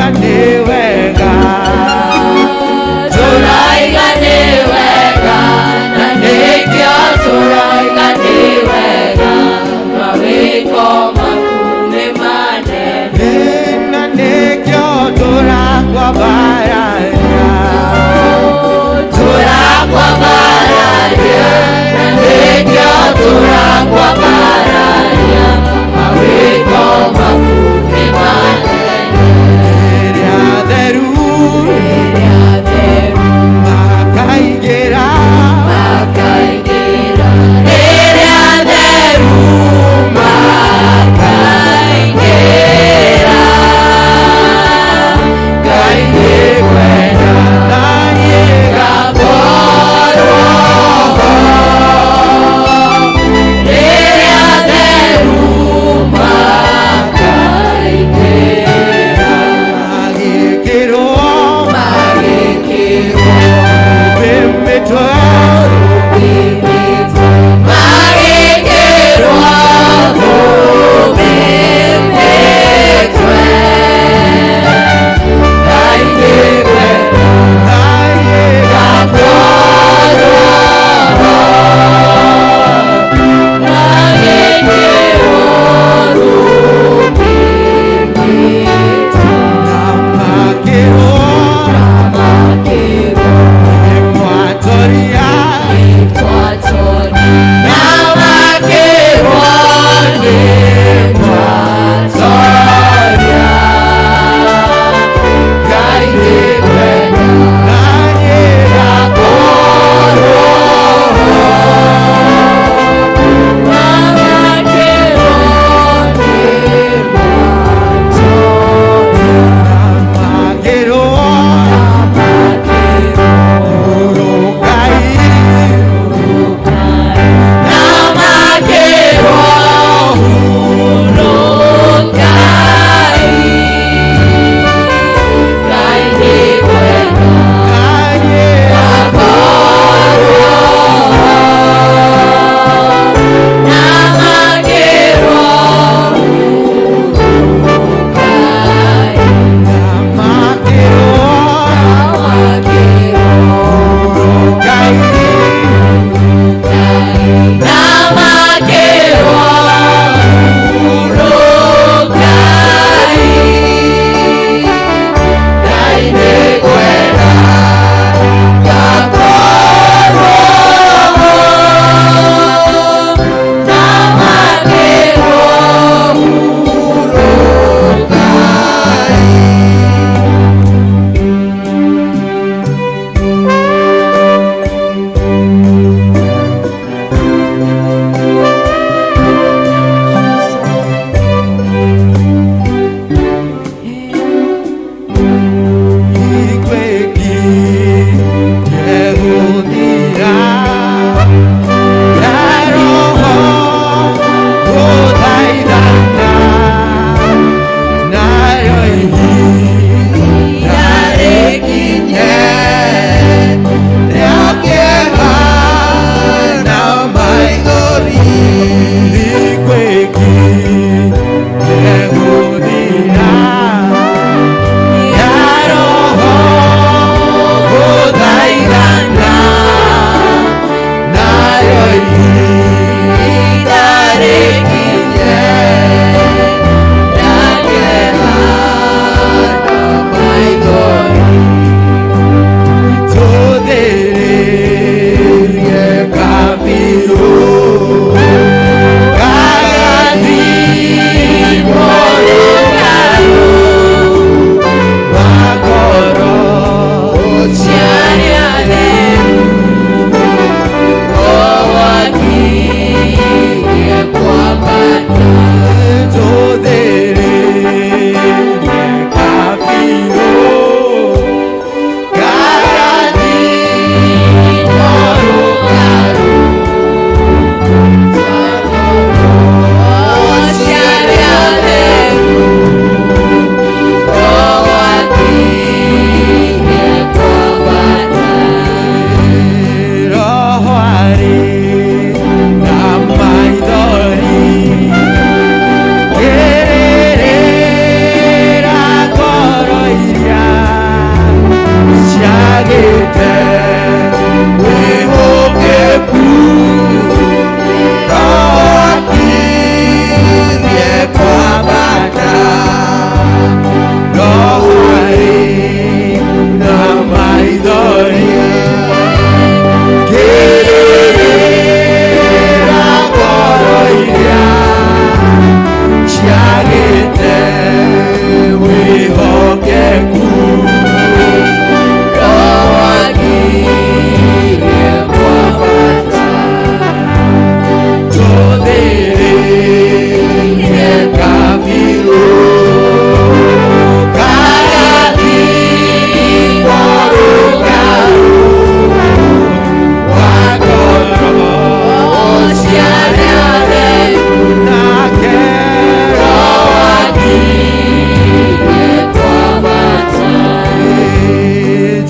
Tũraiga nĩ wega. Tũraiga nĩ wega, na nĩkĩo tũraiga nĩ wega, mawĩko maku nĩ manene. Na nĩkĩo tũrakwambararia. Tũrakwambararia, na nĩkĩo tũrakwambararia, mawĩko maku nĩ manene. Rĩrĩa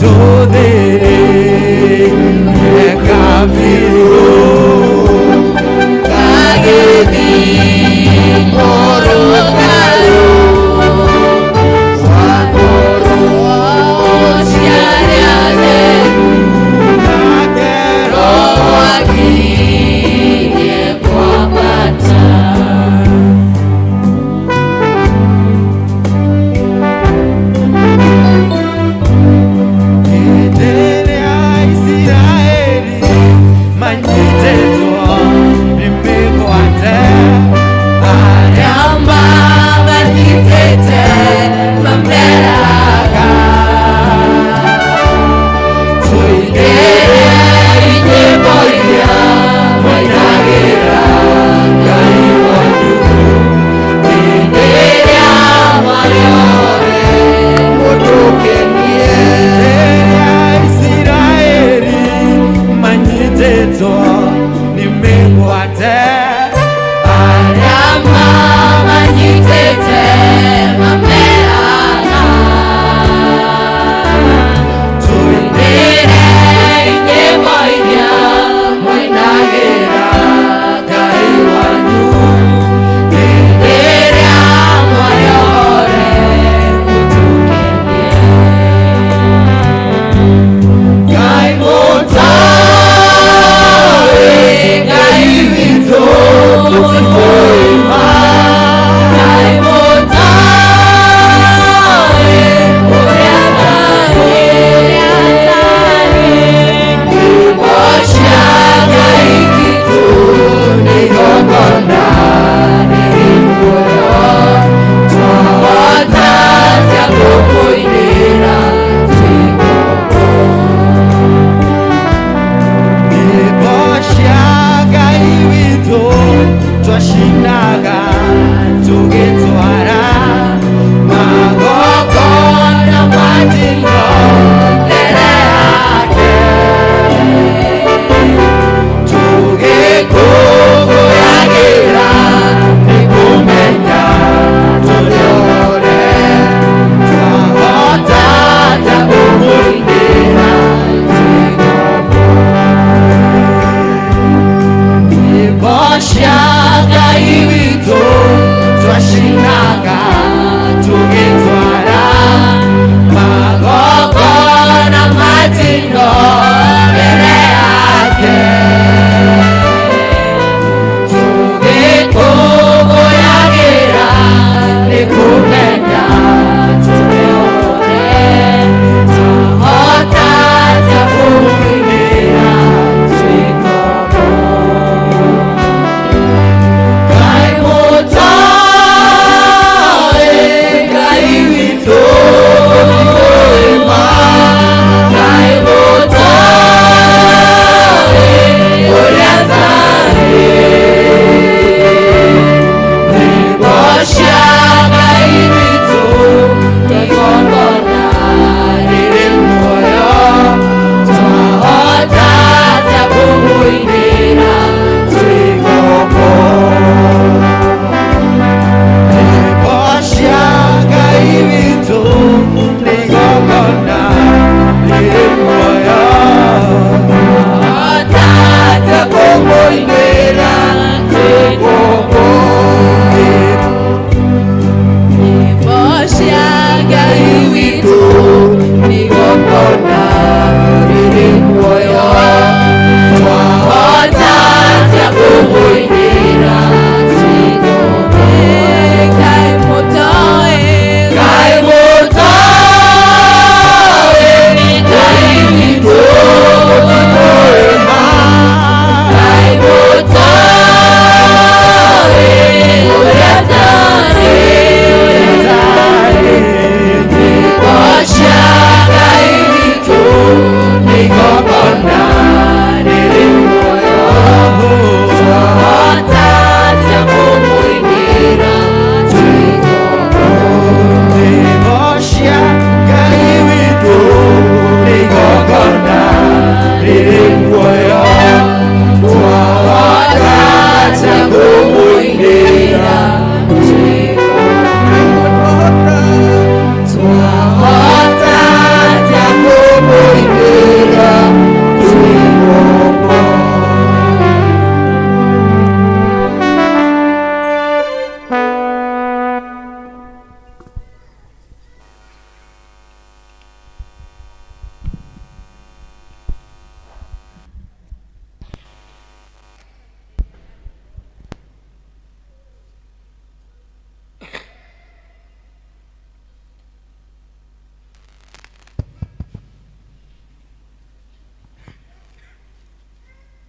Tũthĩrĩka biũ.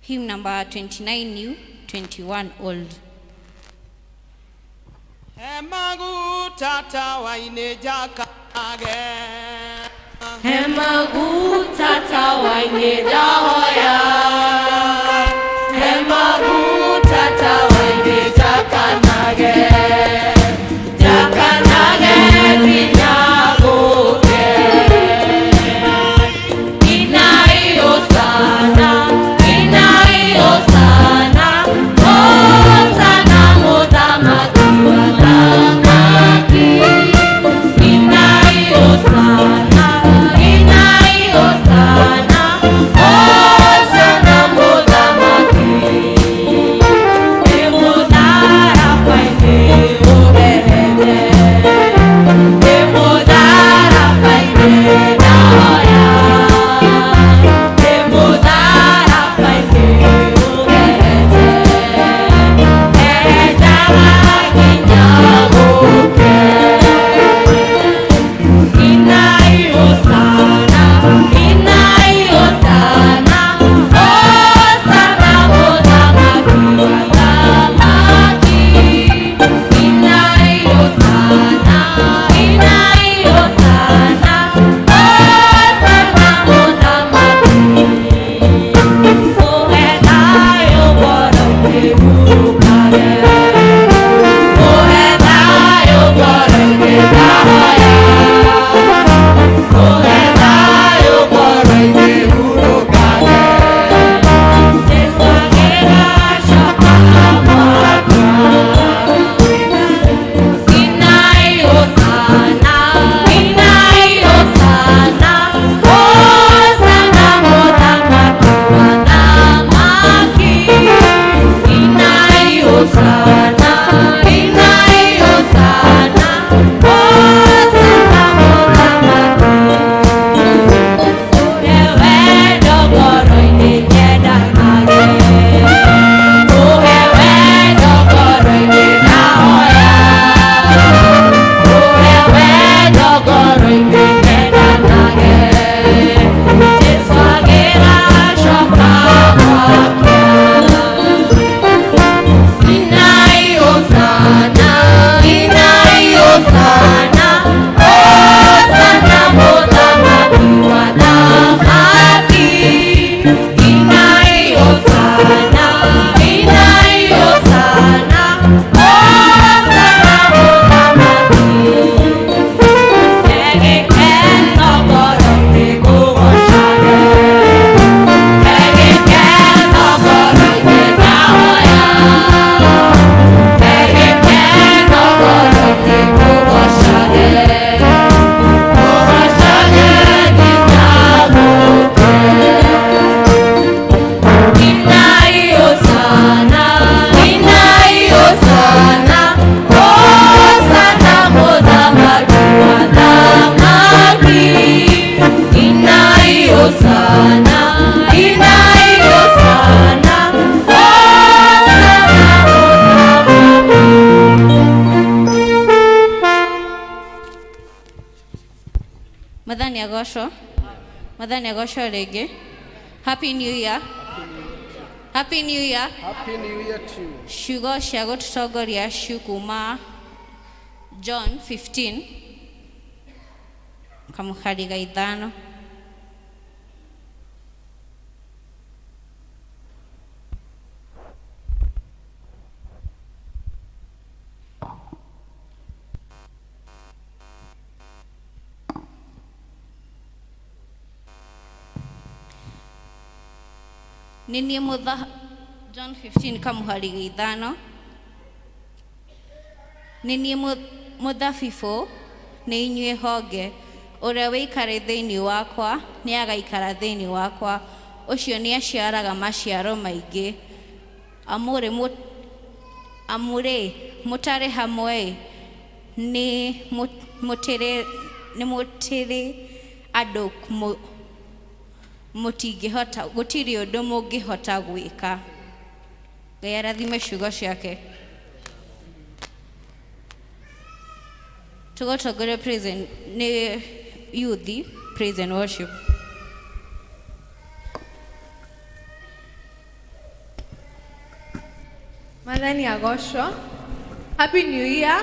Hymn number 29 new, 21 old. He maguta tawa-inĩ njakage. He maguta tawa-inĩ ndahoya. He maguta tawa-inĩ njakanage. Njakanage nginya gũke. Inai Hosana, inai Hosana, Hosana mũthamaki wa athamaki. Inai Hosana, inai Hosana, Hosana mũthamaki. Nĩ mũtharaba-inĩ ũrehete, nĩ mũtharaba-inĩ ndahoya. Nĩ mũtharaba-inĩ ũrehete, ehenjaga nginya gũke. Inai Hosana, inai Hosana, Hosana mũthamaki wa athamaki. Inai Hosana, inai Hosana, Hosana mũthamaki. Ũhe thayũ ngoro-inĩ hurũkage, ũhe thayũ ngoro-inĩ ndahoya. Ũhe thayũ ngoro-inĩ hurũkage. Jesũ agĩgacoka gwakwa. Inai Hosana, inai Hosana, Hosana mũthamaki wa athamaki. Inai Hosana, inai Hosana, Hosana mũthamaki. Ũhe wendo ngoro-inĩ nyendanage, ũhe wendo ngoro-inĩ ndahoya. Ũhe wendo ngoro-inĩ nyendanage, Jesũ agĩgacoka gwakwa. Inai Hosana, inai Hosana, Hosana mũthamaki wa athamaki. Inai Hosana, inai Hosana, Hosana mũthamaki. Egĩkeno ngoro-inĩ ngũgocage, egĩkeno ngoro-inĩ ndahoya. Egĩkeno ngoro-inĩ ngũgocage, ngũgocage nginya gũke. Inai Hosana, inai Hosana, Hosana mũthamaki wa athamaki. Inai Hosana, inai Hosana, Hosana mũthamaki. Mwathani agocwo. Mwathani agocwo rĩngĩ. Happy New Year. Happy New Year. Happy New Year to you. Ciugo cia gũtũtongoria cikuma John 15 kamũhari ga 5. Nĩ niĩ mũtha John 15 kamũhari ga 5. Nĩ niĩ mũthabibũ, nĩ inyuĩ honge. Ũrĩa wĩikare thĩinĩ wakwa nĩ agaikara thĩinĩ wakwa, ũcio nĩ aciaraga maciaro maingĩ. Amũrĩ mũtarĩ hamwe nĩ mũtĩrĩ andũ mũtingĩhota, gũtirĩ ũndũ mũngĩhota gwĩka. Ngai arathime ciugo ciake. Tũgũtongoria praise and, nĩ youth praise and worship. Mwathani agocwo. Happy New Year.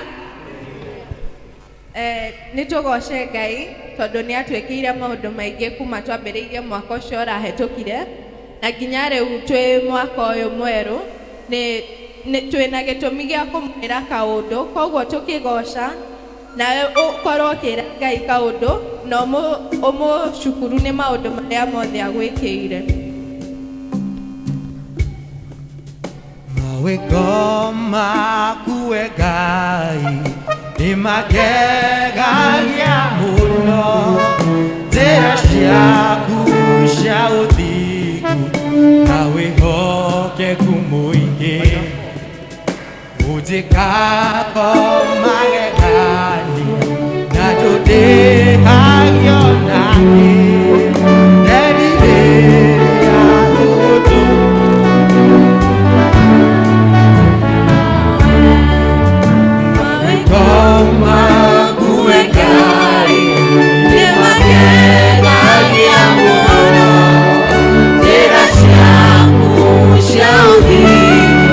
Nĩ tũgoce Ngai tondũ nĩ atwĩkĩire maũndũ maingĩ kuma twambĩrĩirie mwaka ũcio ũrahĩtũkire na nginya rĩu twĩ mwaka ũyũ mwerũ nĩ twĩna gĩtũmi gĩa kũmwĩra kaũndũ, koguo tũkĩgoca nawe ũkorwo ũkĩra Ngai kaũndũ na ũmũcukuru nĩ maũndũ marĩa mothe agwĩkĩire. Mawĩko maku we Ngai nĩ magegagia mũno, njĩra ciaku cia ũthingu na wĩhokeku mũingĩ, ũnjĩkago magegania na ndũndĩhagio nakĩ, nderirĩria gũgũtũ. Mawĩko maku we Ngai nĩ magegagia mũno, njĩra ciaku cia ũthingu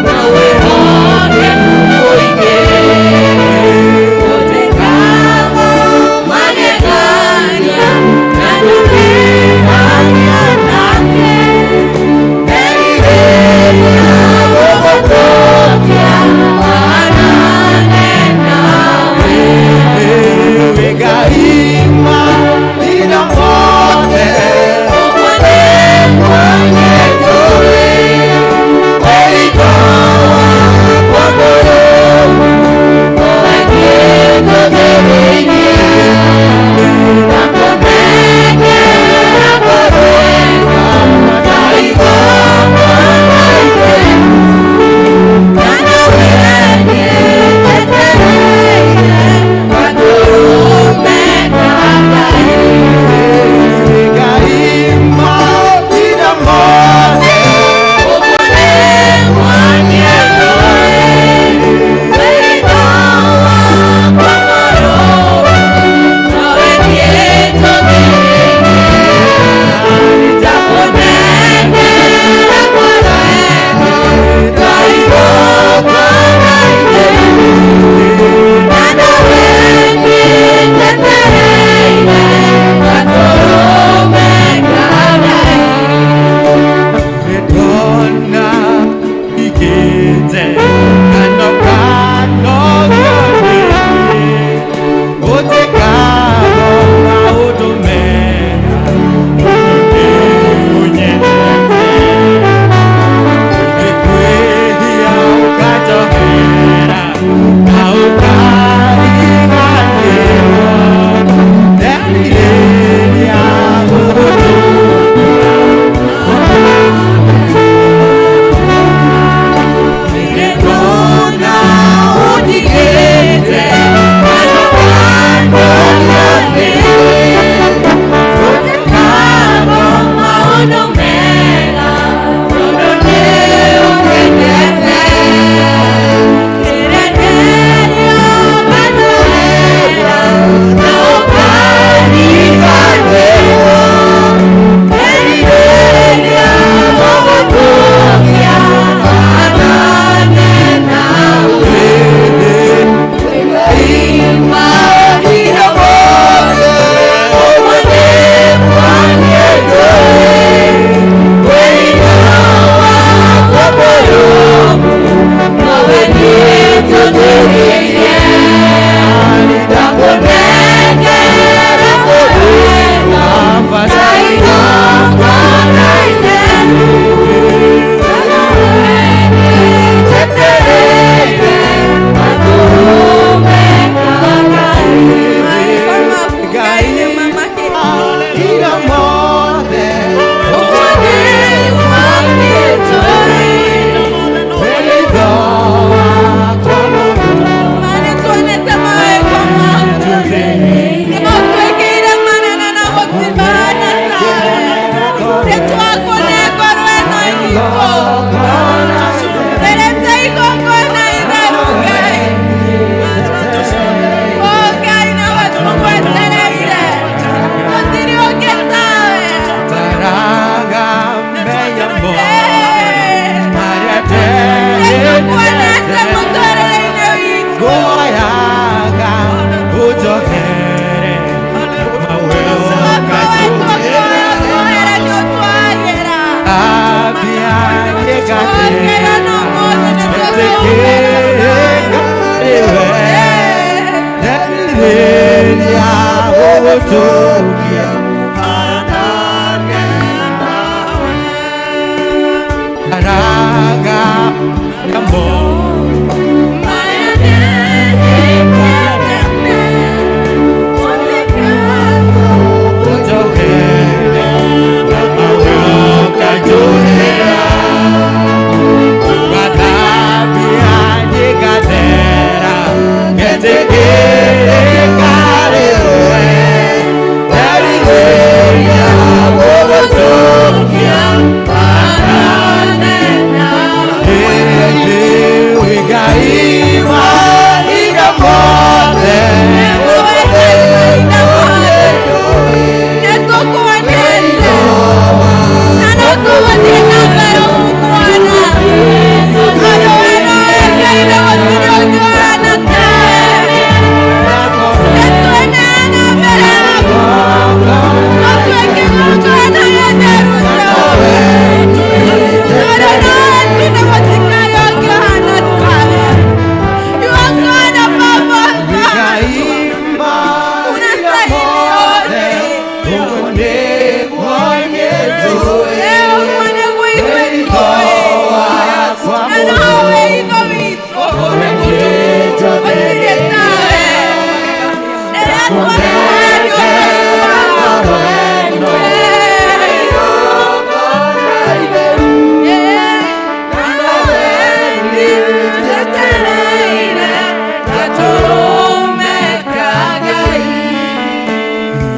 na wĩhokeku mũingĩ. Gũgũtũkia hanane nawe. Araga kamo Ujokere Ukajurira Ugatambia nyigathera Ngetigĩrĩka rĩwe Nderirĩria gũgũtũkia hanane nawe. Ĩĩ Ngai mahinda mothe.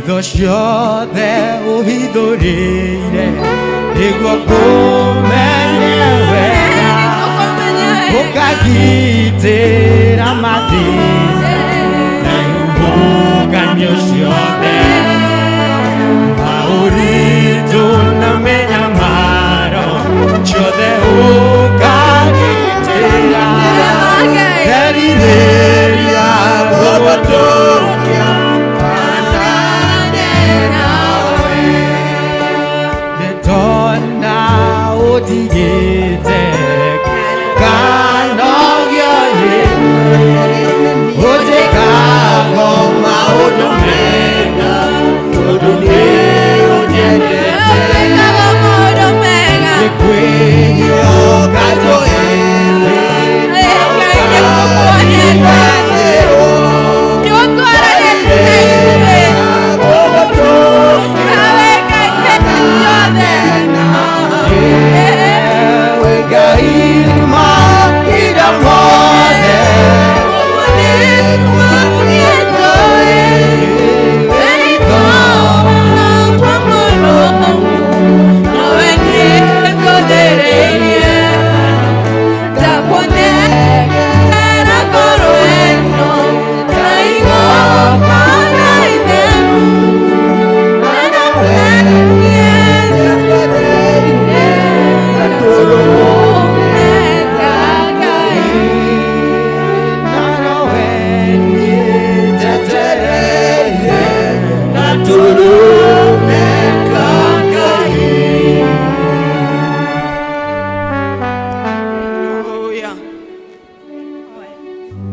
Thũ ciothe ũhithũrĩire nĩguo ngũmenye wega, ũkagitĩra mathĩna na ihuhũkanio ciothe, maũritũ na mĩnyamaro ciothe ũkagitĩra. Nderirĩria gũgũtũkia hanane nawe. Nĩndona ũndigĩte kanogio nĩ ũnjĩkago maũndũ mega tondũ nĩ ũnyendete. Nĩ kwĩhoka njũĩrĩ Ngai mahinda mothe. Hallelujah.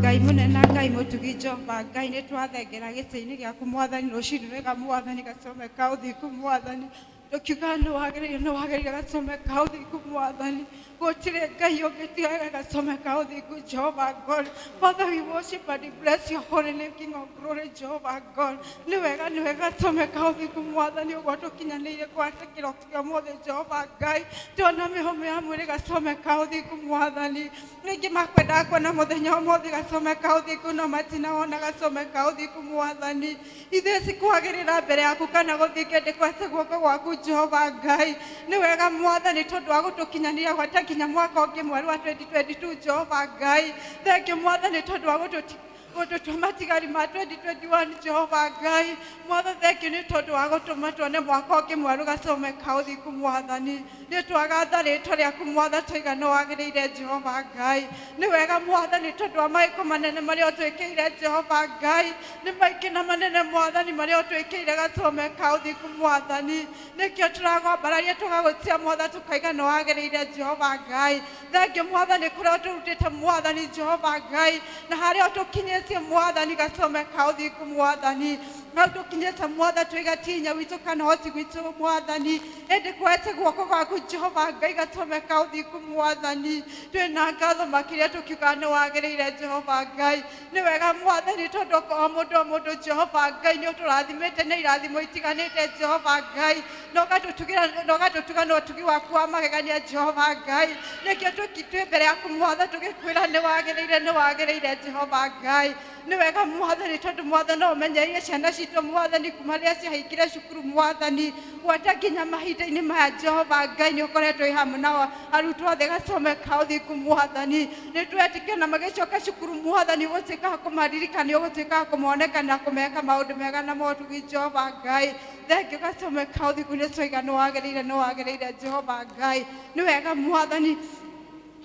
Ngai munene, Ngai mutugi, Jehova Ngai, nĩ twathengera gĩtĩ-inĩ gĩaku Mwathani rũcinĩ wega Mwathani, gacome ka ũthingu Mwathani, tũkiuga nĩ wagĩrĩire, nĩ wagĩrĩire gacome ka ũthingu Mwathani, gũtirĩ Ngai ũngĩ tiga gacome ka ũthingu Jehova God. Father, we worship and bless your holy name, King of glory, Jehovah God. Nĩ wega, nĩ wega gacome ka ũthingu Mwathani, ũguo tũkinyanĩire gwata kĩroko kĩa ũmũthĩ Jehova Ngai, tuona mĩhũmũ ya mwĩrĩ gacome ka ũthingu Mwathani, ningĩ makwendaga kuona mũthenya ũmũthĩ gacome ka ũthingu no matinawona gacome ka ũthingu Mwathani, ithuĩ cikwagĩrĩra mbere yaku kana gũthiĩ kĩndĩ kwase guoko gwaku Jehova Ngai. Nĩ wega Mwathani tondũ wa gũtũkinyanĩria gwata nginya mwaka ũngĩ mwerũ wa 2022 Jehova Ngai. Thengiũ Mwathani tondũ wa gũtũtua matigari ma 2021 Jehova Ngai. Mwathani, thengiũ nĩ tondũ wa gũtũma tuone mwaka ũngĩ mwerũ gacome ka ũthingu Mwathani, nĩ twagatha rĩtwa rĩaku Mwathani, twaiga nĩ wagĩrĩire Jehova Ngai. Nĩ wega Mwathani tondũ wa maĩko manene marĩa ũtwĩkĩire Jehova Ngai, nĩ maingĩ na manene Mwathani marĩa ũtwĩkĩire gacome ka ũthingu Mwathani, nĩkĩo tũragwambararia tũgagũtia Mwathani, tũkaiga nĩ wagĩrĩire Jehova Ngai. Thengiũ Mwathani kũrĩa ũtũrutĩte Mwathani Jehova Ngai na harĩa ũtũkinyĩtie Mwathani gacome ka ũthingu Mwathani. Hau tũkinyĩte Mwathani tũiga ti hinya witũ kana ũhoti witũ Mwathani, ĩndĩ kwete guoko gwaku Jehova Ngai gatũme ka ũthingu Mwathani. Twĩna ngatho makĩria tũkiuga nĩ wagĩrĩire Jehova Ngai. Nĩ wega Mwathani tondũ o mũndũ o mũndũ Jehova Ngai nĩ ũtũrathimĩte na irathimo itiganĩte Jehova Ngai, na ũgatũtugira na ũgatũtuga na ũtugi waku wa magegania Jehova Ngai. Nĩkĩo twĩ mbere yaku Mwathani tũgĩkwĩra nĩ wagĩrĩire, nĩ wagĩrĩire Jehova Ngai. Nĩ wega Mwathani tondũ Mwathani no ũmenyereire ciana citũ Mwathani kuma rĩrĩa ciahingire cukuru Mwathani, gwata nginya mahinda-inĩ maya Jehova Ngai nĩ ũkoretwo wĩ hamwe nao arutwo othe gatome ka ũthingu Mwathani. Nĩ twetĩkia na magĩcoka cukuru Mwathani ũgũtuĩka wa kũmaririkana, ũgũtuĩka wa kũmoneka na kũmeka maũndũ mega na motugi Jehova Ngai. Thengio gatome ka ũthingu nĩ twaiga nĩ wagĩrĩire, nĩ wagĩrĩire Jehova Ngai. Nĩ wega Mwathani.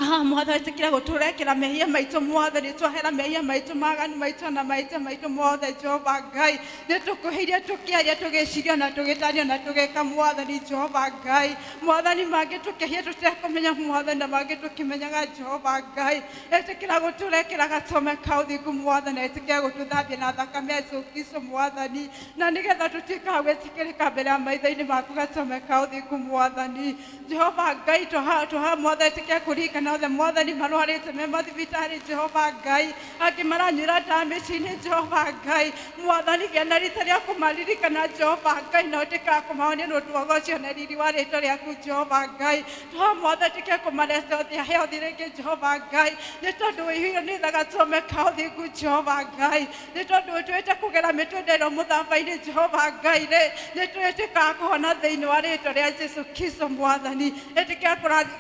Ah, Mwathani ĩtĩkĩra gũtũrekera mehia maitũ Mwathani, twahera mehia maitũ maganu maitũ na maitũ maitũ mothe Jehova Ngai. Nĩ tũkwĩhĩirie tũkĩaria tũgĩciria na tũgĩtania na tũgĩka Mwathani Jehova Ngai. Mwathani mangĩ tũkĩhia tũtekũmenya Mwathani na mangĩ tũkĩmenyaga Jehova Ngai. Ĩtĩkĩra gũtũrekera gatome ka ũthingu Mwathani, ĩtĩkĩra gũtũthambia na thakame ya Jesũ Kristo Mwathani, na nĩgetha tũtuĩke a gwĩtĩkĩrĩka mbere ya maitho-inĩ maku gatome ka ũthingu Mwathani. Jehova Ngai tũha tũha Mwathani ĩtĩkĩra kũririkana othe Mwathani marwarĩte me mathibitarĩ Jehova Ngai, angĩ maranyuĩra ndawa mĩciĩ-inĩ Jehova Ngai. Mwathani gĩa na rita rĩa kũmaririkana Jehova Ngai, na ũtuĩke wa kũmahonia nĩ ũndũ wa ũgoci na riri wa rĩtwa rĩaku Jehova Ngai. Tũha Mwathani ĩtĩkĩra kũmarete othe health rĩngĩ Jehova Ngai, nĩ tondũ wĩihũirwo nĩ tha gatũme ka ũthingu Jehova Ngai, nĩ tondũ ũtũĩte kũgera mĩtwe ĩrĩa mũthaba-inĩ Jehova Ngai rĩ, nĩ tũĩtĩkaga kũhona thĩinĩ wa rĩtwa rĩa Jesu Kristo Mwathani. Ĩtĩkĩra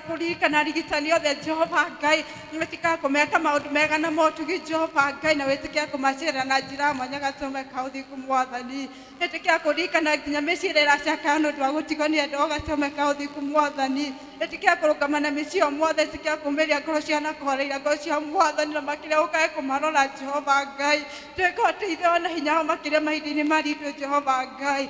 kũririkana arigitani othe Jehova Ngai, wĩtĩkĩra kũmeka maũndũ mega na motugi Jehova Ngai, na wĩtĩkĩra kũmacerera na njĩra ya mwanya gatũme ka ũthingu Mwathani. Ĩtĩkĩra kũririkana nginya mĩciĩ ĩrĩa ĩracakaya nĩ ũndũ wa gũtigwo nĩ endwa gatũme ka ũthingu Mwathani. Ĩtĩkĩra kũrũgama na mĩciĩ ĩyo Mwathani, ĩtĩkĩra kũmĩria ngoro ciao na kũhoreria ngoro ciao Mwathani, na makĩria ũkae kũmarora Jehova Ngai. Tuĩka ũteithio na hinya wao makĩria mahinda-inĩ maritũ Jehova Ngai.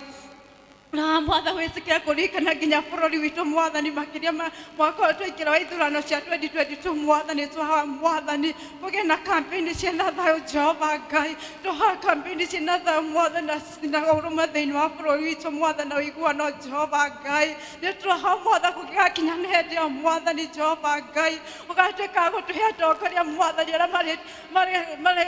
Na Mwathani wĩtĩkĩra kũririkana nginya bũrũri witũ Mwathani, makĩria ma mwaka ũyũ twaingĩra wa ithurano cia 2022 Mwathani, twahoya Mwathani kũgĩe na campaign ciĩna thayũ Jehova Ngai. Twahoya campaign ciĩna thayũ Mwathani na ũrũmwe thĩinĩ wa bũrũri witũ Mwathani na ũiguano Jehova Ngai. Nĩ twahoya Mwathani kũngĩgakinya nĩ hĩndĩ ĩyo Mwathani Jehova Ngai ũgatuĩka wa gũtũhe atongoria Mwathani arĩa marĩ marĩ marĩ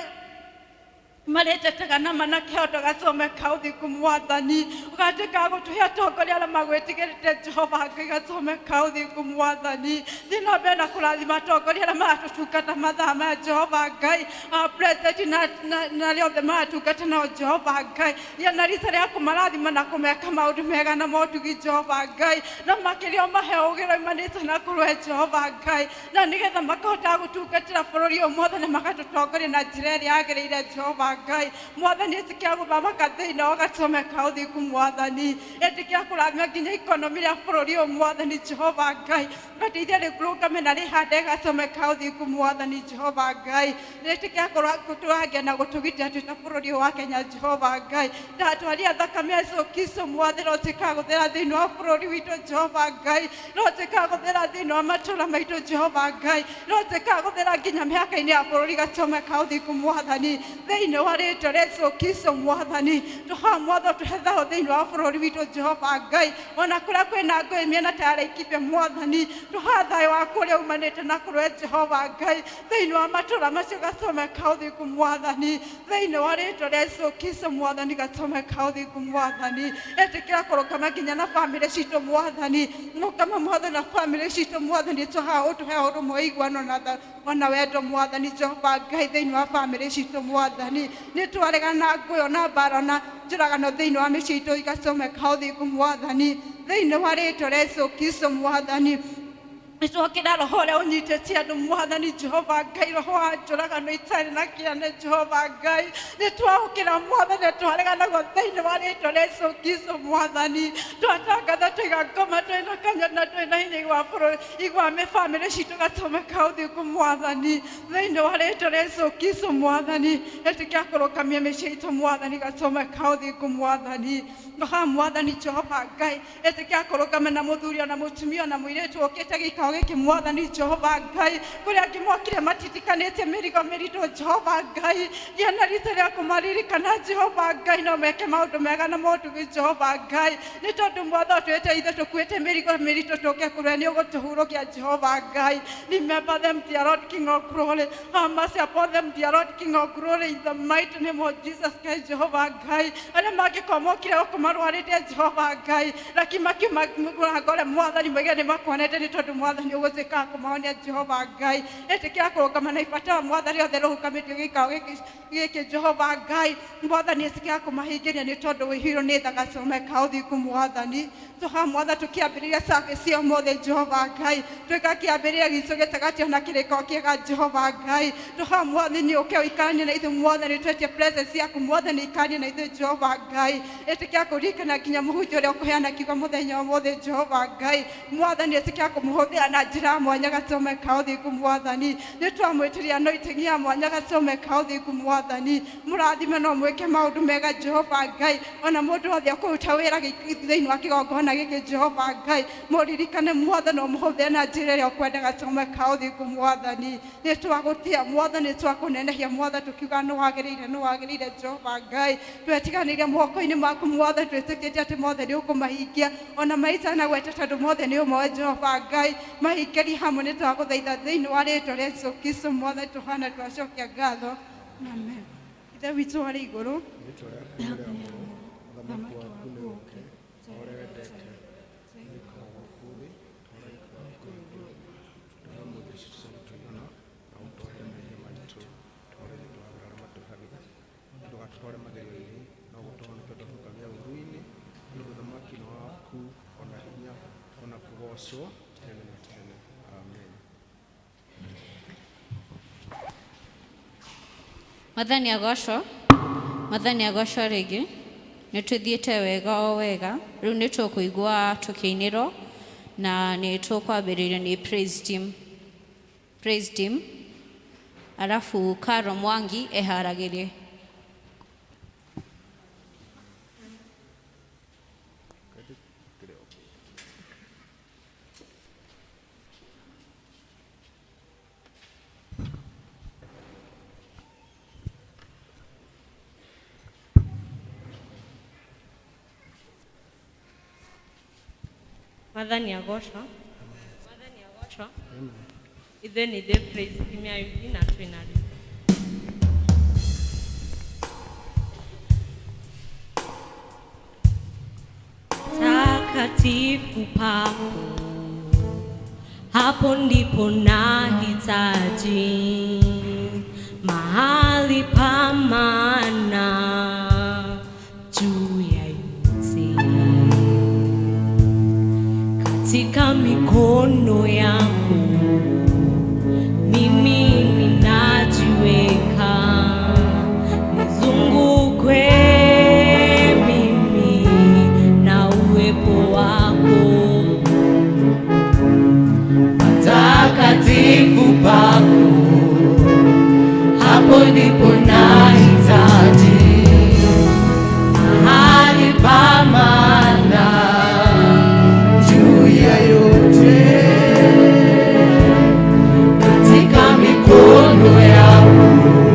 marĩtetega na mana kĩhoto gatũme ka ũthingu Mwathani, ũgatuĩka wa gũtũhe atongoria arĩa magwĩtigĩrĩte Jehova Ngai gatũme ka ũthingu Mwathani. Thiĩ na mbere na kũrathima atongoria arĩa maratũtungata mathaa maya Jehova Ngai, a president na arĩa othe maratungata nao Jehova Ngai. Gĩa na rita rĩa kũmarathima na kũmeka maũndũ mega na motugi Jehova Ngai, na makĩria ũmahe ũũgĩ ũrĩa umanĩte na kũrĩ Jehova Ngai, na nĩgetha makahota gũtungatĩra bũrũri ũyũ Mwathani, magatũtongoria na njĩra ĩrĩa yagĩrĩire Jehova Ngai. Mwathani ĩtĩkĩra gũthamaka thĩinĩ wa gatũme ka ũthingu Mwathani, ĩtĩkĩra kũrathima nginya ikonomi ya bũrũri ũyũ Mwathani Jehova Ngai, gateithia rĩrũgame na rĩhande gatũme ka ũthingu Mwathani Jehova Ngai. Ĩtĩkĩra gũtũrangia na gũtũgitĩra twĩ ta bũrũri ũyũ wa Kenya Jehova Ngai. Ndatwaria thakame ya Jesũ Kristo Mwathani, rotuĩka gũthera thĩinĩ wa bũrũri witũ Jehova Ngai, rotuĩka gũthera thĩinĩ wa matũũra maitũ Jehova Ngai, rotuĩka gũthera nginya mĩhaka-inĩ ya bũrũri gatũme ka ũthingu Mwathani, thĩinĩ wa rĩtwa rĩa Jesũ Kristo Mwathani. Tũhoya Mwathani ũtũhe thayũ thĩinĩ wa bũrũri witũ Jehova Ngai, ona kũrĩa kwĩna ngũĩ mĩena ta ya Laikipia Mwathani, tũhoya thayũ waku ũrĩa umanĩte na kũrĩ Jehova Ngai thĩinĩ wa matũũra macio gatũme ka ũthingu Mwathani, thĩinĩ wa rĩtwa rĩa Jesũ Kristo Mwathani gatũme ka ũthingu Mwathani. Ĩtĩkĩra kũrũgama nginya na bamĩrĩ citũ Mwathani, rũgama Mwathani na bamĩrĩ citũ Mwathani, tũhoya ũtũhe ũrũmwe ũiguano na ona wendo Mwathani Jehova Ngai thĩinĩ wa bamĩrĩ citũ Mwathani. Nĩ twaregana na ngũĩ ona mbara na njũragano thĩinĩ wa mĩciĩ itũ igatũme ka ũthingu Mwathani, thĩinĩ wa rĩtwa rĩa Jesũ Kristo Mwathani. Nĩtwokĩra roho ũrĩa ũnyitĩtie andũ Mwathani Jehova Ngai, roho wa njũragano itarĩ na kĩene Jehova Ngai. Nĩtwaũkĩra Mwathani na twarega naguo thĩinĩ wa rĩtwa rĩa Jesũ Kristo Mwathani. Twatangatha twaiga ngoma twĩna kanya na twĩna hinya igũrũ wa bũrũri, igũrũ wa mĩbamĩrĩ citũ gatũme ka ũthingu Mwathani, thĩinĩ wa rĩtwa rĩa Jesũ Kristo Mwathani. Ĩtĩkĩra kũrũgamia mĩciĩ itũ Mwathani gatũme ka ũthingu Mwathani. Tũhoya Mwathani Jehova Ngai, ĩtĩkĩra kũrũgama na mũthuri ona mũtumia ona mũirĩtu ũkĩte gĩikaro gĩikaro gĩkĩ mwathani Jehova Ngai kũrĩa angĩ mokire matitikanĩtie mĩrigo mĩritũ Jehova Ngai gĩa na rita rĩa kũmaririkana Jehova Ngai no meke maũndũ mega na motugi Jehova Ngai nĩ tondũ mwatho twĩte ithuĩ tũkuĩte mĩrigo mĩritũ tũke kũrĩa nĩ ũgũtũhurũkia Jehova Ngai. Remember them, dear Lord King of Glory. Have mercy upon them, dear Lord King of Glory, in the mighty name of Jesus Christ, Jehovah Ngai. Arĩa mangĩkorwo mokire gũkũ marwarĩte Jehova Ngai, lakini makiuma mũrango ũrĩa mwathani moige nĩ makuonete nĩ tondũ mwathani ũgũtuĩka kũmahonia Jehova Ngai. Ĩtĩkĩra kũrũgama na ibata wa mwathani othe rũhukamĩtio gĩikaro gĩkĩ Jehova Ngai. Mwathani ĩtĩkĩra kũmahingĩria nĩ tondũ wĩhirwo nĩ thakame ka ũthingu mwathani. Tũha mwathani tũkĩambĩrĩria service ya ũmũthĩ Jehova Ngai, tũgakĩambĩrĩria gĩitũ gĩtagatio na kĩrĩko kĩega Jehova Ngai. Tũha mwathani ũke ũikaranie na ithuĩ mwathani, twetie presence yaku mwathani ikaranie na ithuĩ Jehova Ngai. Ĩtĩkĩra kũririkana nginya mũhunjia ũrĩa ũkũheana kiugo mũthenya ũmũthĩ Jehova Ngai. Mwathani ĩtĩkĩra kũmũhũthĩra na njĩra ya mwanya gatũme ka ũthingu mwathani. Nĩ twamwĩtĩria anointing ya mwanya gatũme ka ũthingu mwathani. Mũrathime no mwĩke maũndũ mega Jehova Ngai. Ona mũndũ wothe ũkũruta wĩra thĩinĩ wa kĩgongona gĩkĩ Jehova Ngai, mũririkane mwathani ũmũhũthĩre na njĩra ĩrĩa ũkwenda gatũme ka ũthingu mwathani. Nĩ twagũtĩa mwathani, nĩ twakũnenehia mwathani, tũkiuga nĩ wagĩrĩire, nĩ wagĩrĩire Jehova Ngai. Twetiganĩria moko-inĩ maku mwathani, twĩtĩkĩtie atĩ mothe nĩ ũkũmahingia ona maitanagweta tondũ mothe nĩ ũmoĩ Jehova Ngai. Mahingĩrie hamwe nĩ twagũthaitha thĩinĩ wa rĩtwa rĩa Jesũ Kristo mwathani, tũhana twacokia ngatho. Amen. Ithe witũ arĩ igũrũ, ũthamaki waku nĩ ũũke, o ũrĩa wendete wĩkagwo gũkũ thĩ ta ũrĩa wĩkagwo kũu igũrũ. Tũhe ũmũthĩ irio cia tũigana, na ũtũohere mehia maitũ ta ũrĩa ithuĩ tũohagĩra arĩa matwĩhagia. Ndũgatũtware magerio-inĩ, no ũtũhonokie tũkagĩa ũũru-inĩ, nĩ ũthamaki nĩ waku, ona hinya, ona kũgoocwo tene na tene. Amen. Mwathani agocwo, mwathani agocwo rĩngĩ. Nĩ tũthiĩte wega o wega. Rĩu nĩ tũkũigua tũkĩinĩrwo na nĩ tũkwambĩrĩria nĩ praise team. Praise team. Arabu Caro Mwangi eharagĩrie. Mwathani agocwo. Mwathani agocwo. Ithuĩ nĩ ithuĩ praise team ya yuthi na twĩna rwĩmbo. Takatifu pako, hapo ndipo nahitaji mahali pa maana juu ya yote katika mikono yako mimi ninajiweka, nizungukwe mimi na uwepo wako. Takatifu pako, hapo ndipo nahitaji mahali pa maana juu ya yote, katika mikono yako.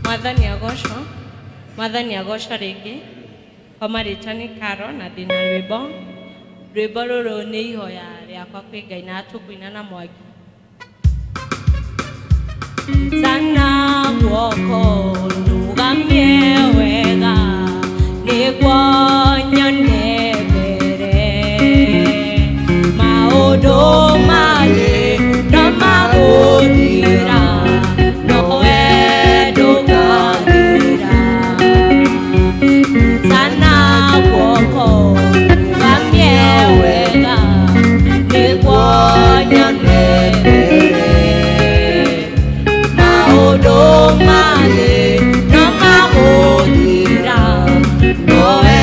Mwathani agocwo, Mwathani agocwo rĩngĩ. Kwa marĩtwa nĩ Karo na ndĩna rwĩmbo. Rwĩmbo rũrũ nĩ ihoya rĩakwa kwĩ Ngai na tũkũina na Mwangi. Sana guoko nũgamie wega nĩguo nyone mbere. Maũndũ marĩ no magũthira, nowe ndũgathira. Sana guoko nũgamie wega nĩguo nyone mbere. Maũndũ marĩ no magũthira, nowe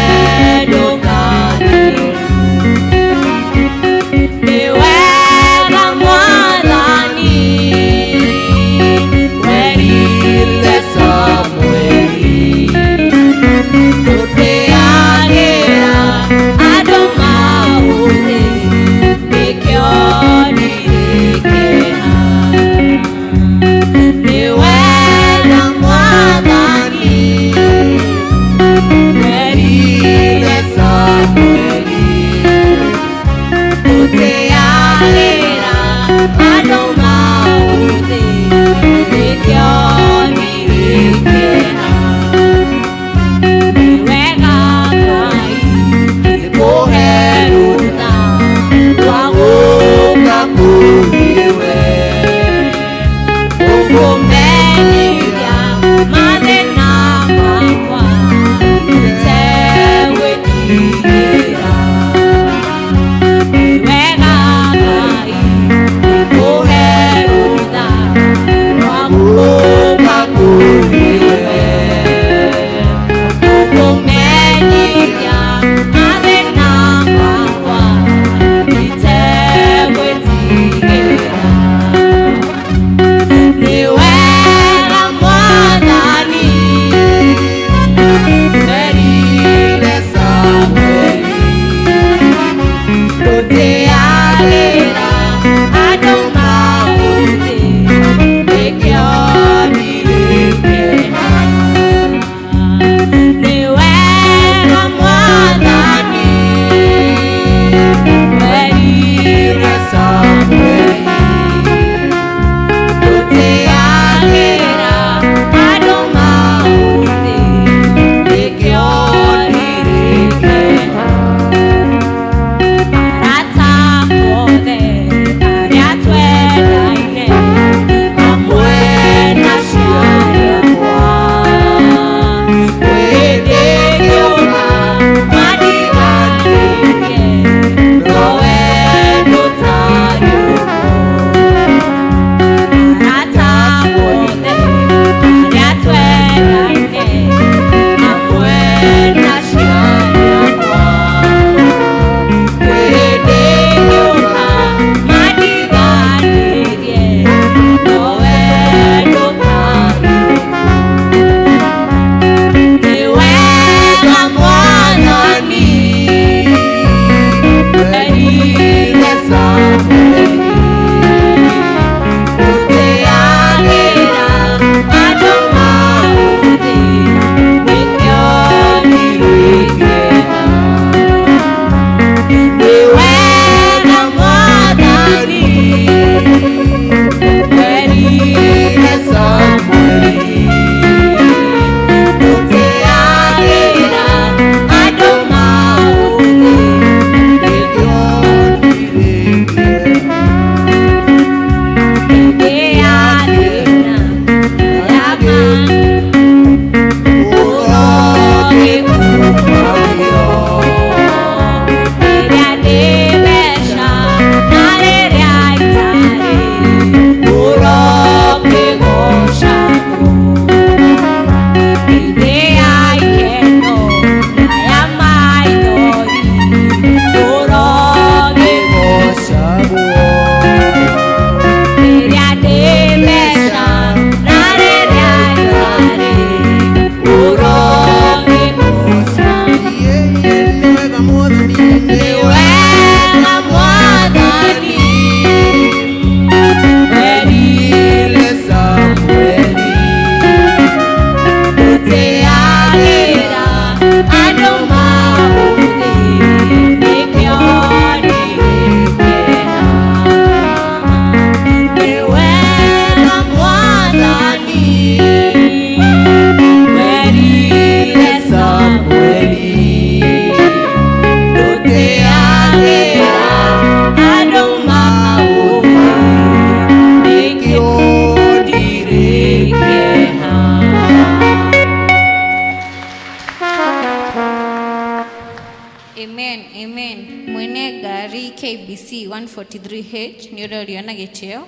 Amen. Mwene ngari KBC 143H nĩ ũrorio na gĩtĩo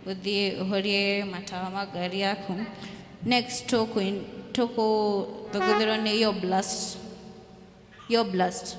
ũthiĩ ũhorie matawa ma ngari yaku. Next tũkũthogotherwo nĩ Your Blast. Your Blast.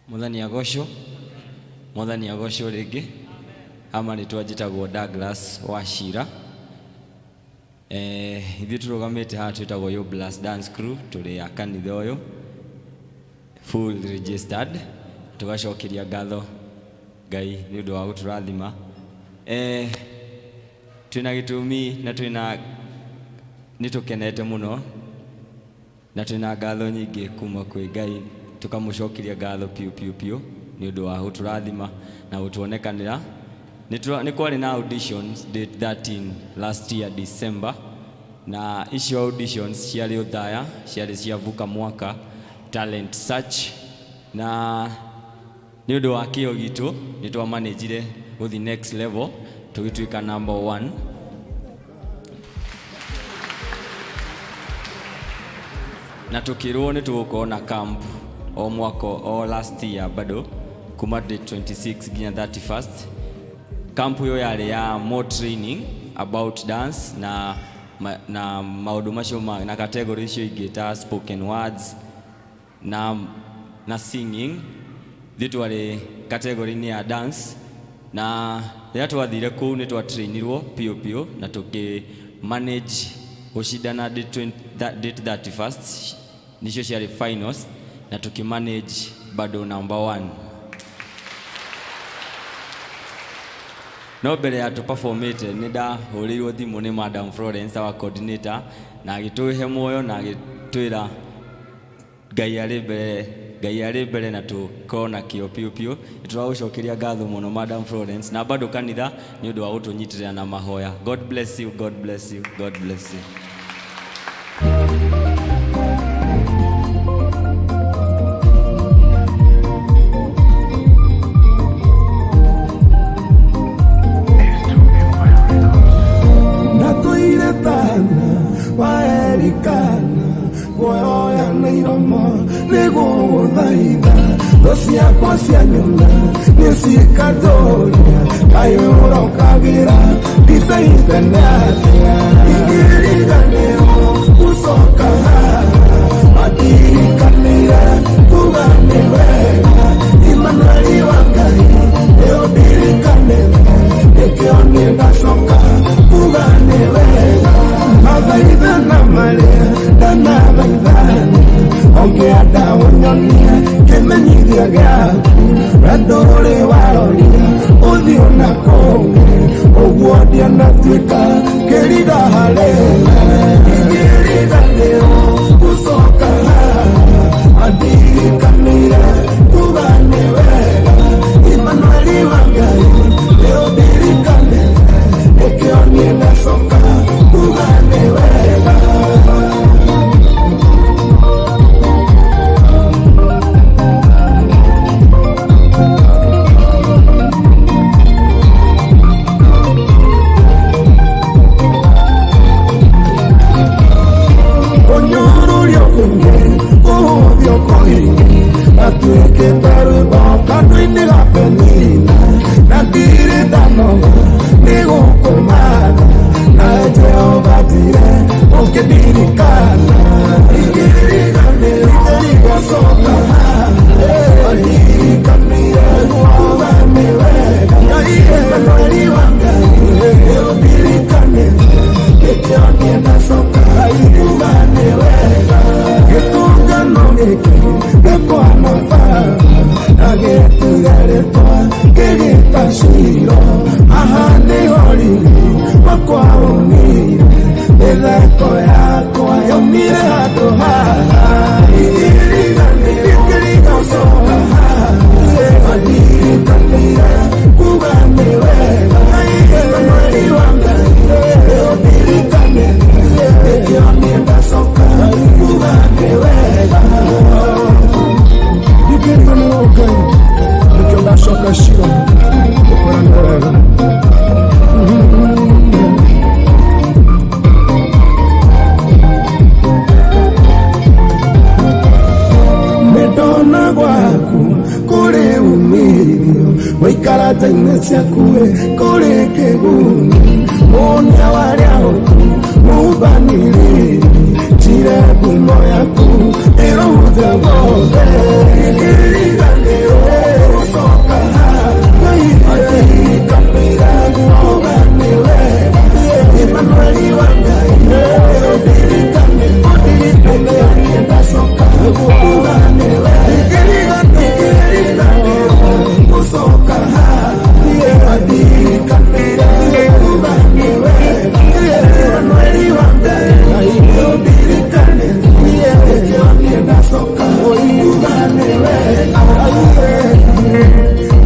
Mwathani agocwo, Mwathani agocwo rĩngĩ. Ama rĩtwa njĩtagwo Douglas Wachira. Ithuĩ tũrũgamĩte haha twĩtagwo Yo Blast Dance Crew, tũrĩ a kanitha ũyũ full registered. Tũgacokeria ngatho Ngai nĩ ũndũ wa gũtũrathima. Twĩna gĩtũmi na twĩna nĩ tũkenete mũno na twĩna ngatho nyingĩ kuma kwĩ Ngai, tukamũcokeria ngatho piũ piũ piũ nĩ ũndũ wa gũtũrathima na gũtuonekanĩra. Nĩ kwarĩ na auditions date 13 last year December, na icio auditions ciarĩ Othaya, ciarĩ cia Vuka Mwaka talent search, na nĩ ũndũ wa kĩo gitũ nĩ twamanĩjire gũthiĩ next level tũgĩtuĩka number 1. Na tukirwo nĩ tũgũkorwo na camp o mwaka o last year bado kuma date 26 nginya 31st. Camp ĩyo yarĩ ya more training about dance na na maũndũ macio na category icio ingĩ ta spoken words na singing. Ithuĩ twarĩ category-inĩ ya dance, na rĩrĩa twathire kũu nĩ twatrainirwo piũ piũ na tũkĩ manage gũcindana date 31st, nicio ciarĩ finals, na tũkĩ manage bado number 1. No mbere ya tũperformĩte nĩ ndahũrĩirwo thimũ nĩ Madam Florence, our coordinator, na agĩtũhe muoyo na agĩtwĩra Ngai arĩ mbere, Ngai arĩ mbere na tũkorwo na kĩo piũ piũ. Nĩ tũragũcokeria ngatho mũno Madam Florence na bado kanitha nĩ ũndũ wa gũtũnyitĩrĩra na mahoya. God bless you, God bless you, God bless you. Natũire tana waerikana kuoya na iromo nĩgũgũthaitha thũ ciakwa cianyona nĩcikatũria kaĩ ũrokagĩra ndicaitene atĩa ingĩriganĩrwo gũcoka haha mandirikanĩre kuga nĩ wega Imanueli wa Ngai nĩũndirikanĩte nĩkĩo niĩ ndacoka kuga nĩ wega mathaitha na marĩa ndanathaithana ũngĩenda ũnyonie kĩmenyithia gĩaku wendo ũrĩ waroria ũthiũ na kũngĩ ũguo ndianatuĩka kĩriga harĩ we ingĩriganĩrwo gũcoka haha mandirikanĩre kuga nĩ wega Imanueli wa Ngai nĩũndirikanĩte nĩkĩo niĩ ndacoka kuga nĩ wega. Kũhingi atuĩkĩte rwĩmbo kanua-inĩ ga Penina na ndirĩ ndanoga nĩ gũkũmatha nawe Jehova njire ũkĩndirikana ingĩriganĩrwo gũcoka haha ndirikanire kuga nĩ wega Ngai Emanueli wa Ngai ũndirikane nĩkĩo niĩ ndacoka kuga nĩ wega gĩtũngano gĩkĩ gĩkwa mababa na gĩtiga rĩtwa kĩgĩta Shilo haha nĩho riri wakwa umire mĩtheko yakwa yaumire handũ haha ingĩriganĩrwo haha ndirikanire kuga nĩ wega Emanueli wa Ngai ũndirikane nĩkĩo niĩ ndacoka kuga nĩ wega ingĩriganĩrwo Ngai nĩkĩo ndacoka Shilo gũkora nĩ wega. Nĩndona gwaku kũrĩ umithio gũikara nja-inĩ ciaku kũrĩ kĩguni mũnia warĩa ũku mũmbanĩrĩri njire ngumo yaku ĩrũhunja guothe ingĩriganĩrwo gũcoka haha ndirikanĩra kuga nĩ wega Emanueli wa Ngai ũndirikane nĩkĩo niĩ ndacoka kuga nĩ wega ingĩriganĩrwo gũcoka haha ndirikanĩra kuga nĩ wega Emanueli wa Ngai ũndirikane nĩkĩo niĩ ndacoka kuga nĩ wega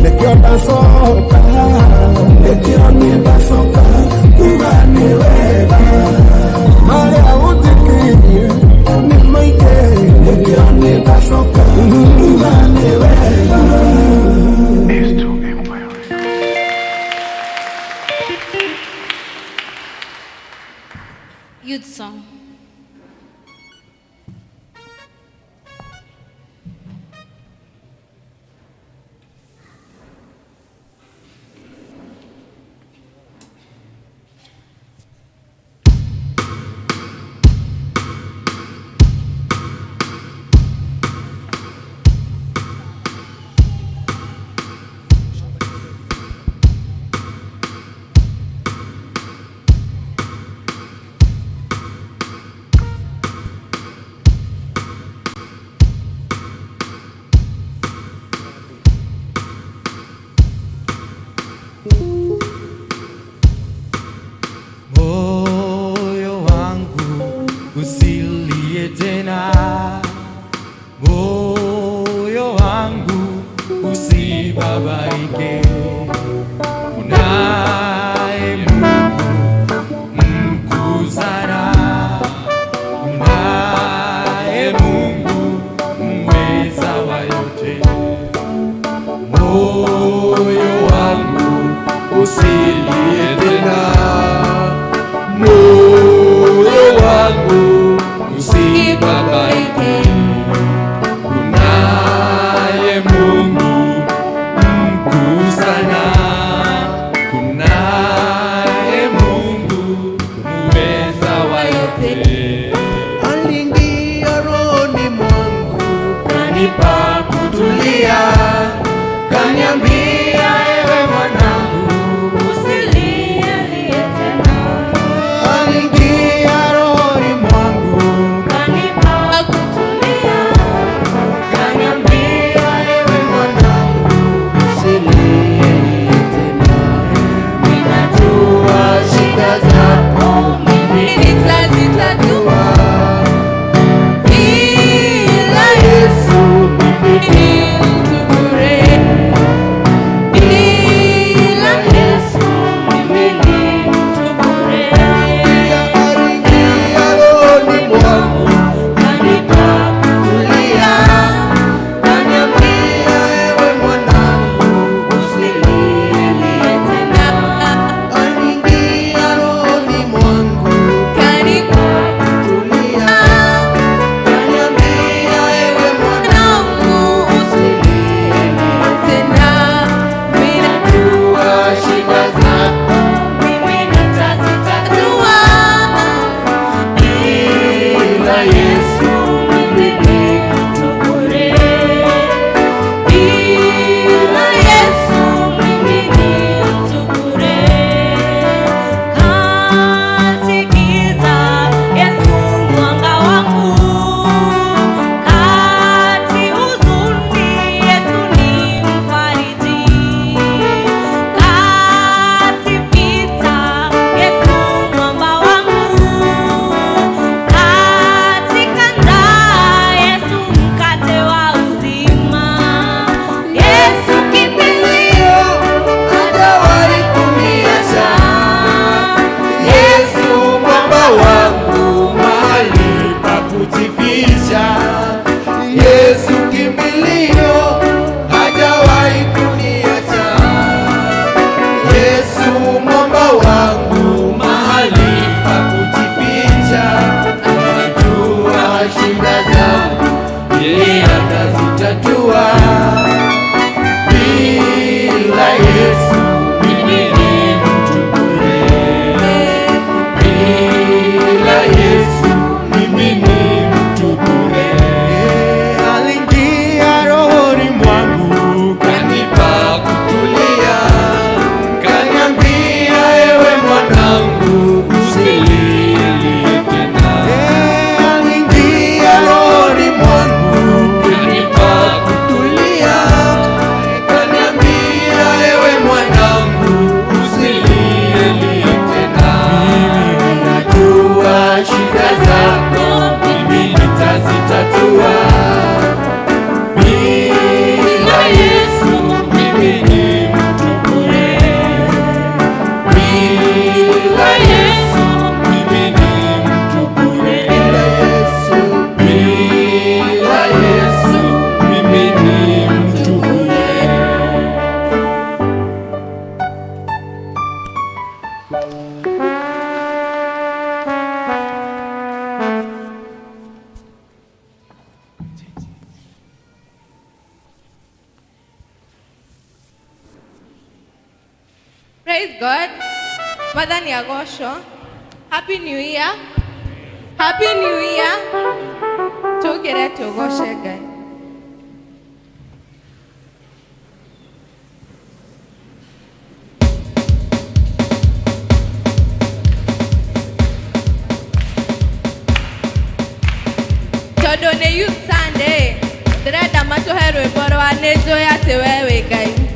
nĩkĩo ndacoka nĩkĩo niĩ ndacoka kuga nĩ wega marĩa ũnjĩkĩire nĩ maingĩ nĩkĩo niĩ ndacoka kuga nĩ wega. Youth song. Moyo wangu usilie tena, moyo wangu usibabaike. Unaye Mungu mkuu sana, unaye Mungu muweza wa yote. Moyo wangu usilie tena, moyo wangu usibabaike. Kunaye Mungu mkuu sana, kunaye Mungu muweza wa yote. Aliingia rohoni mwangu, Kanipa kutulia, kaniambia ewe mwanangu, Usilie tena, aliingia rohoni mwangu, kanipa kutulia, kaniambia ewe mwanangu, usilie tena. Ninajua shida zako mimi Nitazitatua ila Yesu mimi ni mtu bure. Praise God. Mwathani agocwo. Happy New Year. Happy New Year. Tũkĩre tũgoce Ngai. Tondũ nĩ Youth Sunday, ndĩrenda matũhe rwĩmbo rwa nĩ njũĩ atĩ we wĩ Ngai. Ngai.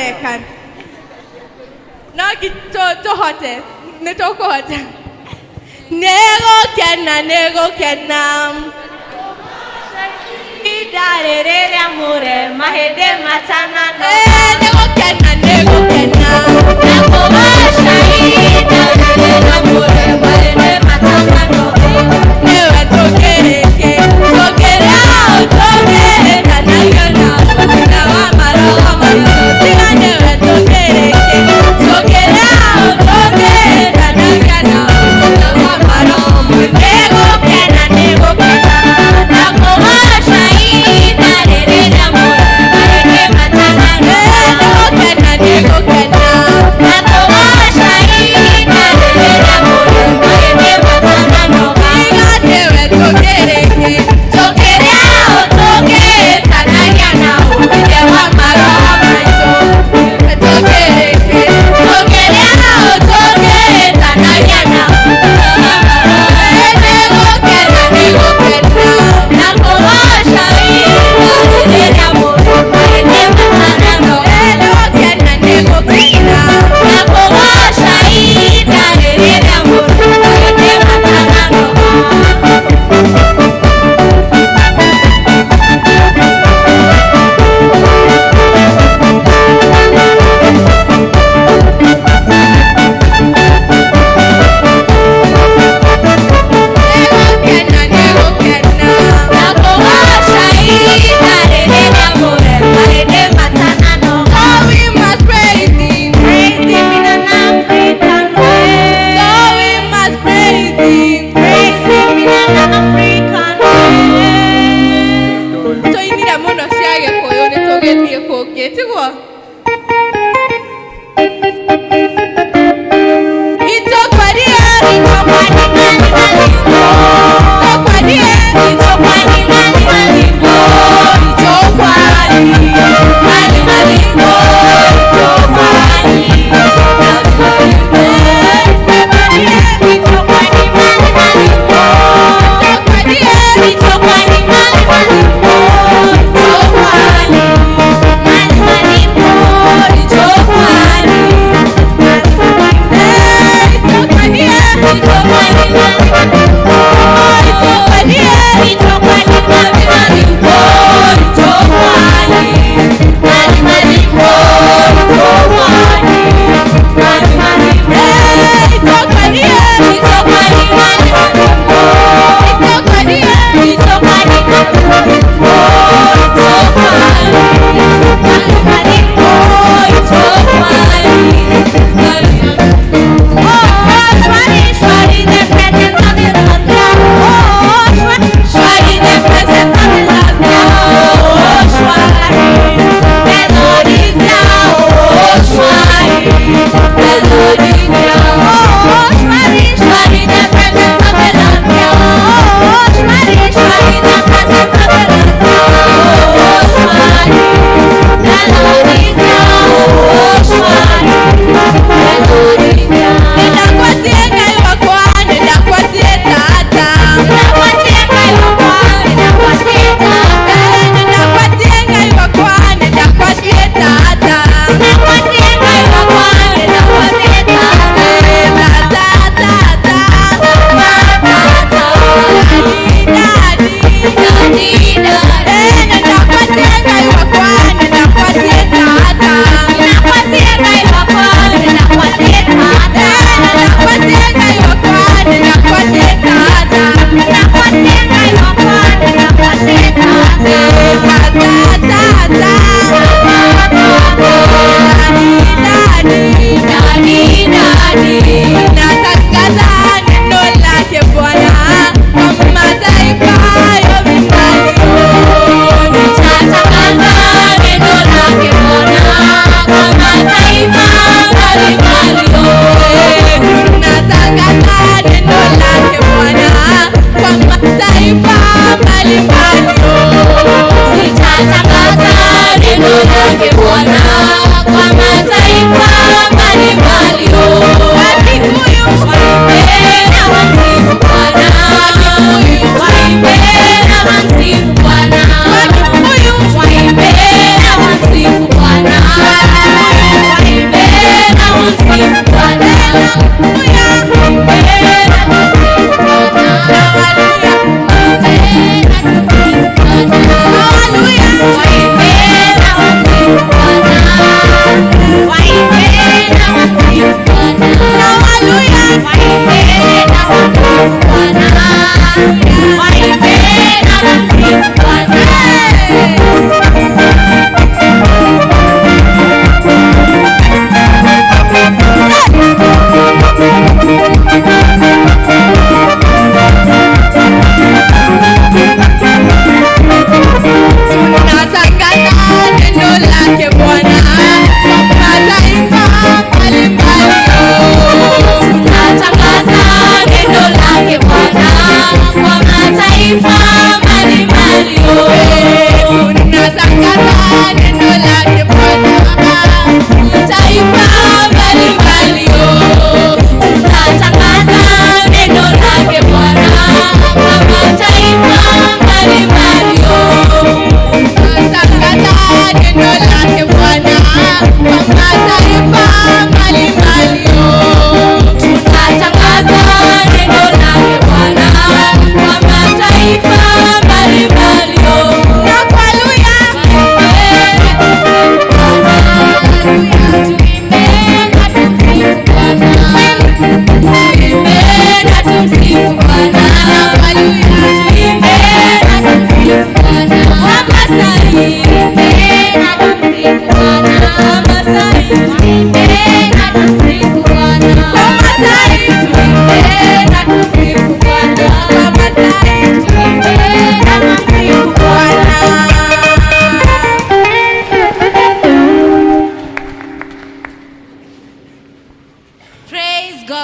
Tũreka no ngi tũhote, nĩ tũkũhota. Nĩgũkena, nĩgũkena. Ihinda rĩrĩ rĩa mũre mahĩndĩ matanano. Nĩgũkena, nĩgũkena. Na kũgoca ihinda rĩrĩ rĩa mũre mahĩndĩ matanano. Nĩwe tũkĩrĩkĩ, tũkĩrĩa tũkĩrĩkanagia na thutha wa maroho maitũ. Tiga nĩwe tũkĩrĩkĩ, tũkĩrĩa tũkĩrĩkanagia na thutha wa maroho maitũ. Nĩgũkena, nĩgũkena. Na kũgoca ihinda rĩrĩ rĩa mũre mahĩndĩ matanano. Nĩgũkena,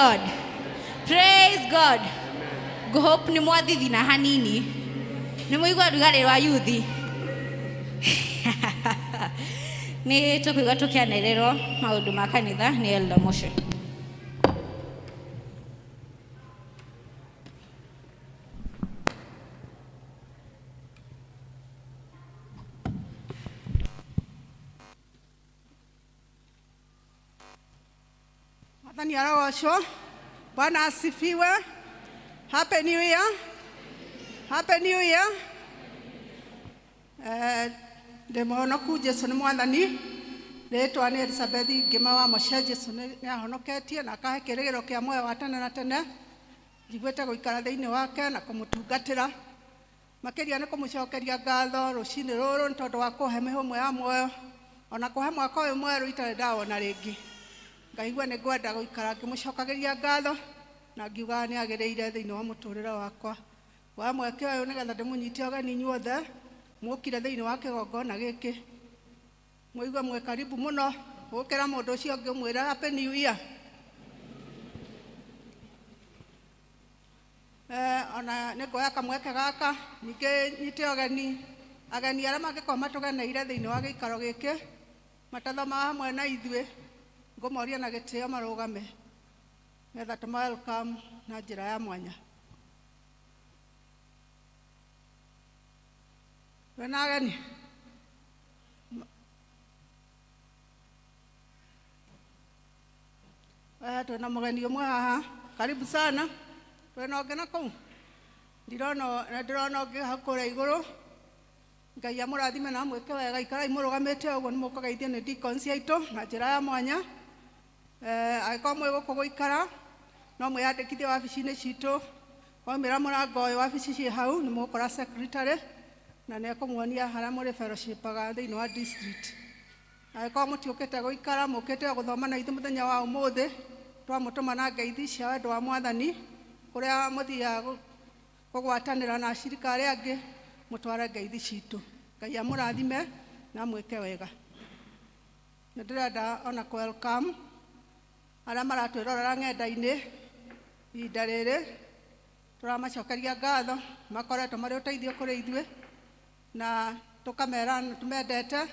God. Praise God. Ngũhope nĩ mwathithina hanini. Nĩ mũigua rugarĩ rwa yuthi. Nĩ tũkũigua tũkĩanĩrĩrwo maũndũ ma kanitha nĩ Elder Moshe. Mwathani arogocwo. Bwana asifiwe. Happy New Year. Happy New Year. Ndĩ mũhonoku Jesu nĩ mwathani. Rĩtwa nĩ Elizabeth Ngĩma wa Moshe. Jesu nĩ ahonoketie na akahe kĩrĩgĩrĩro kĩa muoyo wa tene na tene. Njiguĩte gũikara thĩinĩ wake na kũmũtungatĩra. Makĩria nĩ kũmũcokeria ngatho rũcinĩ rũrũ nĩ tondũ wa kũhe mĩhũmũ ya muoyo ona kũhe mwaka ũyũ mwerũ itarĩ ndawona rĩngĩ. Ngaigua nĩ ngwenda gũikara ngĩmũcokagĩria ngatho na ngiugaga nĩ agĩrĩire thĩinĩ wa mũtũrĩre wakwa. Wa mweke ũyũ nĩgetha ndĩmũnyite ũgeni inyuothe mũkire thĩinĩ wa kĩgongona gĩkĩ. Mũigue mwĩ karibu mũno gũkĩra mũndũ ũcio ũngĩ ũmwĩre Happy New Year. Ona nĩ nguoya kamweke gaka ningĩ nyite ũgeni ageni arĩa mangĩkorwo matũgeneire thĩinĩ wa gĩikaro gĩkĩ matathomaga hamwe na ithuĩ, ngũmoria na gĩtĩo marũgame nĩgetha tũma welcome na njĩra ya mwanya. Twĩna ageni? Twĩna mũgeni ũmwe haha, karibu sana. Twĩna ũngĩ na kũu? Ndirona, ndĩrona ũngĩ hau kũrĩa igũrũ. Ngai amũrathime na amwĩke wega. Ikarai mũrũgamĩte ũguo nĩ mũkũgeithio nĩ deacons aitũ na njĩra ya mwanya. Angĩkorwo mwĩ gũkũ gũikara no mwĩyandĩkithie wabici-inĩ citũ. Waumĩra mũrango ũyũ wabici ciĩ hau nĩ mũgũkora secretary na nĩ ekũmuonia harĩa mũrĩ fellowshipaga thĩinĩ wa district. Angĩkorwo mũtiũkĩte gũikara, mũkĩte o gũthoma na ithuĩ mũthenya wa ũmũthĩ, twamũtũma na ngeithi cia wendo wa mwathani kũrĩa mũthiaga kũgwatanĩra na acirika arĩa angĩ, mũtware ngeithi citũ. Ngai amũrathime na amwĩke wega. Nĩ ndĩrenda ona kũ welcome arĩa maratwĩrorera ng'enda-inĩ ihinda rĩrĩ, tũramacokeria ngatho, makoretwo marĩ ũteithio kũrĩ ithuĩ na tũkamera nĩ tũmendete,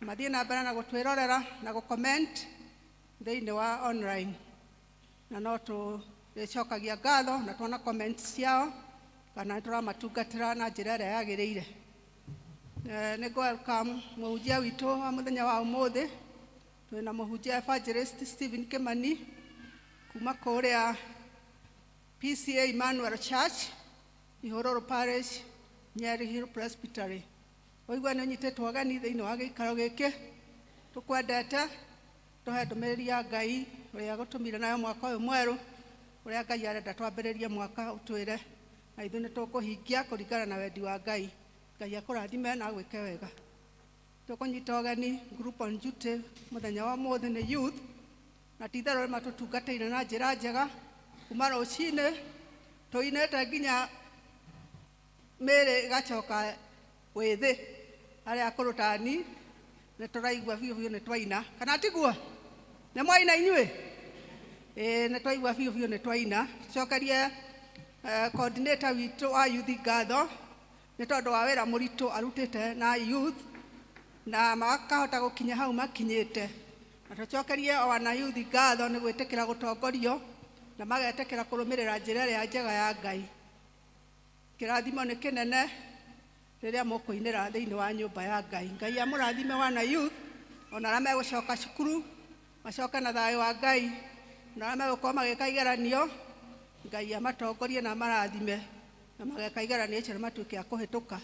mathiĩ na mbere na gũtwĩrorera na gũ-comment thĩinĩ wa online, na no tũrĩcokagia ngatho na tuona comments ciao kana nĩ tũramatungatĩra na njĩra ĩrĩa yagĩrĩire. Nĩ ngũ welcome mũhunjia witũ wa mũthenya wa ũmũthĩ. Twĩna mũhunjia Evangelist Stephen Kimani kuma kũrĩa PCA Emmanuel Church, Ihũrũrũ Parish, Nyeri Hill Presbytery. Ũigua nĩ ũnyitĩtwo ũgeni thĩinĩ wa gĩikaro gĩkĩ, tũkwendete, tũhe ndũmĩrĩri ya Ngai ũrĩa gũtũmire nayo mwaka ũyũ mwerũ, ũrĩa Ngai arenda twambĩrĩrie mwaka ũtwĩre, na ithuĩ nĩ tũkũhingia kũringana na wendi wa Ngai. Ngai akũrathime na agwĩke wega. Tũkũnyita ũgeni group on duty mũthenya wa ũmũthĩ nĩ youth, na ti itherũ nĩ matũtungatĩire na njĩra njega kuma rũcinĩ tũinĩte nginya mĩĩrĩ ĩgacoka wĩthĩ. Arĩa akũrũ ta niĩ nĩ tũraigua biũ biũ nĩ twaina, kana tiguo? Nĩ mwaina inyuĩ? Ĩĩ, nĩ twaigua biũ biũ nĩ twaina. Tũcokerie coordinator witũ wa youth ngatho nĩ tondũ wa wĩra mũritũ arutĩte na youth na makahota gũkinya hau makinyĩte. Na tũcokerie o ana youth ngatho nĩ gwĩtĩkĩra gũtongorio na magetĩkĩra kũrũmĩrĩra njĩra ĩrĩa njega ya Ngai. Kĩrathimo nĩ kĩnene rĩrĩa mũkũinĩra thĩinĩ wa nyũmba ya Ngai. Ngai amũrathime wana youth, ona arĩa megũcoka cukuru macoke na thayũ wa Ngai, na arĩa megũkorwo magĩka igeranio Ngai amatongorie na amarathime na mageka igeranio icio na matuĩke a kũhĩtũka,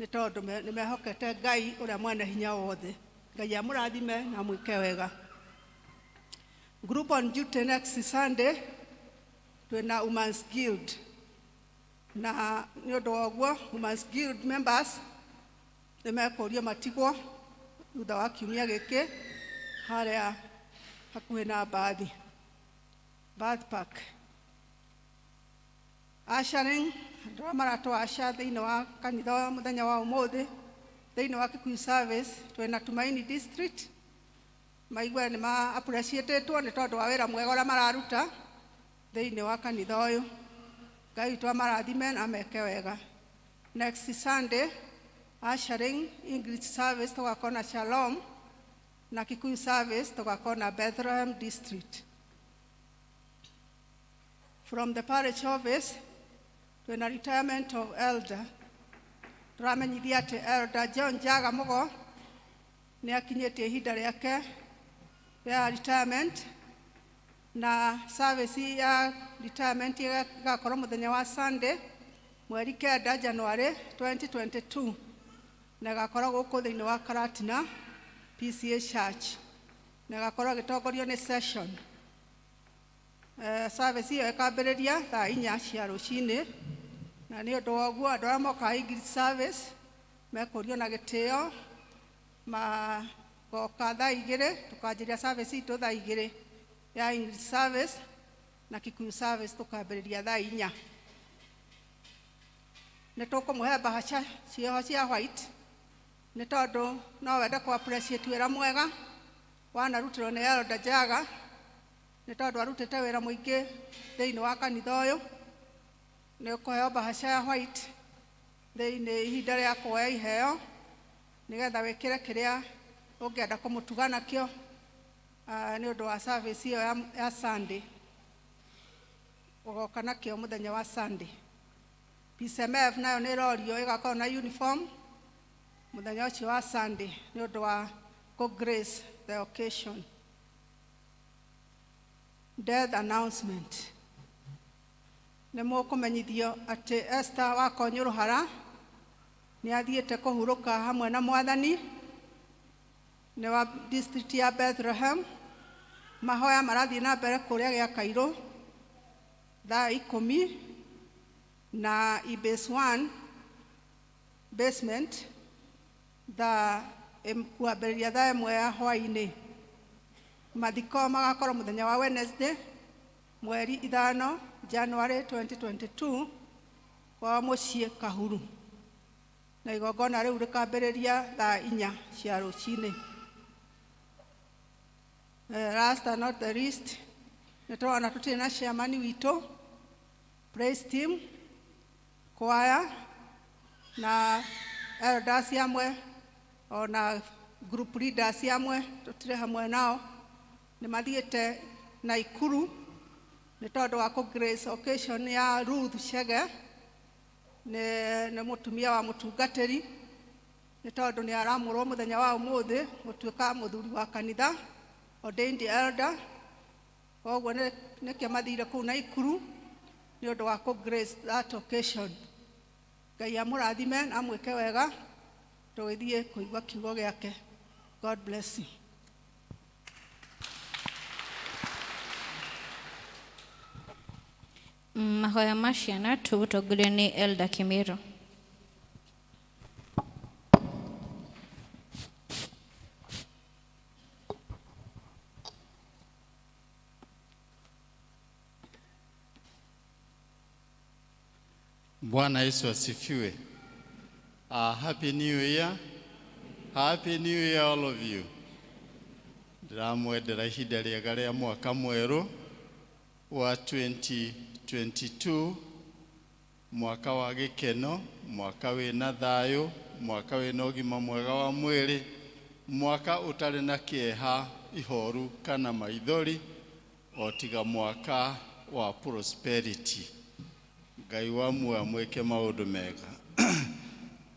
nĩ tondũ nĩ mehokete Ngai ũrĩa mwene hinya wothe. Ngai amũrathime na amwĩke wega. Group on duty next Sunday twĩna Women's Guild, na nĩ ũndũ wa ũguo Women's Guild members nĩ mekũrio matigwo thutha wa kiumia gĩkĩ harĩa hakuhĩ na Bath Park. Ushering, andũ arĩa maratũ usher thĩinĩ wa kanitha wa mũthenya wa ũmũthĩ thĩinĩ wa Kikuyu service twĩna Tumaini District. Maigue nĩ ma appreciatetwo nĩ tondũ wa wĩra mwega ũrĩa mararuta thĩinĩ wa kanitha ũyũ. Ngai witũ amarathime na ameke wega. Next Sunday, ushering English service tũgakorwo na Shalom, na Kikuyu service tũgakorwo na Bethlehem District. From the parish office, twĩna retirement of elder. Tũramenyithia atĩ Elder John Njaga Mũgo nĩ akinyĩtie ihinda rĩake rĩa retirement, na service ya retirement ĩgakorwo mũthenya wa Sunday mweri 9 January 2022, na ĩgakorwo gũkũ thĩinĩ wa Karatina PCEA Church, na ĩgakorwo ĩgĩtongorio nĩ session. Service ĩyo ĩkambĩrĩria thaa 4 cia rũcinĩ, na nĩ ũndũ wa ũguo andũ arĩa mokaga English service mekũrio na gĩtĩo magoka thaa 2. Tũkanjĩria service itũ thaa 2 ya English service, na Kikuyu service tũkambĩrĩria thaa 4. Nĩ tũkũmũhe mbahaca ciĩho cia white nĩ tondũ no wende kũ appreciate wĩra mwega wanarutĩrwo nĩ Elder Njaga, nĩ tondũ arutĩte wĩra mũingĩ thĩinĩ wa kanitha ũyũ. Nĩ ũkũheo mbahaca ya white thĩinĩ ihinda rĩa kuoya iheo, nĩgetha wĩkĩre kĩrĩa ũngĩenda kũmũtuga nakĩo nĩ ũndũ wa service ĩyo ya Sunday. Ũgoka nakĩo mũthenya wa Sunday. PCMF nayo nĩ ĩrorio ĩgakorwo na uniform mũthenya ũcio wa Sunday nĩ ũndũ wa kũ grace the occasion. Death announcement. Nĩ mũkũmenyithio atĩ Esther wa Konyũrũhara nĩ athiĩte kũhurũka hamwe na Mwathani, nĩ wa district ya Bethlehem. Mahoya marathiĩ na mbere kũrĩa gĩa Kairũ thaa 10 na Ibase 1 basement thaa kwambĩrĩria thaa 1 ya hwaĩ-inĩ. Mathiko magakorwo mũthenya wa Wednesday mweri 5 January 2022 kwa mũciĩ Kahuru, na igongona rĩu rĩkambĩrĩria thaa 4 cia rũcinĩ. Last and not the least, nĩ tũrona tũtirĩ na chairman witũ. Praise team, choir na elders amwe ona group leaders amwe tũtirĩ hamwe nao, nĩ mathiĩte Naikuru nĩ tondũ wa kũ grace occasion ya Ruth Chege, nĩ mũtumia wa mũtungatĩri, nĩ tondũ nĩ aramũrwo mũthenya wa ũmũthĩ gũtuĩka mũthuri wa kanitha, ordained elder. Koguo nĩkĩo mathire kũu Naikuru nĩ ũndũ wa kũ grace that occasion. Ngai amũrathime na amwĩke wega tũgĩthiĩ kũigua kiugo gĩake. God bless you. Mahoya ma ciana tũgũtongorio nĩ Elder Kimiro. Bwana Yesu asifiwe. Happy New Year. Happy New Year, all of you. Ndĩramwendera ihinda rĩega rĩa mwaka mwerũ wa 2022, mwaka wa gĩkeno, mwaka wĩna thayũ, mwaka wĩna ũgima mwega wa mwĩrĩ, mwaka ũtarĩ na kĩeha, ihoru kana maithori, o tiga mwaka wa prosperity. Ngai wa muoyo mwĩke maũndũ mega.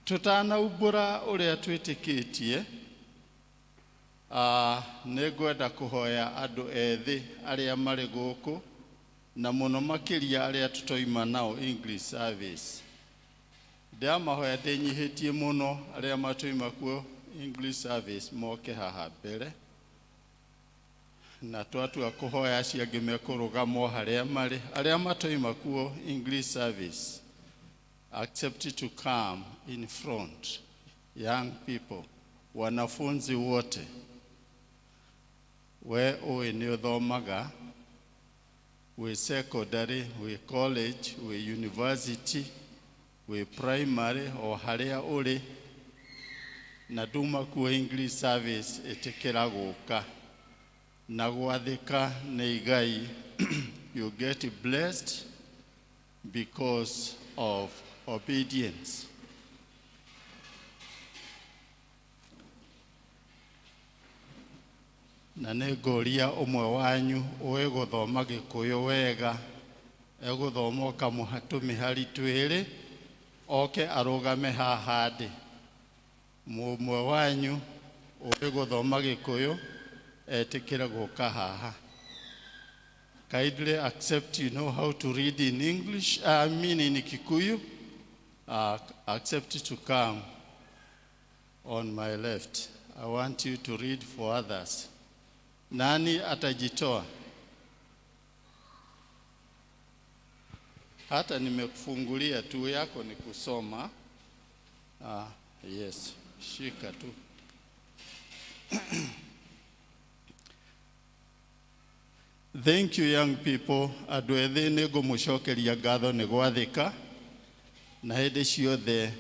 Tũtanaumbũra ũrĩa twĩtĩkĩtie, nĩ ngwenda kũhoya andũ ethĩ arĩa marĩ gũkũ, na mũno makĩria arĩa tũtoima nao English service. Ndĩramahoya ndĩnyihĩtie mũno, arĩa matoima kuo English service moke haha mbere, na twatua kũhoya acio angĩ mekũrũgama o harĩa marĩ. Arĩa matoima kuo English service, accept to come in front. Young people, wanafunzi wote, we ũĩ nĩ ũthomaga wĩ secondary, wĩ college, wĩ university, wĩ primary, o harĩa ũrĩ na nduma kuo English service, ĩtĩkĩra gũka. Na gwathĩka nĩ igai. You get blessed because of obedience. Na nĩ ngũria ũmwe wanyu ũĩ gũthoma Gĩkũyũ wega, egũthoma ũkamũha tũmĩhari twĩrĩ, oke arũgame haha ndĩ. Mũmwe wanyu ũĩ gũthoma Gĩkũyũ etĩkĩre gũka haha. Kindly accept you know how to read in English, I mean in Kikuyu. Accept to come on my left. I want you to read for others. Nani atajitoa? Hata nimekufungulia tu, yako ni kusoma. Ah, yes, shika tu. Thank you, young people. Andũ ethĩ, nĩ ngũmũcokeria ngatho nĩ gwathĩka na hĩndĩ ciothe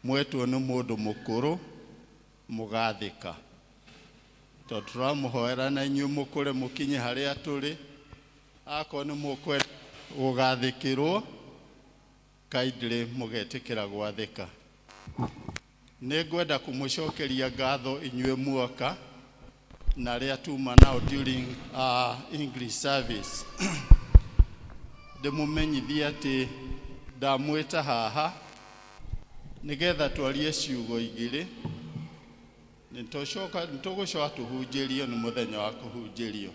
mwetwo nĩ mũndũ mũkũrũ mũgathĩka, tondũ tũramũhoera na inyuĩ mũkũre mũkinye harĩa tũrĩ. Akorwo nĩ mũkwenda gũgathĩkĩrwo, kindly mũgetĩkĩra gwathĩka. Nĩ ngwenda kũmũcokeria ngatho inyuĩ muoka na arĩa tuma nao during English service. Ndĩmũmenyithie atĩ ndamwĩta haha nĩgetha twarie ciugo igĩrĩ. Nĩtũgũcoka tũhunjĩrio, nĩ mũthenya wa kũhunjĩrio,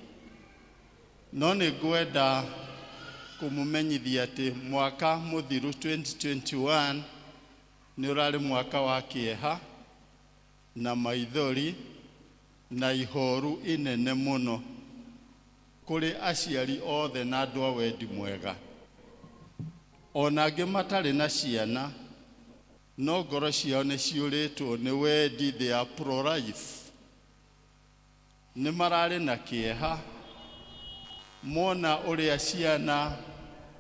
no nĩ ngwenda kũmũmenyithia atĩ mwaka mũthiru 2021 nĩ ũrarĩ mwaka wa kĩeha na maithori na ihoru inene mũno kũrĩ aciari othe na andũ a wendi mwega, ona angĩ matarĩ na ciana no ngoro ciao nĩ ciũrĩtwo nĩ wendi, they are pro-life. Nĩ mararĩ na kĩeha mona ũrĩa ciana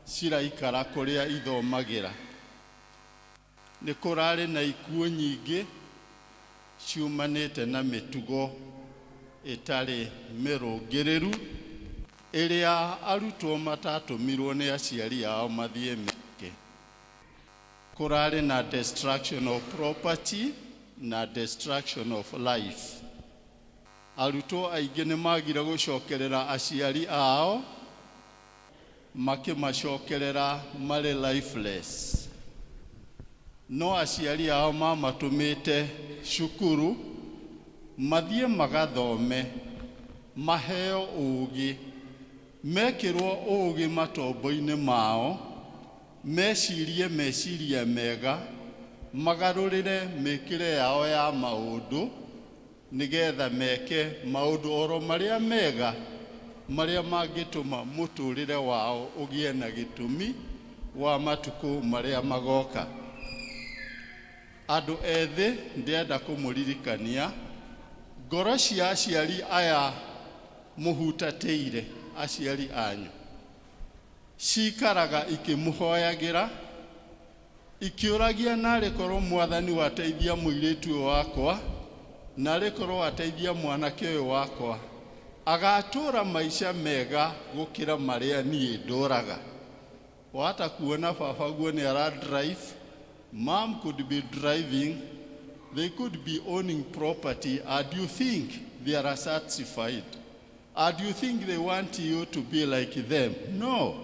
ciraikara kũrĩa ithomagĩra. Nĩ kũrarĩ na ikuũ nyingĩ ciumanĩte na mĩtugo ĩtarĩ mĩrũngĩrĩru ĩrĩa arutwo matatũmirwo nĩ aciari ao mathiĩ meke. Kũrarĩ na destruction of property na destruction of life. Arutwo aingĩ nĩ magire gũcokerera aciari ao, makĩmacokerera marĩ lifeless, no aciari ao mamatũmĩte cukuru mathiĩ magathome, maheo ũũgĩ, mekĩrwo ũũgĩ matombo-inĩ mao, mecirie meciria mega, magarũrĩre mĩkĩre yao ya maũndũ, nĩgetha meke maũndũ oro marĩa mega marĩa mangĩtũma mũtũrĩre wao ũgĩe na gĩtũmi wa matukũ marĩa magoka. Andũ ethĩ, ndĩrenda kũmũririkania ngoro cia aciari aya mũhutatĩire, aciari anyu cikaraga ikĩmũhoyagĩra, ikĩũragia, narĩ korwo Mwathani wateithia mũirĩtu ũyũ wakwa, narĩ korwo wateithia mwanake ũyũ wakwa, agatũra maica mega gũkĩra marĩa niĩ ndũraga. Wata kuona baba guo nĩ ara drive, mom could be driving, they could be owning property, and you think they are satisfied, and you think they want you to be like them. No,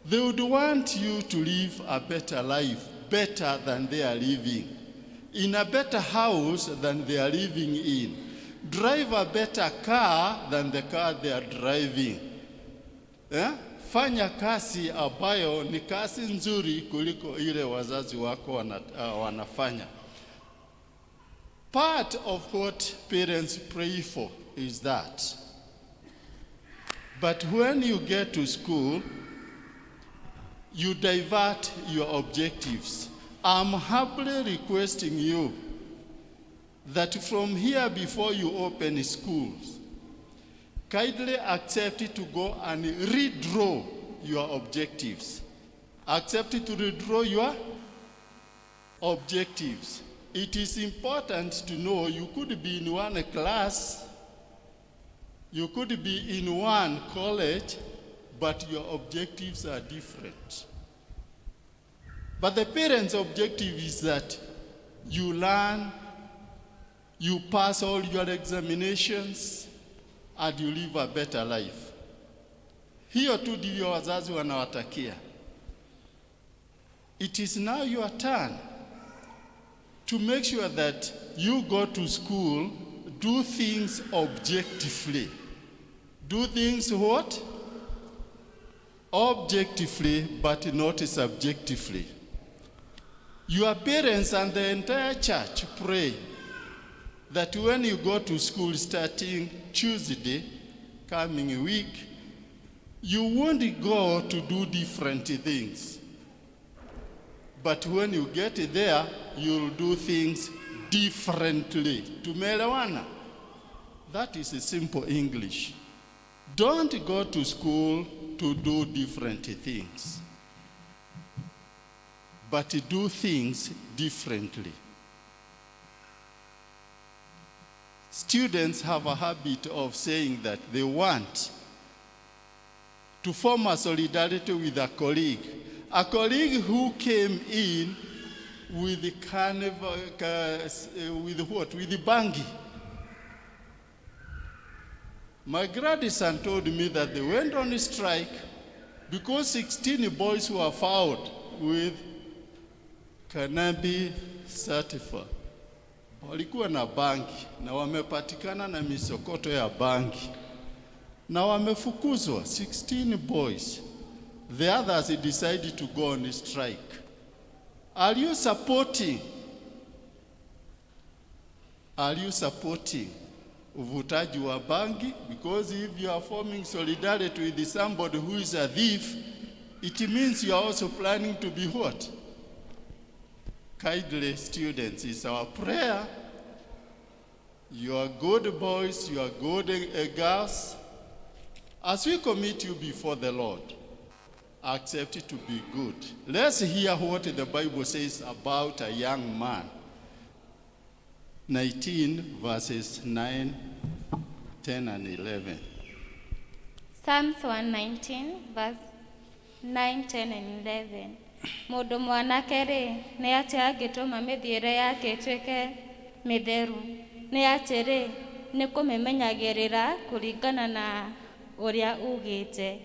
they would want you to live a better life, better than they are living, in a better house than they are living in, drive a better car than the car they are driving, eh? Fanya kazi ambayo ni kazi nzuri kuliko ile wazazi wako wanafanya. Part of what parents pray for is that. But when you get to school, you divert your objectives. I'm humbly requesting you that from here, before you open schools, kindly accept to go and redraw your objectives. Accept to redraw your objectives. It is important to know you could be in one class. You could be in one college, but your objectives are different. But the parents' objective is that you learn, you pass all your examinations, and you live a better life. Hiyo tu ndivyo wazazi wanawatakia. It is now your turn to make sure that you go to school, do things objectively. Do things what? Objectively, but not subjectively. Your parents and the entire church pray that when you go to school starting Tuesday, coming week, you won't go to do different things. But when you get there, you'll do things differently. Tumeelewana? That is a simple English. Don't go to school to do different things, but do things differently. Students have a habit of saying that they want to form a solidarity with a colleague who came in with the carnival, with what? With the bangi. My grandson told me that they went on strike because 16 boys were found with cannabis sativa. Walikuwa na bangi na wamepatikana na misokoto ya bangi na wamefukuzwa 16 boys. The others decided to go on strike. Are you supporting? Are you supporting uvutaji wa bangi? Because if you are forming solidarity with somebody who is a thief, it means you are also planning to be what? Kindly, students, it's our prayer. You are good boys, you are good girls. As we commit you before the Lord, accept it to be good. Let's hear what the Bible says about a young man. 19 verses 9, 10, and 11. Psalms 119 verse 9, 10 and 11. Mũndũ mwanake-rĩ, nĩ atĩa angĩtũma mĩthiĩre yake ĩtuĩke mĩtheru? Nĩ atĩrĩ, nĩ kũmĩmenyagĩrĩra kũringana na ũrĩa ugĩte.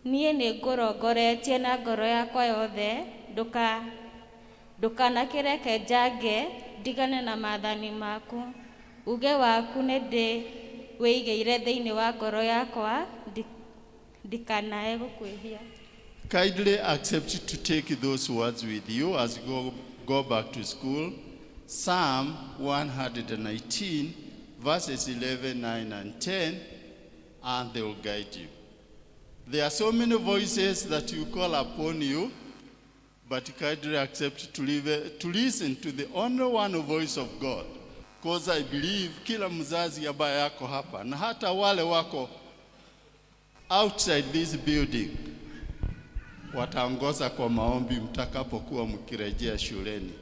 Niĩ nĩ ngũrongoretie na ngoro yakwa yothe, ndũkanakĩreke njange ndigane na maathani maku. Uge waku nĩ ndĩ wĩigĩire thĩinĩ wa ngoro yakwa, ndikanae gũkwĩhia. Kindly accept to take those words with you as you go back to school. Psalm 119, verses 11, 9, and 10, and they will guide you. There are so many voices that you call upon you, but kindly accept to listen to the only one voice of God. Because I believe kila mzazi ambaye yako hapa na hata wale wako outside this building wataongoza kwa maombi mtakapokuwa mkirejea shuleni.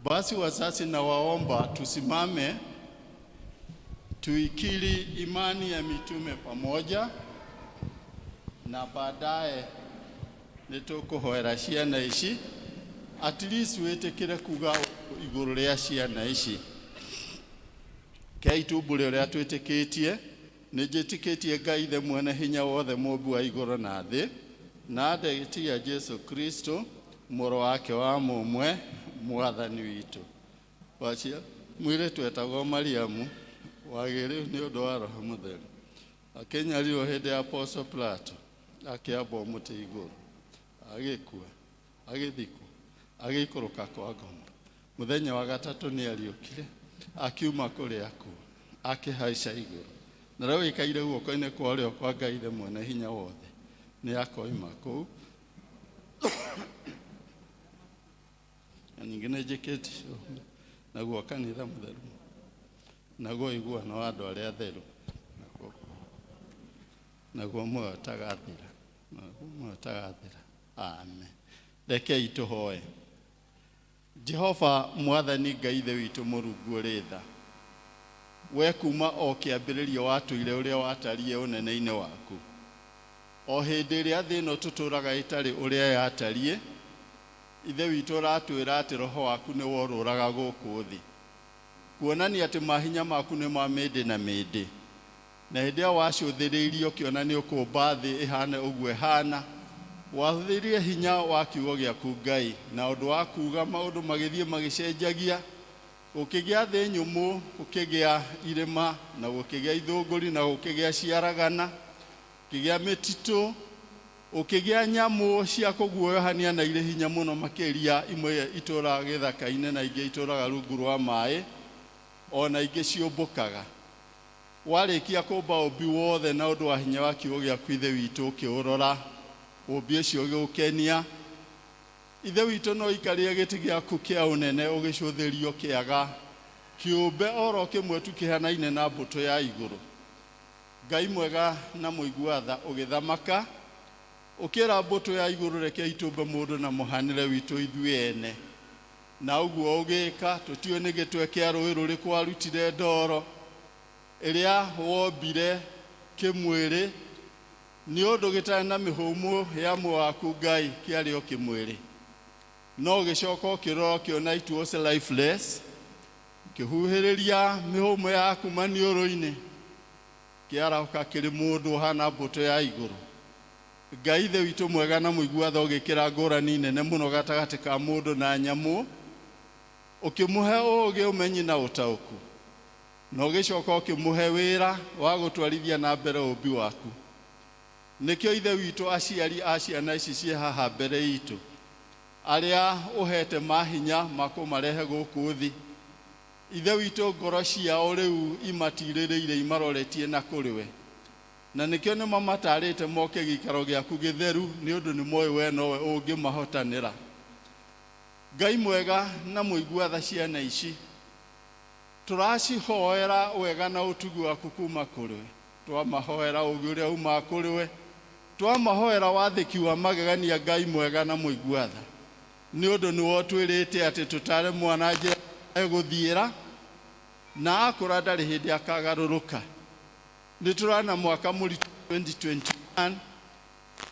Basi wazazi, nawaomba tusimame tuikiri imani ya mitume pamoja, na baadaye nĩtũkũhoera ciana ici, at least wĩtĩkĩre kuga igũrũ rĩa ciana ici. Kei tumbũre ũrĩa twĩtĩkĩtie. Nĩ njĩtĩkĩtie Ngai Ithe mwene hinya wothe, mũmbi wa igũrũ na thĩ, na ndegĩtia Jesu Kristo, mũrũ wake wa mũmwe, mwathani witũ, wacia mũirĩtu etagwo Mariamu, wagĩrĩu nĩ ũndũ wa Roho Mũtheru, akĩnyarirwo hĩndĩ ya Poncio Pilato, akĩambwo mũtĩ igũrũ, agĩkua, agĩthikwo, agĩikũrũka kwa ngoma. Mũthenya wa gatatũ nĩ ariũkire akiuma kũrĩa akuũ, akĩhaica igũrũ, na rĩu ĩikaire guoko-inĩ kwa ũrĩo kwa Ngai Ithe mwene hinya wothe. Nĩ akoima kũu. Na ningĩ nĩ njĩkĩte naguo kanitha mũtheru, naguo ũiguano wa andũ arĩa atheru, naguo muoyo ũtagathira, naguo muoyo ũtagathira. Amen. Rekei tũhoe. Jehova Mwathani Ngai Ithe witũ, Mũrungu ũrĩ tha. We kuma o kĩambĩrĩria watũire ũrĩa watariĩ ũnene-inĩ waku. O hĩndĩ ĩrĩa thĩ ĩno tũtũũraga ĩtarĩ ũrĩa yatariĩ, Ithe witũ ũratwĩra atĩ roho waku nĩ worũraga gũkũ thĩ. Kuonania atĩ mahinya maku nĩ ma mĩndĩ na mĩndĩ. Na hĩndĩ ĩyo wacũthĩrĩirie ũkĩona nĩ ũkũmba thĩ ĩhane ũguo ĩhana, wahũthĩrire hinya wa kiugo gĩaku Ngai, na ũndũ wa kuuga maũndũ magĩthiĩ magĩcenjagia, gũkĩgĩa thĩ nyũmũ, gũkĩgĩa irĩma, na gũkĩgĩa ithũngũri, na gũkĩgĩa ciaragana, gũkĩgĩa mĩtitũ, gũkĩgĩa nyamũ cia kũguoyohania na irĩ hinya mũno makĩria, imwe itũũraga gĩthaka-inĩ na ingĩ itũũraga rungu rwa maĩ, o na ingĩ ciũmbũkaga. Warĩkia kũmba ũmbi wothe na ũndũ wa hinya wa kiugo gĩaku Ithe witũ, ũkĩũrora ũmbi ũcio ũgĩgũkenia. Ithe witũ no ũikarĩre gĩtĩ gĩaku kĩa ũnene ũgĩcũthĩria ũkĩaga kĩũmbe oro kĩmwe tu kĩhanaine na mbũtũ ya igũrũ. Ngai mwega na mũigua tha ũgĩthamaka, ũkĩra mbũtũ ya igũrũ rekei tũmbe mũndũ na mũhanĩre witũ ithuĩ ene. Na ũguo ũgĩka, tũtiũĩ nĩ gĩtwe kĩa rũĩ rũrĩkũ warutire ndoro ĩrĩa wombire kĩmwĩrĩ, nĩ ũndũ gĩtarĩ na mĩhũmũ ya muoyo waku Ngai kĩarĩ o kĩmwĩrĩ. No ũgĩcoka ũkĩrora ũkĩona it was lifeless, ũkĩhuhĩrĩria mĩhũmũ yaku maniũrũ-inĩ, kĩarahũka kĩrĩ mũndũ ũhana mbũtũ ya igũrũ. Ngai Ithe witũ mwega na mũigua tha ũgĩkĩra ngũrani nene mũno gatagatĩ ka mũndũ na nyamũ, ũkĩmũhe ũũgĩ, ũmenyi na ũtaũku, na ũgĩcoka ũkĩmũhe wĩra wa gũtwarithia na mbere ũũmbi waku. Nĩkĩo Ithe witũ aciari a ciana ici ciĩ haha mbere itũ, arĩa ũhete mahinya ma kũmarehe gũkũ thĩ, Ithe witũ ngoro ciao rĩu imatirĩrĩire imaroretie na kũrĩ we. Na nĩkĩo nĩmamatarĩte moke gĩikaro gĩaku gĩtheru, nĩ ũndũ nĩmoĩ wee nowe ũngĩmahotanĩra. Ngai mwega na mũigua tha ciana ici, tũracihoera wega na ũtugi waku kuma kũrĩ we. Twamahoera ũũgĩ ũrĩa umaga kũrĩ we, twamahoera wathĩki wa magegania Ngai mwega na mũigua tha, nĩ ũndũ nĩwe ũtwĩrĩte atĩ tũtare mwana njĩra egũthiĩra, na akũra ndarĩ hĩndĩ akagarũrũka. Nĩ tũrana mwaka mũritũ 2021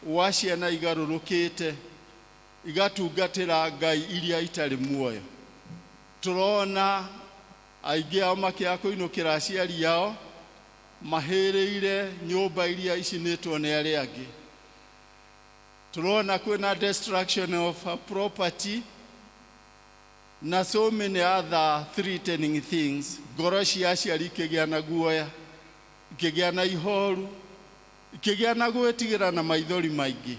wa ciana igarũrũkĩte igatungatĩra ngai iria itarĩ muoyo. Tũrona aingĩ ao makĩaga kũinũkĩra aciari ao mahĩrĩire nyũmba iria icinĩtwo nĩ arĩa angĩ. Tũrona kwĩna destruction of property na so many other threatening things. Ngoro cia aciari ikĩgĩa na guoya, ikĩgĩa na ihoru, ikĩgĩa na gwĩtigĩra na maithori maingĩ.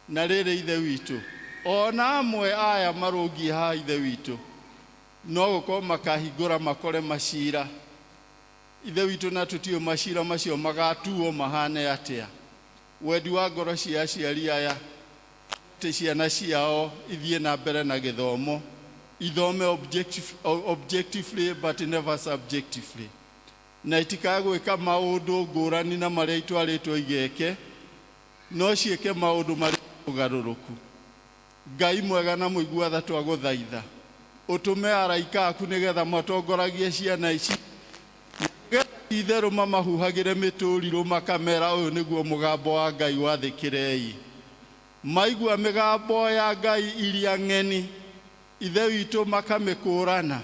Na rĩrĩ Ithe witũ, ona amwe aya marũngiĩ haha Ithe witũ, no gũkorwo makahingũra makore macira. Ithe witũ na tũtiũĩ macira macio magatuo mahane atĩa. Wendi wa ngoro cia aciari aya atĩ ciana ciao ithiĩ na mbere na gĩthomo, ithome objectively but never subjectively, na itikae gwĩka maũndũ ngũrani na marĩa itwarĩtwo igeke, no ciĩke maũndũ marĩa ũgarũrũku. Ngai mwega na mũigua tha twagũthaitha ũtũme araika aku nĩgetha matongoragie ciana ici, nĩgetha itherũ mamahuhagĩre mĩtũrirũ makamera ũyũ nĩguo mũgambo wa Ngai wathĩkĩrei. Maigua mĩgambo ya Ngai iria ng'eni, Ithe witũ makamĩkũrana.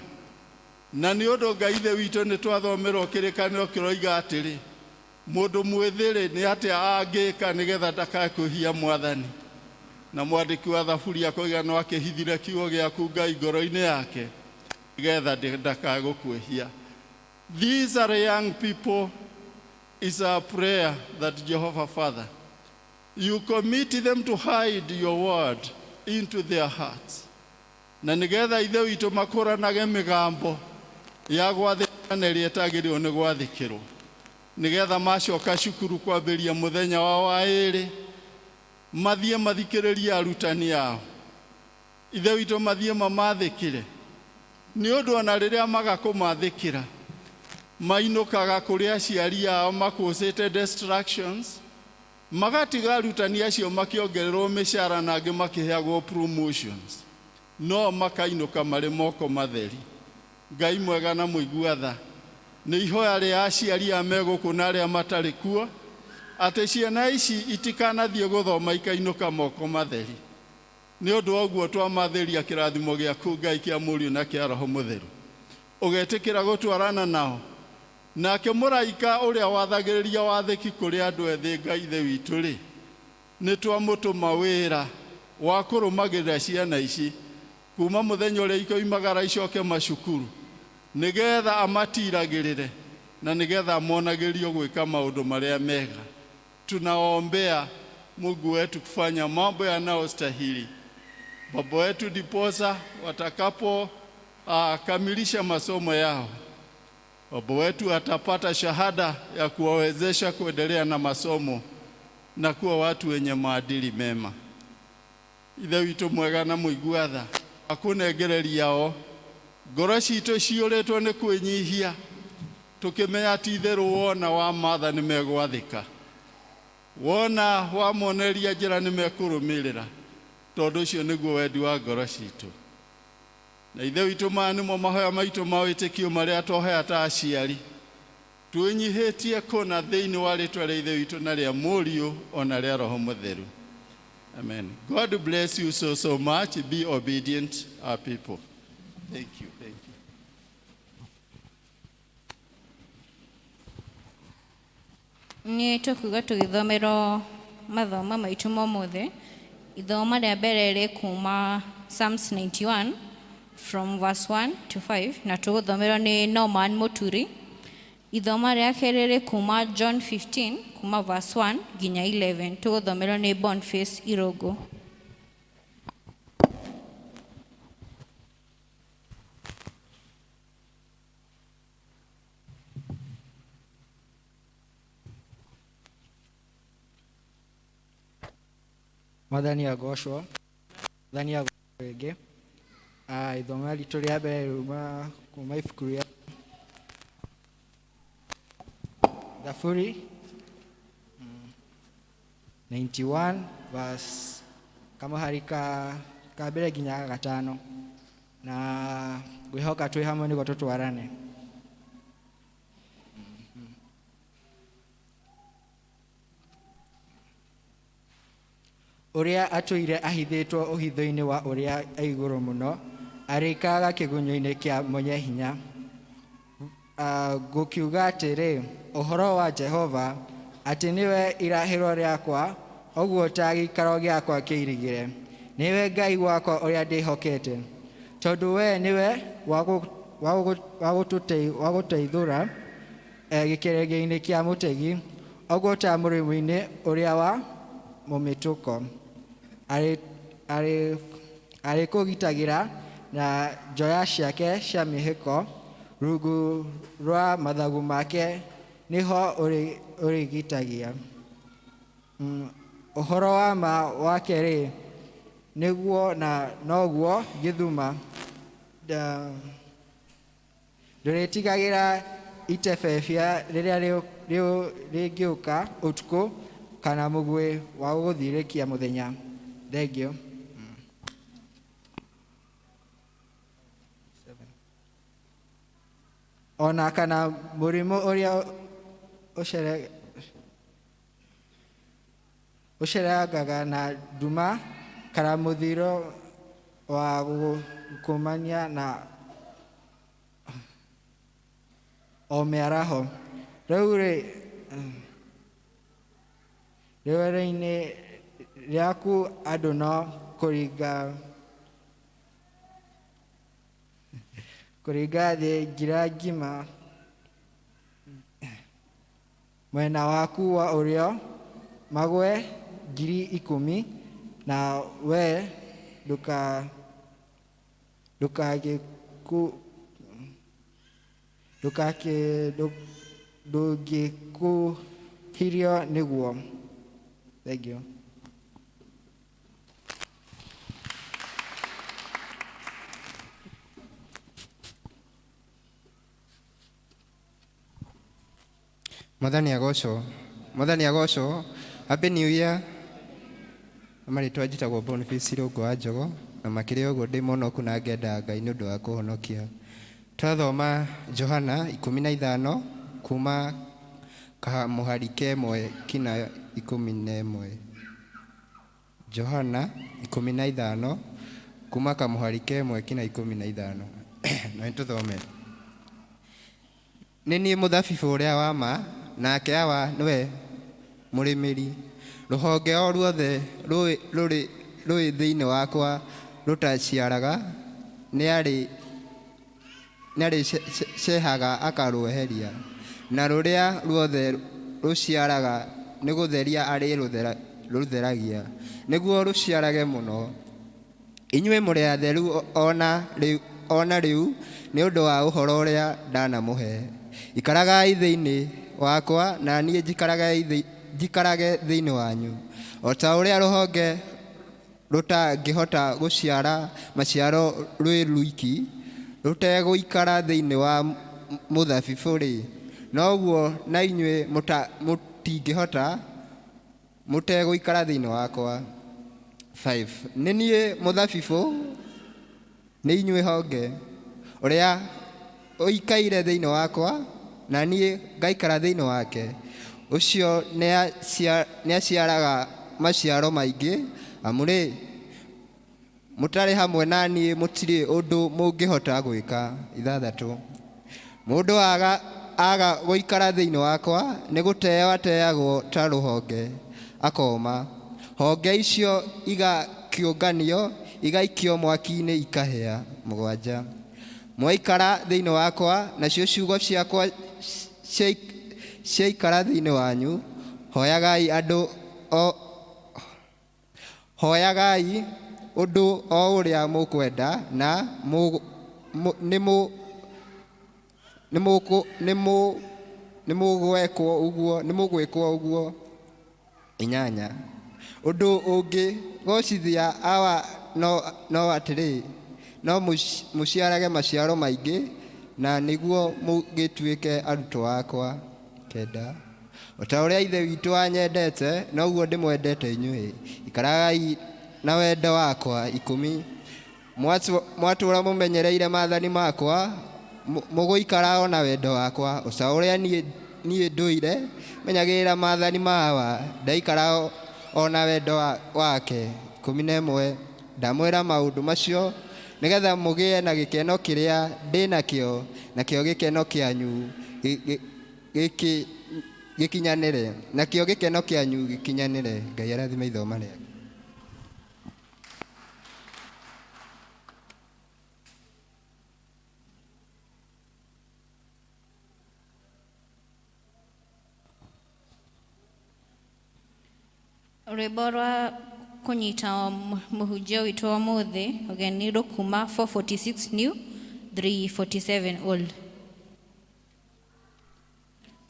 Na nĩ ũndũ Ngai Ithe witũ nĩ twathomerwo kĩrĩkanĩro kĩroiga atĩrĩ, mũndũ mwĩthĩ-rĩ nĩ atĩa angĩka nĩgetha ndakae kwĩhia Mwathani? Na mwandĩki wa Thaburi akoiga no akĩhithire kiugo gĩaku Ngai ngoro-inĩ yake nĩgetha ndakae gũkwĩhia. These are young people. It's our prayer that Jehovah Father, you commit them to hide your word into their hearts. Na nĩgetha Ithe witũ makũranage mĩgambo ya gwathĩkĩra na ĩrĩa ĩtagĩrĩirwo nĩ gwathĩkĩrwo, nĩgetha macoka cukuru kwambĩrĩria mũthenya wao wa ĩrĩ, mathiĩ mathikĩrĩrie arutani ao. Ithe witũ mathiĩ mamathĩkĩre, nĩ ũndũ ona rĩrĩa maga kũmathĩkĩra, mainũkaga kũrĩ aciari ao makũcĩte destructions, magatiga arutani acio makĩongererwo mĩcara na angĩ makĩheagwo promotions, no makainũka marĩ moko matheri. Ngai mwega na mũigua tha, Nĩ ihoya rĩa aciari a me gũkũ na arĩa matarĩ kuo atĩ ciana ici itikanathiĩ gũthoma ikainũka moko matheri. Nĩ ũndũ wa ũguo twamathĩria kĩrathimo gĩaku Ngai kĩa Mũriũ na kĩa Roho Mũtheru. Ũgetĩkĩra gũtwarana nao. Nake mũraika ũrĩa wathagĩrĩria wathĩki kũrĩ andũ ethĩ Ngai Ithe witũ-rĩ, nĩ twamũtũma wĩra wa kũrũmagĩrĩra ciana ici kuma mũthenya ũrĩa ikoimagara icoke macukuru, nĩgetha amatiragĩrĩre na nĩgetha amonagĩrio gwĩka maũndũ marĩa mega. Tunawaombea Mungu wetu kufanya mambo yanayostahili. Baba wetu, ndiposa watakapo kamilisha masomo yao, baba wetu atapata shahada ya kuwawezesha kuendelea na masomo na kuwa watu wenye maadili mema. Ithe witũ mwega na mũigua tha, akũnengereria o ngoro citũ ciyũrĩtwo nĩ kwĩnyihia, tũkĩmenya ti itherũ wona wa matha nĩ megwathĩka, wona wamoneria njĩra nĩ mekũrũmĩrĩra, tondũ ũcio nĩguo wendi wa ngoro citũ. Na Ithe witũ, maya nĩmo mahoya maitũ ma wĩtĩkio marĩa twahoya ta aciari, twĩnyihĩtie kũna thĩinĩ wa rĩtwa rĩa Ithe witũ na rĩa Mũriũ ona rĩa Roho Mũtheru. Amen. God bless you so, so much. Be obedient, our people. Thank you. Thank you. Nĩ tũkuga tũgĩthomerwo mathomo maitũ ma ũmũthĩ. Ithoma rĩa mbere rĩ kuma Psalms 91 from verse 1 to 5 na tũgũthomerwo nĩ Norman Mũturi. Ithoma rĩa kerĩ rĩ kuma John 15 kuma verse 1 nginya 11 tũgũthomerwo nĩ Boniface Irũngũ. Mwathani agocwo. Mwathani agocwo rĩngĩ. Ithomo ritũ rĩa mbere riuma kuma ibuku rĩa Thaburi 91 verse kamũhari ka mbere nginya gatano, na ngwĩhoka twĩ hamwe nĩguo tũtwarane. Ũrĩa atũire ahithĩtwo ũhitho-inĩ wa ũrĩa e igũrũ mũno, arĩikaraga kĩgunyũ-inĩ kĩa mwenye hinya. Ngũkiuga atĩrĩ, ũhoro wa Jehova, atĩ nĩwe irahĩro rĩakwa, ũguo ta gĩikaro gĩakwa kĩirigĩre. Nĩwe Ngai wakwa ũrĩa ndĩhokete. Tondũ we nĩwe wa gũteithũra gĩkerenge-inĩ kĩa mũtegi, ũguo ta mũrĩmo-inĩ ũrĩa wa mũmĩtũko. Arĩkũgitagĩra na njoya ciake cia mĩhĩko, rungu rwa mathagu make nĩho ũrĩgitagia. Ũhoro wa ma wake-rĩ, nĩguo na noguo gĩthuma. Ndũrĩtigagĩra itebebia rĩrĩa rĩngĩũka ũtukũ, kana mũguĩ wa gũgũthirĩkia mũthenya. Thengiũ. Ona kana mũrimũ ũrĩa ũcerangaga na nduma, kana mũthiro wa gũkũmania na o mĩaraho. Rĩu rĩ, rĩwere-inĩ rĩaku andũ no kũringa thĩ ngira ngima, mwena waku wa ũrĩo magwe 10,000, na we ndũngĩkuhirio nĩguo. Thank you. Mwathani agocwo. Mwathani agocwo. Happy New Year. Marĩtwa njĩtagwo Boniface Irũngũ wa Njogo, na makĩria ũguo ndĩ mũnoku na ngenda Ngai nĩ ũndũ wa kũhonokia. Twathoma Johana 15 kuma kamũhari kemwe kinya 11. Johana 15 kuma kamũhari kemwe kinya 15. Na nĩtũthome. Nĩ niĩ mũthabibũ ũrĩa wa ma, nake Awa nĩwe mũrĩmĩri. Rũhonge o ruothe rũĩ thĩinĩ wakwa rũtaciaraga, nĩarĩcehaga akarũeheria, na rũrĩa ruothe rũciaraga nĩ gũtheria arĩrũtheragia, nĩguo rũciarage mũno. Inyuĩ mũrĩ atheru ona rĩu nĩ ũndũ wa ũhoro ũrĩa ndanamũhe. Ikaragai thĩinĩ wakwa na niĩ njikarage thĩinĩ wanyu. O ta ũrĩa rũhonge rũtangĩhota gũciara maciaro rwĩ rwiki rũtegũikara thĩinĩ wa mũthabibũ-rĩ, noguo na inyuĩ mũtingĩhota mũtegũikara thĩinĩ wakwa. 5. Nĩ niĩ mũthabibũ, nĩ inyuĩ honge. Ũrĩa ũikaire thĩinĩ wakwa na niĩ ngaikara thĩinĩ wake, ũcio nĩaciaraga maciaro maingĩ, amu-rĩ, mũtarĩ hamwe na niĩ mũtirĩ ũndũ mũngĩhota gwĩka. 6. Mũndũ aga gũikara thĩinĩ wakwa nĩ gũteo ateagwo ta rũhonge akoma. Honge icio igakĩũnganio igaikio mwaki-inĩ ikahĩa. 7. Mwaikara thĩinĩ wakwa nacio ciugo ciakwa ciaikara thĩinĩ wanyu, hoyagai ũndũ o ũrĩa mũkwenda na nĩmũgwĩkwo ũguo. 8. Ũndũ ũngĩgoocithia Awa no atĩrĩ, no mũciarage maciaro maingĩ, na nĩguo mũgĩtuĩke arutwo akwa. 9. O ta ũrĩa Ithe witũ anyendete, noguo ndĩmwendete inyuĩ. Ikaragai na wendo wakwa. 10. Mwatũũra mũmenyereire maathani makwa, mũgũikara o na wendo wakwa, o ta ũrĩa niĩ ndũire menyagĩrĩra maathani ma Awa, ndaikara o na wendo wake. 11. Ndamwĩra maũndũ macio nĩgetha mũgĩe na gĩkeno kĩrĩa ndĩ nakĩo, nakĩo gĩkeno kĩanyu gĩkinyanĩre. Nakĩo gĩkeno kĩanyu gĩkinyanĩre. Ngai arathime ithoma rĩake. Rwĩmbo rwa kũnyita mũhunjia witũ ũmũthĩ ũgeni rũkuma 446 new 347 old.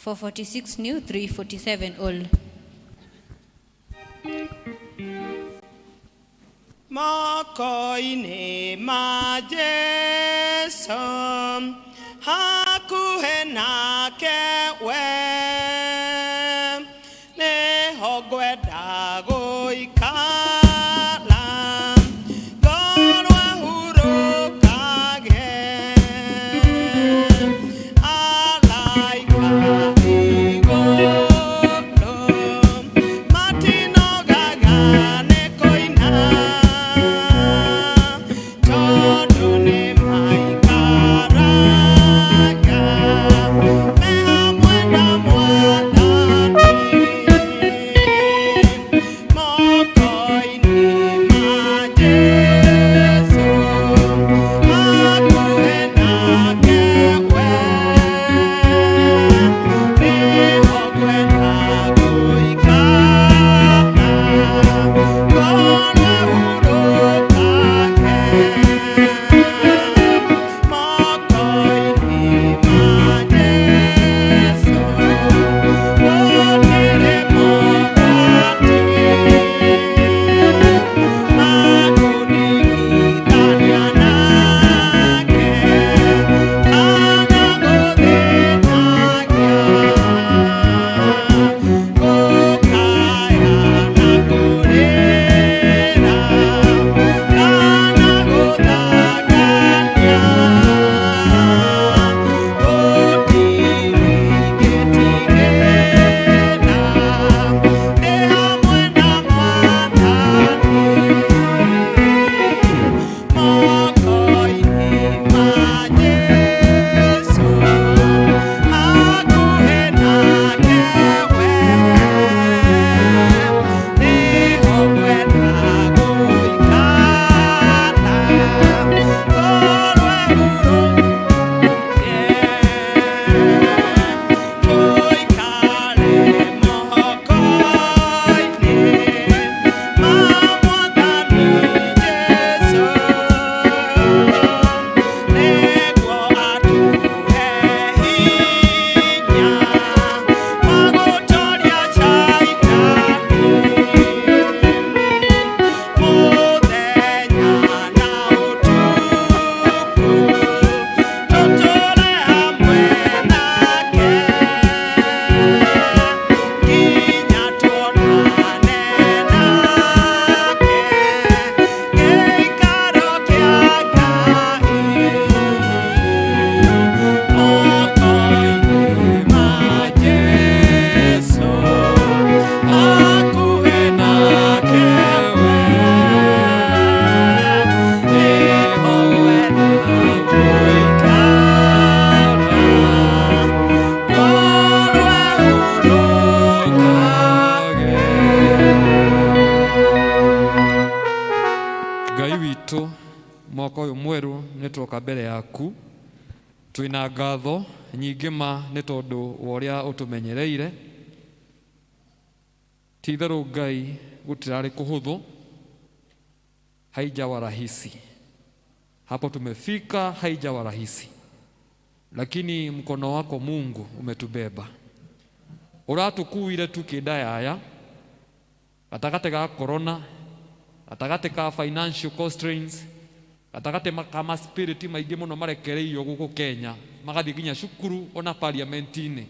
446 new 347 old. Moko-inĩ ma Jesũ hakuhĩ nake we, nĩho ngwenda gũikara, ngorwo hurũkage. Araika igũrũ matinogaga nĩ kũina, tondũ nĩ maikaraga me hamwe na twoka mbere yaku twĩna ngatho nyingĩ ma nĩ tondũ wa ũrĩa ũtũmenyereire. Ti itherũ Ngai gũtirarĩ kũhũthũ, haijawa rahisi. Hapo tumefika haijawa rahisi, lakini mkono wako Mungu umetubeba. Ũratũkuire tukĩndayaya gatagatĩ ga corona, gatagatĩ ka financial constraints, gatagatĩ ka maspiriti maingĩ mũno marekereirio gũkũ Kenya magathiĩ nginya cukuru ona parliament-inĩ,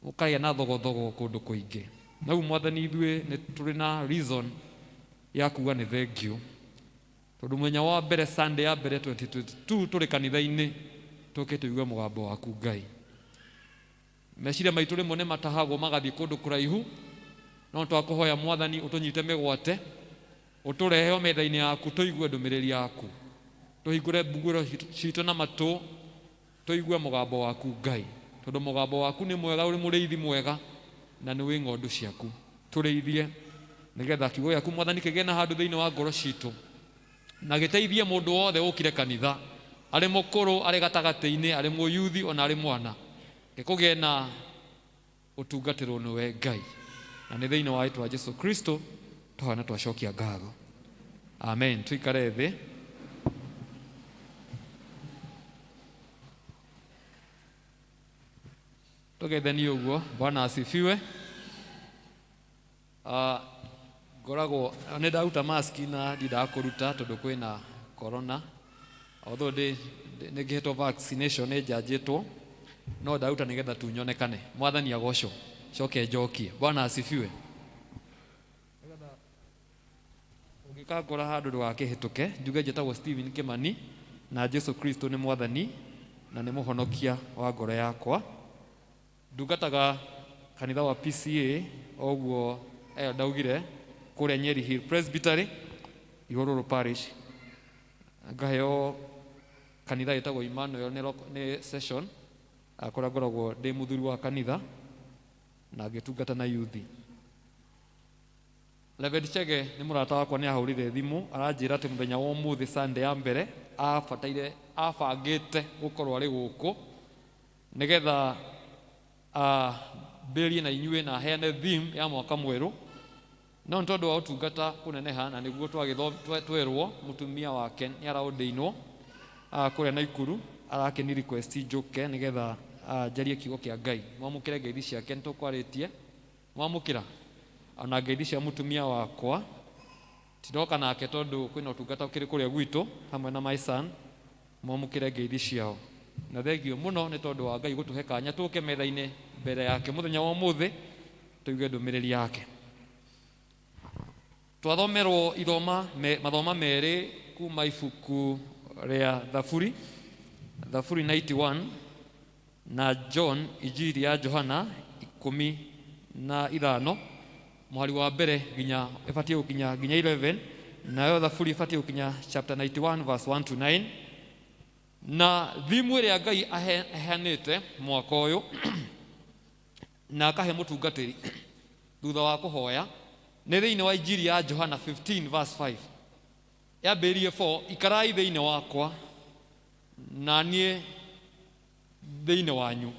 gũkagĩa na thogothogo kũndũ kũingĩ. Na rĩu Mwathani ithuĩ nĩ tũrĩ na reason ya kuga nĩ thank you, tondũ mũthenya wa mbere Sunday ya mbere 2022 tũrĩ kanitha-inĩ tũke tũigue mũgambo waku Ngai. Meciria maitũ rĩmwe nĩ matahagwo magathiĩ kũndũ kũraihu, no twakũhoya Mwathani ũtũnyite mĩgwate, ũtũrehe o metha-inĩ yaku tũigue ndũmĩrĩri yaku, tũhingũre mbuguĩro citũ na matũ tũigue mũgambo waku Ngai, tondũ mũgambo waku nĩ mwega, ũrĩ mũrĩithi mwega na nĩ wĩ ng'ondu ciaku. Tũrĩithie nĩgetha kiugo gĩaku Mwathani kĩgĩe na handũ thĩinĩ wa ngoro citũ na gĩteithie mũndũ wothe ũkire kanitha, arĩ mũkũrũ, arĩ gatagatĩ-inĩ, arĩ mũyuthi ona arĩ mwana, gĩkũgĩe na ũtungatĩrwo nĩwe Ngai, na nĩ thĩinĩ wa rĩtwa Jesu Kristo twahoya na twacokia ngatho, amen. Tuikare thĩ. Tũgeithanie ũguo. Bwana asifiwe. Ngoragwo nĩ ndaruta maski na ndindaga kũruta tondũ kwĩna corona, although ndĩ nĩ ngĩhetwo vaccination nĩ njanjĩtwo, no ndaruta nĩgetha tu nyonekane. Mwathani agocwo. Coke njokie. Bwana asifiwe. Ũngĩkangora handũ ndũgakĩhĩtũke, njuge njĩtagwo Stephen Kimani na Jesu Kristo nĩ Mwathani na nĩ mũhonokia wa ngoro yakwa. Ndungataga kanitha wa PCA oguo ĩyo ndaugire kũrĩa Nyeri Hill Presbytery, Ihũrũrũ Parish. Ngaheo kanitha ĩtagwo Emmanuel nĩ session kũrĩa ngoragwo ndĩ mũthuri wa kanitha na ngĩtungata na yuthi. Reverend Chege nĩ mũrata wakwa, nĩ ahũrire thimũ aranjĩra atĩ mũthenya wa ũmũthĩ Sunday ya mbere abataire abangĩte gũkorwo arĩ gũkũ nĩgetha ambĩrĩrie na inyuĩ na aheane theme ya mwaka mwerũ, no nĩ tondũ wa ũtungata kũneneha na nĩguo twerwo mũtumia wake nĩ araũndĩinwo kũrĩa Naikuru, arakĩni request njũke nĩgetha njarie kiugo kĩa Ngai. Mwamũkĩre ngeithi ciake, nĩ tũkwarĩtie mwamũkĩra ona ngeithi cia mũtumia wakwa. Tindoka nake tondũ kwĩna ũtungata ũkĩrĩ kũrĩa gwitũ hamwe na my son. Mwamũkĩre ngeithi ciao na thengio mũno nĩ tondũ wa Ngai gũtũhe kanya tũke metha-inĩ mbere yake mũthenya wa ũmũthĩ tũigue ndũmĩrĩri yake. Twathomerwo ithoma mathoma merĩ kuma ibuku rĩa Thaburi, Thaburi 91 na John, Injiri ya Johana 15 mũhari wa mbere nginya ĩbatiĩ gũkinya nginya 11, nayo Thaburi ĩbatiĩ gũkinya chapter 91 verse 1 to 9. Na thimu ĩrĩa Ngai aheanĩte mwaka ũyũ na akahe mũtungatĩri thutha wa kũhoya nĩ thĩinĩ wa Injiri ya Johana 15 verse 5, yambĩrĩrie 4, ikarai thĩinĩ wakwa na niĩ thĩinĩ wanyu,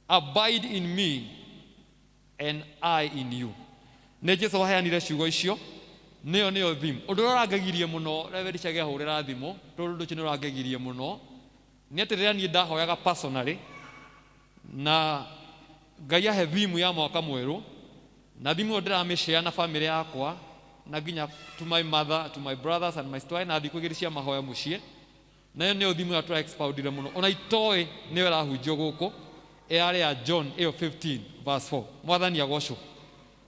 abide in me and I in you. Nĩ Jesu waheanire ciugo icio, nĩyo nĩyo theme. Ũndũ ũrĩa ũrangegirie mũno Reverend Chege ahũrĩra thimũ, tondũ ũndũ ũcio nĩ ũrangegirie mũno, nĩ atĩ rĩrĩa niĩ ndahoyaga personally na Ngai ahe theme ya mwaka mwerũ, na thimũ ĩyo ndĩramĩshare na family yakwa na nginya to my mother, to my brothers and my sister, na thikũ igĩrĩ cia mahoya mũciĩ, nayo nĩyo thimũ ĩyo tũra expoundire mũno, ona itoĩ nĩyo ĩrahunjio gũkũ, ĩrarĩ ya John ĩyo 15 verse 4. Mwathani agocwo.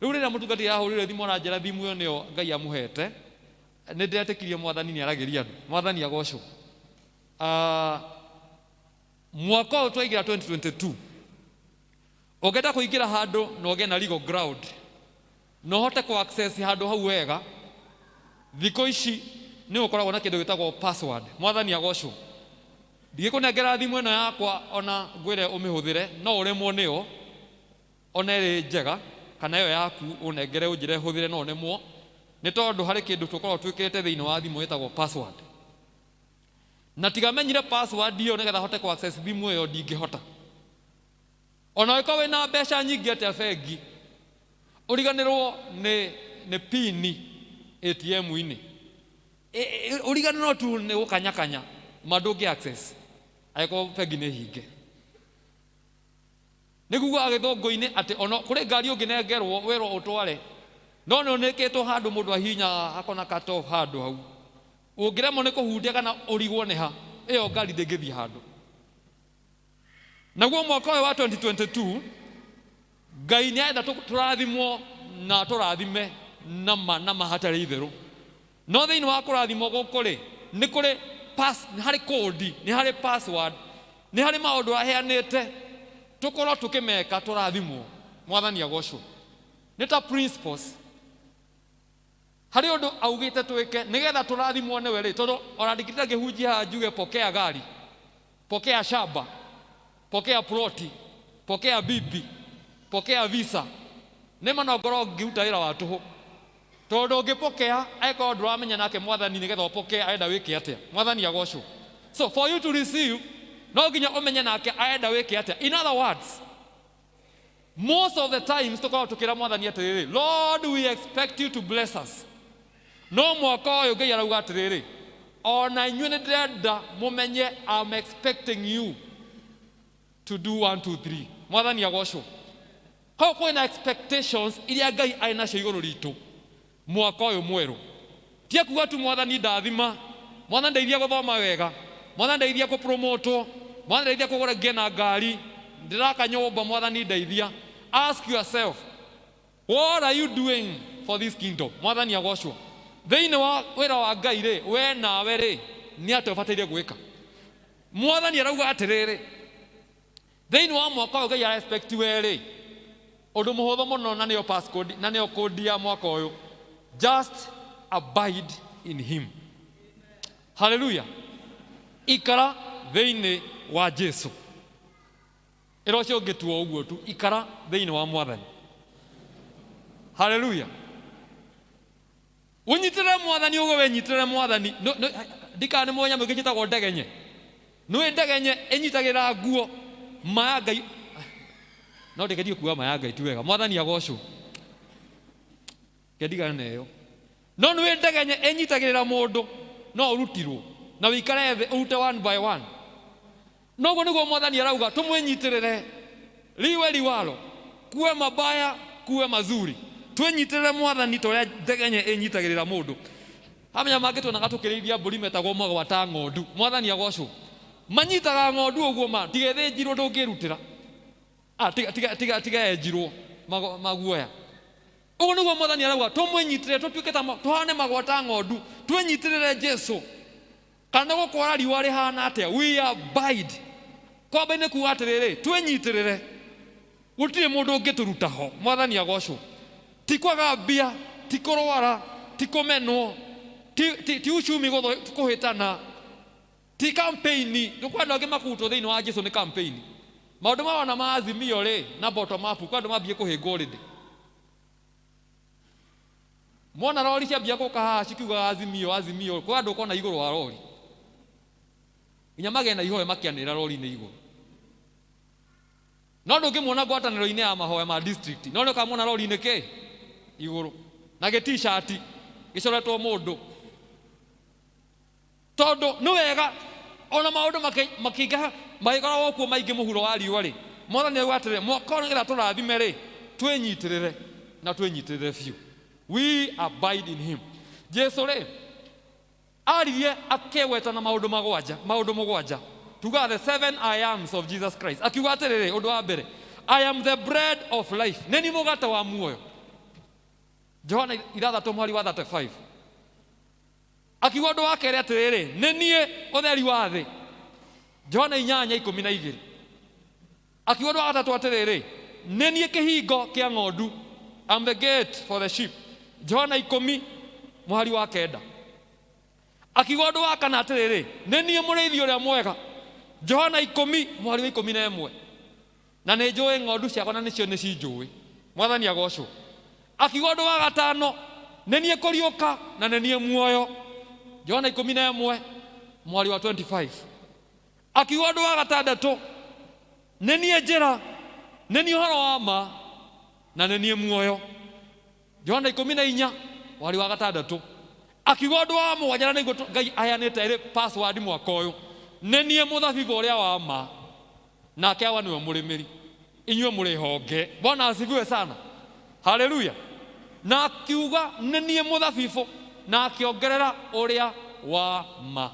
Rĩu rĩrĩa mũtungatĩri ahũrire thimũ aranjĩra thimũ ĩyo nĩyo Ngai amũhete, nĩ ndĩretĩkirie Mwathani nĩ aragĩria andũ. Mwathani agocwo. Mwaka ũyũ twaingĩra 2022, ũngĩenda kũingĩra handũ na ũgĩe na legal ground na ũhote kũ access handũ hau wega, thikũ ici nĩ ũkoragwo na kĩndũ gĩtagwo password. Mwathani agocwo. Ndigĩkũnengera thimũ ĩno yakwa ona ngwĩre ũmĩhũthĩre, no ũremwo nĩyo ona ĩrĩ njega, kana ĩyo yaku ũnengere ũnjĩre hũthĩre no ũnemwo, nĩ tondũ harĩ kĩndũ tũkoragwo twĩkĩrĩte thĩinĩ wa thimũ ĩtagwo password. Na tiga menyire password ĩyo nĩgetha hote kũ access thimũ ĩyo ndingĩhota. Ona ũngĩkorwo wĩna mbeca nyingĩ atĩa bengi, ũriganĩrwo nĩ nĩ pini ATM-inĩ. Ũriganĩrwo tu nĩ gũkanyakanya ma ndũngĩ access angĩkorwo bengi nĩ hinge. Nĩ kuga gĩthũngũ-inĩ atĩ ona kũrĩ ngari ũngĩnengerwo wĩrwo ũtware no nĩ ũnĩkĩtwo handũ mũndũ ahihinyaga akona cut off handũ hau. Ũngĩremwo nĩ kũhutia kana ũrigwo nĩ ha, ĩyo ngari ndĩngĩthiĩ handũ. Naguo mwaka ũyũ wa 2022 Ngai nĩ arenda tũrathimwo na tũrathime na ma na ma hatarĩ itherũ. No thĩinĩ wa kũrathimwo gũkũ rĩ, nĩ kũrĩ pass, nĩ harĩ kũndi, nĩ harĩ password, nĩ harĩ maũndũ aheanĩte tũkorwo tũkĩmeka tũrathimwo. Mwathani agocwo. Nĩ ta principles. Harĩ ũndũ augĩte twĩke nĩgetha tũrathimwo nĩwe rĩ, tondũ ona ndingĩtinda ngĩhunjia haha njuge pokea gari, pokea shamba, pokea ploti, pokea bibi, pokea visa. Nĩ ma no ngorwo ngĩruta wĩra wa tũhũ. Tondũ ndũngĩpokea angĩkorwo ndũramenya nake Mwathani nĩgetha ũpokee arenda wĩke atĩa. Mwathani agocwo. So for you to receive no nginya ũmenye nake arenda wĩke atĩa. In other words, most of the times tũkoragwo tũkĩra Mwathani atĩrĩrĩ, Lord we expect you to bless us. No mwaka ũyũ Ngai arauga atĩrĩrĩ, ona inyuĩ nĩ ndĩrenda mũmenye I'm expecting you to do 1 2 3. Mwathani agocwo. Koguo kwĩna expectations iria Ngai arĩ nacio igũrũ ritũ mwaka ũyũ mwerũ. Ti kuga tu Mwathani ndathima, Mwathani ndeithia gũthoma wega, Mwathani ndeithia kũpromotwo, Mwathani ndeithia kũgũra ngĩe na ngari, ndĩraka nyũmba, Mwathani ndeithia. Ask yourself, what are you doing for this kingdom? Mwathani agocwo. Thĩinĩ wa wĩra wa Ngai rĩ, we nawe rĩ, nĩ atĩa ũbataire gwĩka? Mwathani arauga atĩrĩrĩ, thĩinĩ wa mwaka ũyũ Ngai ara expect we rĩ, ũndũ mũhũthũ mũno na nĩyo passcode, na nĩyo kũndi ya mwaka ũyũ, just abide in him. Haleluya. Ikara thĩinĩ wa Jesu. Ĩra ũcio ũngĩ tu o ũguo tu, ikara thĩinĩ wa Mwathani. Haleluya. Ũnyitĩrĩre Mwathani ũguo wenyitĩrĩre Mwathani. Ndikana nĩ mũĩ nyamũ ĩngĩ njĩtagwo ndegenye. Nĩũĩ ndegenye ĩnyitagĩrĩra nguo ma ya Ngai. No ndĩgerie kuga ma ya Ngai ti wega. Mwathani agocwo. Reke ndigane na ĩyo. No nĩũĩ ndegenye ĩnyitagĩrĩra mũndũ no ũrutirwo na ũikare thĩ ũrute one by one. Noguo nĩguo Mwathani arauga tũmwĩnyitĩrĩre liwe liwalo, kuwe mabaya kuwe mazuri, twĩnyitĩrĩre Mwathani ta ũrĩa ndegenye ĩnyitagĩrĩra mũndũ. Amenya mangĩ tuonaga tũkĩrĩithia mbũri metagwo magwata ng'ondu. Mwathani agocwo. Manyitaga ng'ondu ũguo ma tiga ĩthĩnjirwo ndũngĩrutĩra. Ah, tiga tiga tiga tiga yenjirwo maguoya. Ũguo nĩguo Mwathani arauga tũmwĩnyitĩrĩre tũtuĩke ta tũhane magwata ng'ondu, twĩnyitĩrĩre Jesu. Kana gũkwara riũa rĩhana atĩa, we abide. Kwamba nĩ kuga atĩrĩrĩ, twĩnyitĩrĩre, gũtirĩ mũndũ ũngĩtũruta ho. Mwathani agocwo. Ti kwaga mbia, ti kũrwara, ti kũmenwo, ti uchumi kũhĩtana, ti campaign. Nĩ kwĩ andũ angĩ makutwo thĩinĩ wa Jesu nĩ campaign. Maũndũ maya wona ma Azimio rĩ, na bottom up, kwĩ andũ mambie kũhĩngwo already. Mwona rori ciambia gũka haha cikiugaga Azimio, Azimio, kwĩ andũ ũkona igũrũ wa rori. Nginya magĩe na ihoya makĩanĩrĩra rori-inĩ igũrũ. No ndũngĩmuona ngwatanĩro-inĩ ya mahoya ma district, no nĩ ũkamuona rori-inĩ kĩ? Igũrũ. Na gĩ t-shirt gĩcoretwo mũndũ. Tondũ nĩ wega ona maũndũ makĩingĩha magĩkoragwo kuo maingĩ mũhuro wa riũa rĩ, Mwathani auga atĩrĩ, mwaka ũyũ nĩgetha tũrathime rĩ, twĩnyitĩrĩre na twĩnyitĩrĩre biũ. We abide in him. Jesu rĩ, aririe akĩgweta na maũndũ magwanja, maũndũ mũgwanja. Tugaga the seven I ams of Jesus Christ. Akiuga atĩrĩrĩ, ũndũ wa mbere, I am the bread of life. Nĩ niĩ mũgate wa muoyo. Johana ithathatũ mũhari wa 35. Akiuga ũndũ wa kerĩ atĩrĩrĩ, nĩ niĩ ũtheri wa thĩ. Johana 8:12. Akiuga ũndũ wa gatatũ atĩrĩrĩ, nĩ niĩ kĩhingo kĩa ng'ondu. I'm the gate for the sheep. Johana 10 mũhari wa 9. Akiuga ũndũ wa kana atĩrĩrĩ, nĩ niĩ mũrĩithi ũrĩa mwega. Johana 10 mũhari wa 11. Na nĩ njũĩ ng'ondu ciakwa na nĩcio nĩ cinjũĩ. Mwathani agocwo. Akiuga ũndũ wa gatano, nĩ niĩ kũriũka na nĩ niĩ muoyo. Johana 11. Mwari wa 25 akiuga ũndũ wa gatandatũ, nĩ niĩ njĩra, nĩ niĩ ũhoro wa ma, na nĩ niĩ muoyo. Johana 14 mwari wa gatandatũ akiuga ũndũ wa mũgwanja, na nĩguo Ngai aheanĩte ĩrĩ password mwaka ũyũ, nĩ niĩ mũthabibũ ũrĩa wa ma, nake Awa nĩwe mũrĩmĩri, inyuĩ mũrĩ honge. Bwana asifiwe sana, haleluya. Na akiuga nĩ niĩ mũthabibũ, na akĩongerera ũrĩa wa ma.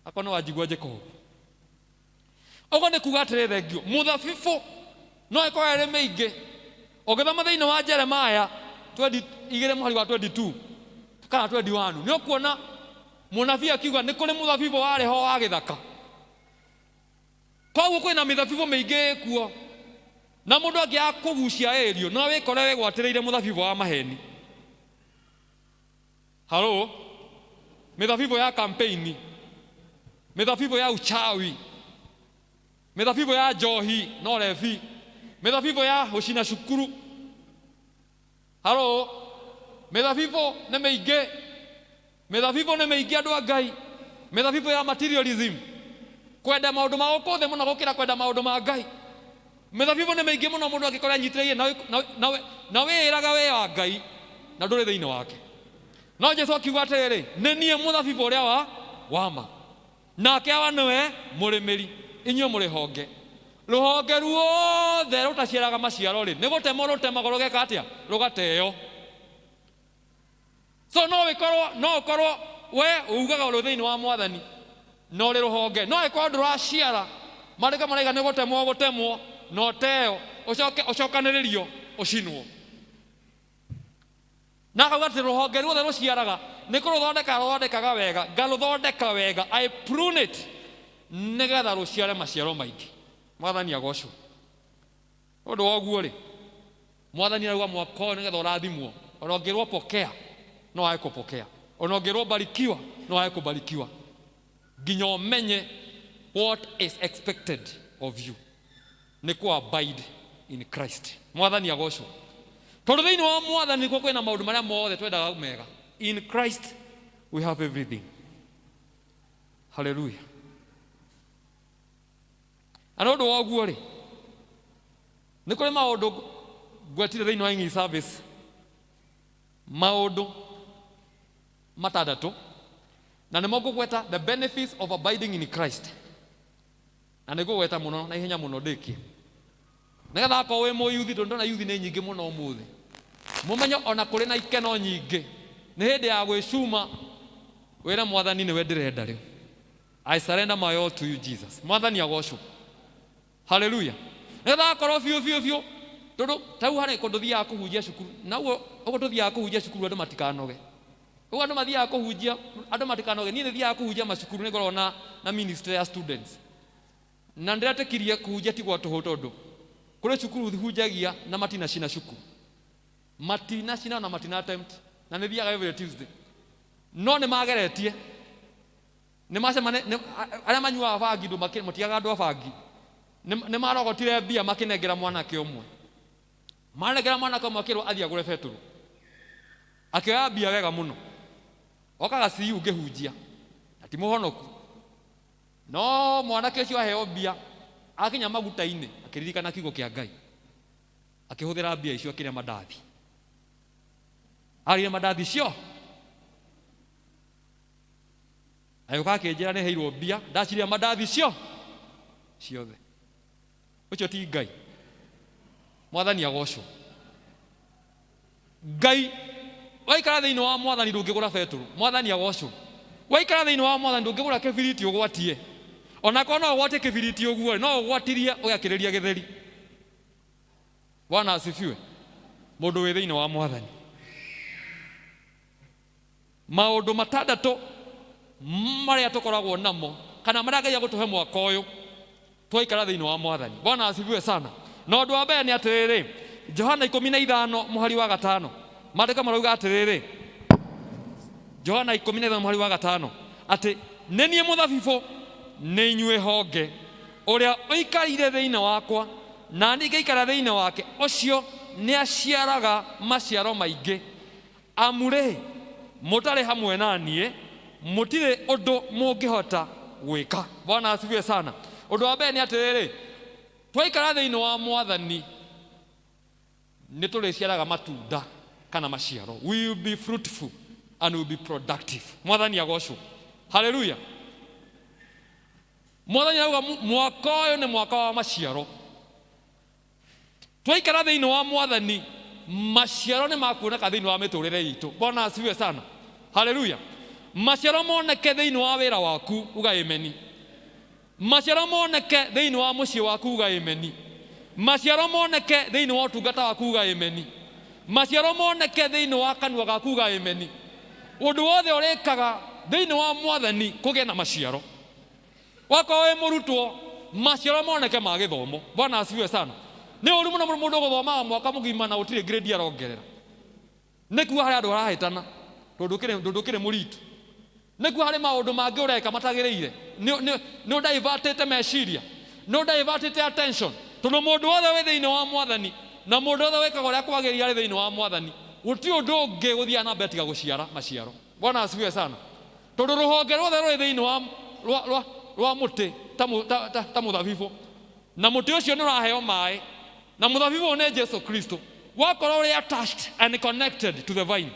Akorwo nĩ wanjigua njĩka ũguo, ũguo nĩ kuga atĩrĩ, thengio mũthabibũ no ĩkorwo ĩrĩ mĩingĩ. Ũngĩthoma thĩinĩ wa Jeremaya 22 mũhari wa 22 kana 21, nĩ ũkuona mũnabii akiuga nĩ kũrĩ mũthabibũ warĩ ho wa gĩthaka. Koguo kwĩna mĩthabibũ mĩingĩ ĩkuo, na mũndũ angĩaga kũgucia ĩrio no wĩkore wĩgwatĩrĩire mũthabibũ wa maheni. Halo, mĩthabibũ ya kampeini, mĩthabibũ ya uchawi, mĩthabibũ ya njohi na ũrebi, mĩthabibũ ya gũcina cukuru. Halo, mĩthabibũ nĩ mĩingĩ, mĩthabibũ nĩ mĩingĩ andũ a Ngai. Mĩthabibũ ya materialism, kwenda maũndũ ma gũkũ thĩ mũno gũkĩra kwenda maũndũ ma Ngai. Mĩthabibũ nĩ mĩingĩ mũno mũndũ angĩkorwo anyitĩrĩire na wĩĩraga wĩ wa Ngai na ndũrĩ thĩinĩ wake. No Jesu akiuga atĩrĩrĩ, nĩ niĩ mũthabibũ ũrĩa wa ma, nake Awa nĩwe mũrĩmĩri, inyuĩ mũrĩ honge. Rũhonge ruothe rũtaciaraga maciaro rĩ, nĩ gũtemwo rũtemagwo rũgeka atĩa? Rũgateo. So no wĩkorwo, no ũkorwo we ugaga ũrĩ thĩinĩ wa Mwathani na ũrĩ rũhonge, no ĩkorwo ndũraciara, maandĩko maraiga nĩ gũtemwo gũtemwo na ũteo, ũcoke ũcokanĩrĩrio ũcinwo. Na akauga atĩ rũhonge ruothe rũciaraga nĩ kũrũthondeka rũthondekaga wega, ngarũthondeka wega, I prune it, nĩgetha rũciare maciaro maingĩ. Mwathani agocwo. Ũndũ wa ũguo rĩ, Mwathani arauga mwaka ũyũ nĩgetha ũrathimwo, ona ũngĩrwo pokea no wage kũpokea, ona ũngĩrwo barikiwa no wage kũbarikiwa, nginya ũmenye what is expected of you nĩ kũ abide in Christ. Mwathani agocwo. Tondũ thĩinĩ wa Mwathani nĩkuo kwĩna maũndũ marĩa mothe twendaga mega. In Christ we have everything. Hallelujah. Na nĩ ũndũ wa ũguo rĩ, nĩ kũrĩ maũndũ ngwetire thĩinĩ wa English service, maũndũ matandatũ, na nĩmo ngũgweta the benefits of abiding in Christ, na nĩ ngũgweta mũno na ihenya mũno ndĩkie, nĩgetha akorwo wĩ mũyuthi, tondũ ndona yuthi nĩ nyingĩ mũno ũmũthĩ, mũmenye ona kũrĩ na ikeno nyingĩ, nĩ hĩndĩ ya gwĩcuma wĩre Mwathani nĩwe ndĩrenda rĩu. I surrender my all to you Jesus. Mwathani agocwo. Haleluya. Nĩgetha akorwo biũ biũ biũ, tondũ ta rĩu harĩ kũndũ thiaga kũhunjia cukuru, na ũguo ũguo tũthiaga kũhunjia cukuru andũ matikanoge. Ũguo andũ mathiaga kũhunjia, andũ matikanoge. Niĩ nĩ thiaga kũhunjia macukuru, nĩ ngoragwo na ministry ya students. Na ndĩretĩkirie kũhunjia ti gwa tũhũ, tondũ kũrĩ cukuru hunjagia na matinacina cukuru. Matinacina na matina attempt, na nĩ thiaga every Tuesday. No nĩ mageretie. Nĩ macemane, nĩ, arĩa manyuaga bangi ndũ makĩ, matigaga andũ a bangi. Nĩ, nĩ marogotire mbia makĩnengera mwanake ũmwe. Manengera mwanake ũmwe akĩrwo athiĩ agũre betũrũ. Akĩoya mbia wega mũno. Okaga CU ngĩhunjia. Na ti mũhonoku. No mwanake ũcio aheo mbia, akinya maguta-inĩ, akĩririkana kiugo kĩa Ngai. Akĩhũthĩra mbia icio akĩrĩa mandathi. Arĩire mandathi cio. Agĩũka akĩnjĩra nĩ heirwo mbia, ndaciria mandathi cio ciothe. Ũcio ti Ngai. Mwathani agocwo. Ngai waikara thĩinĩ wa Mwathani ndũngĩgũra betũrũ. Mwathani agocwo. Waikara thĩinĩ wa Mwathani ndũngĩgũra kĩbiriti ũgwatie. Onakorwo no ũgwatie kĩbiriti ũguo, no ũgwatirie ũgakĩrĩria gĩtheri. Bwana asifiwe. Mũndũ wĩ thĩinĩ wa Mwathani. Maũndũ matandatũ marĩa tũkoragwo namo kana marĩa Ngai agũtũhe mwaka ũyũ twaikara thĩinĩ wa Mwathani. Bwana asifiwe sana. Na ũndũ wa mbere nĩ atĩrĩrĩ, Johana 15 mũhari wa gatano, maandĩko marauga atĩrĩrĩ, Johana 15 mũhari wa gatano, atĩ nĩ niĩ mũthabibũ, nĩ inyuĩ honge, ũrĩa ũikarire thĩinĩ wakwa na niĩ ngaikara thĩinĩ wake, ũcio nĩaciaraga maciaro maingĩ. Amu-rĩ, mũtarĩ hamwe na niĩ, Mũtirĩ ũndũ mũngĩhota gwĩka. Bwana asifiwe sana. Ũndũ wa mbere nĩ atĩrĩrĩ, twaikara thĩinĩ wa Mwathani nĩ tũrĩciaraga matunda kana maciaro. We will be fruitful and we will be productive. Mwathani agocwo. Haleluya. Mwathani arauga mwaka ũyũ nĩ mwaka wa maciaro. Twaikara thĩinĩ wa Mwathani maciaro nĩ makuoneka thĩinĩ wa mĩtũrĩre itũ. Bwana asifiwe sana. Haleluya. Maciaro moneke thĩinĩ wa wĩra waku, uga ameni. Maciaro moneke thĩinĩ wa mũciĩ waku, uga ameni. Maciaro moneke thĩinĩ wa ũtungata waku, uga ameni. Maciaro moneke thĩinĩ wa kanua gaku, uga ameni. Ũndũ wothe ũrĩkaga thĩinĩ wa Mwathani kũgĩe na maciaro. Wakorwo wĩ mũrutwo, maciaro moneke ma gĩthomo. Bwana asifiwe sana. Nĩ ũru mũno mũndũ gũthomaga mwaka mũgima na gũtirĩ grade arongerera. Nĩ kuga harĩ andũ harahĩtana tondũ ndũkĩrĩ mũritu. Nĩ kuga harĩ maũndũ mangĩ ũreka matagĩrĩire. Nĩ ũdaivatĩte meciria, nĩ ũdaivatĩte attention. Tondũ mũndũ wothe wĩ thĩinĩ wa Mwathani na mũndũ wothe wĩkaga ũrĩa kwagĩrĩire arĩ thĩinĩ wa Mwathani, gũtirĩ ũndũ ũngĩ gũthiaga na mbere tiga gũciara maciaro. Bwana asifiwe sana. Tondũ rũhonge ruothe rũrĩ thĩinĩ wa rwa, rwa, rwa mũtĩ ta, ta, ta, ta mũthabibũ, na mũtĩ ũcio nĩ ũraheo maĩ, na mũthabibũ nĩ Jesu Kristo, wakorwo ũrĩ attached and connected to the vine,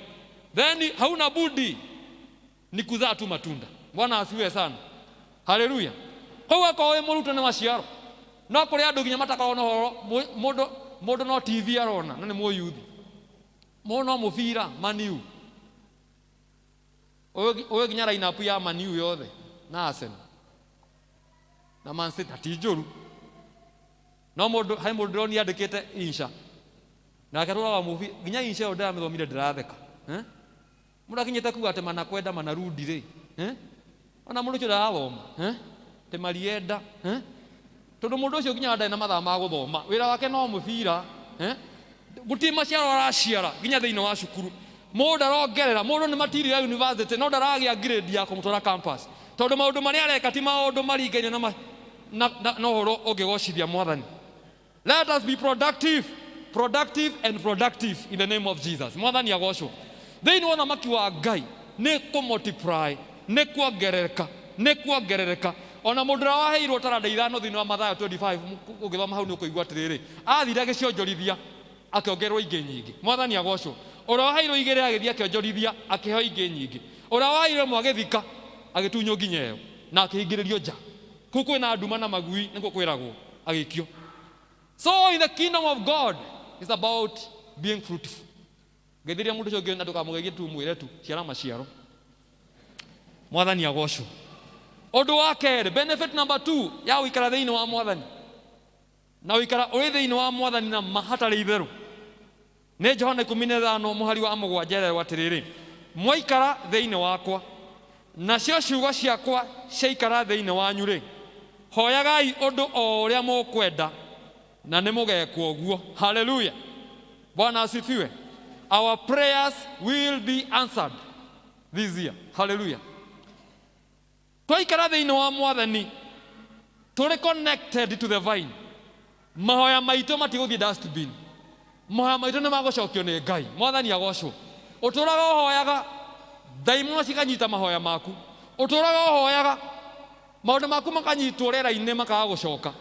then hauna budi ni kuzaa tu matunda. Bwana asifiwe sana. Haleluya. Koguo akorwo wĩ mũrutwo nĩ maciaro, no kũrĩ andũ nginya matakoragwo na ũhoro, mũndũ mũndũ no TV arona na nĩ mũyuthi, mũndũ no mũbira Maniu, ũyũ nginya line-up ya Maniu yothe na Arsenal na Man City ti njũru, no mũndũ harĩ mũndũ ndĩronire andĩkĩte insha nake atũraga mũbira nginya insha ĩyo ndĩramĩthomire ndĩratheka, eh? Mũndũ akinyĩte kuga atĩ manakwenda manarudi rĩ, eh? Ona mũndũ ũcio ndarathoma, eh? Atĩ marienda, eh? Tondũ mũndũ ũcio nginya ndarĩ na mathaa ma gũthoma, wĩra wake no mũbira, eh? Gũtirĩ maciaro araciara nginya thĩinĩ wa cukuru. Mũndũ ndarongerera, mũndũ nĩ material ya university no ndaragĩa grade ya kũmũtwara campus, tondũ maũndũ marĩa areka ti maũndũ maringaine na, na, na, na ũhoro ũngĩgocithia Mwathani. Let us be productive, productive and productive in the name of Jesus. Mwathani agocwo. Thĩinĩ wa ũthamaki wa Ngai nĩ kũ multiply, nĩ kuongerereka, nĩ kuongerereka. Ona mũndũ ũrĩa waheirwo taranda ithano thĩinĩ wa Mathayo 25, ũngĩthoma hau nĩ ũkũigua atĩrĩrĩ, athire agĩcionjorithia akĩongererwo ingĩ nyingĩ. Mwathani agocwo. Ũrĩa waheirwo igĩrĩ agĩthiĩ akĩonjorithia akĩheo ingĩ nyingĩ. Ũrĩa waheirwo ĩmwe agĩthika agĩtunywo nginya ĩyo na akĩhingĩrĩrio nja. Kũu kwĩna nduma na magui nĩkuo kwĩragwo agĩikio. So in the kingdom of God is about being fruitful. Ngeithĩria mũndũ ũcio ũngĩ na ndũkamũgeithie tu, mwĩre tu ciara maciaro. Mwathani agocwo. Ũndũ wa kerĩ, benefit number 2 ya gũikara thĩinĩ wa Mwathani na gũikara ũrĩ thĩinĩ wa Mwathani na ma hatarĩ itherũ nĩ Johana 15 mũhari wa 7 ererwo atĩrĩrĩ, mwaikara thĩinĩ wakwa nacio ciugo ciakwa ciaikara thĩinĩ wanyu rĩ, hoyagai ũndũ o ũrĩa mũkwenda na nĩ mũgekwo ũguo. Haleluya. Bwana asifiwe. Our prayers will be answered this year. Haleluya. Twaikara thĩinĩ wa Mwathani tũrĩ connected to the vine, mahoya maitũ matigũthiĩ dustbin, mahoya maitũ nĩ magũcokio nĩ Ngai. Mwathani agocwo. Ũtũraga ũhoyaga, ndaimono cikanyita mahoya maku. Ũtũraga ũhoyaga, maũndũ maku makanyitwo rĩera-inĩ makaga gũcoka.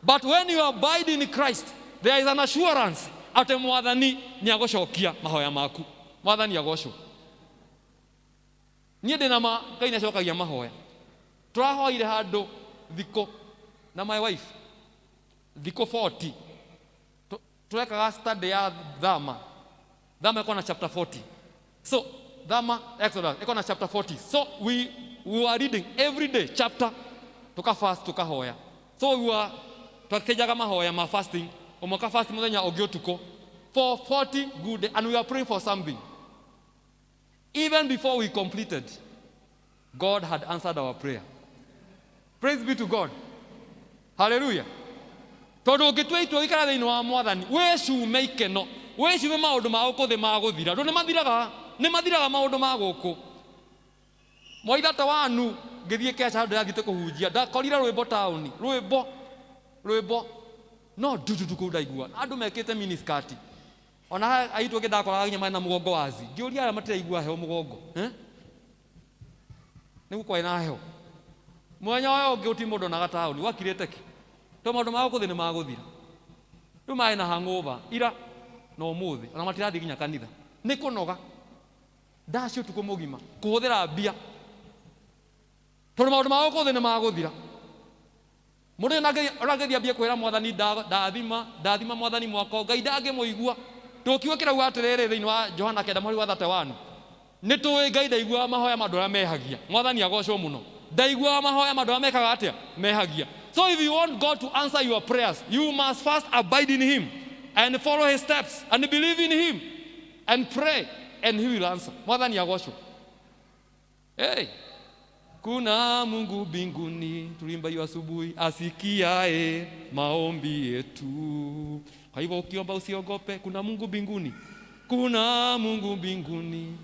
But when you abide in Christ, there is an assurance atĩ Mwathani nĩ agũcokia mahoya maku. Mwathani agocwo. Niĩ ndĩ na ma Ngai nĩ acokagia mahoya. Tũrahoire handũ thikũ na my wife thikũ 40, Tũrekaga study ya Thama. Thama ĩkoragwo na chapter 40. So Thama Exodus ĩkoragwo na chapter 40. So we were reading every day chapter, tukafast tukahoya. So we were twakĩnjaga mahoya ma fasting, ũmwe ka fast mũthenya ũngĩ ũtukũ for 40 good day, and we were praying for something. Even before we completed, God had answered our prayer. Praise be to God. Hallelujah. Tondũ ũngĩtua itua gũikara thĩinĩ wa Mwathani, wĩcume ikeno, wĩcume maũndũ ma gũkũ thĩ ma gũthira. Tondũ nĩ mathiraga maũndũ ma gũkũ. Mwaithata wanu ngĩthiĩ keca handũ ndĩrathiĩte kũhunjia, ndakorire rwĩmbo taũni, rwĩmbo, rwĩmbo, no ndututu kũu ndaigua. Andũ mekĩte miniskirt. Ona aitũ angĩ ndakoraga nginya marĩ na mũgongo wazi. Ngĩũria arĩa matiraigua heho mũgongo. Eh? Nĩguo kwarĩ na heho. Mũthenya ũyũ ũngĩ gũtirĩ mũndũ onaga taũni, gwakirĩte ki. Tondũ maũndũ ma gũkũ thĩ nĩ magũthira. Rĩu marĩ na hangover ira na ũmũthĩ, ona matirathiĩ nginya kanitha. Nĩ kũnoga. Ndaci ũtukũ mũgima, kũhũthĩra mbia. Tondũ maũndũ ma gũkũ thĩ nĩ magũthira. Mũndũ ũyũ ũrangĩthiĩ ambie kwĩra mwathani ndathima, ndathima mwathani mwaka ũyũ, Ngai ndangĩmũigua. Tondũ kiugo kĩrauga atĩrĩrĩ thĩinĩ wa Johana kenda mũhari wa 31, nĩ tũĩ Ngai ndaiguaga mahoya ma andũ arĩa mehagia. Mwathani agocwo mũno. Ndaiguaga mahoya ma andũ arĩa mekaga atĩa? Mehagia. So if you want God to answer your prayers, you must first abide in him and follow his steps and believe in him and pray and he will answer. Mwathani agocwo. Hey. Kuna Mungu mbinguni, tulimba hiyo asubuhi, asikiae maombi yetu. Kwa hivyo ukiomba usiogope, kuna Mungu mbinguni. Kuna Mungu mbinguni,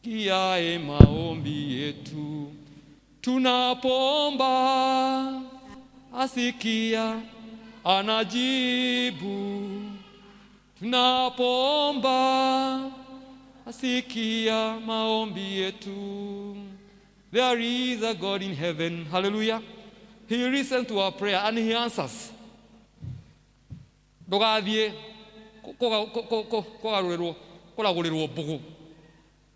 kiae maombi yetu. Tunapoomba asikia, anajibu. Tunapoomba asikia maombi yetu. There is a God in heaven. Hallelujah. He listens to our prayer and he answers. Ndũgathiĩ kũgarũrĩrwo, kũragũrĩrwo mbũgũ.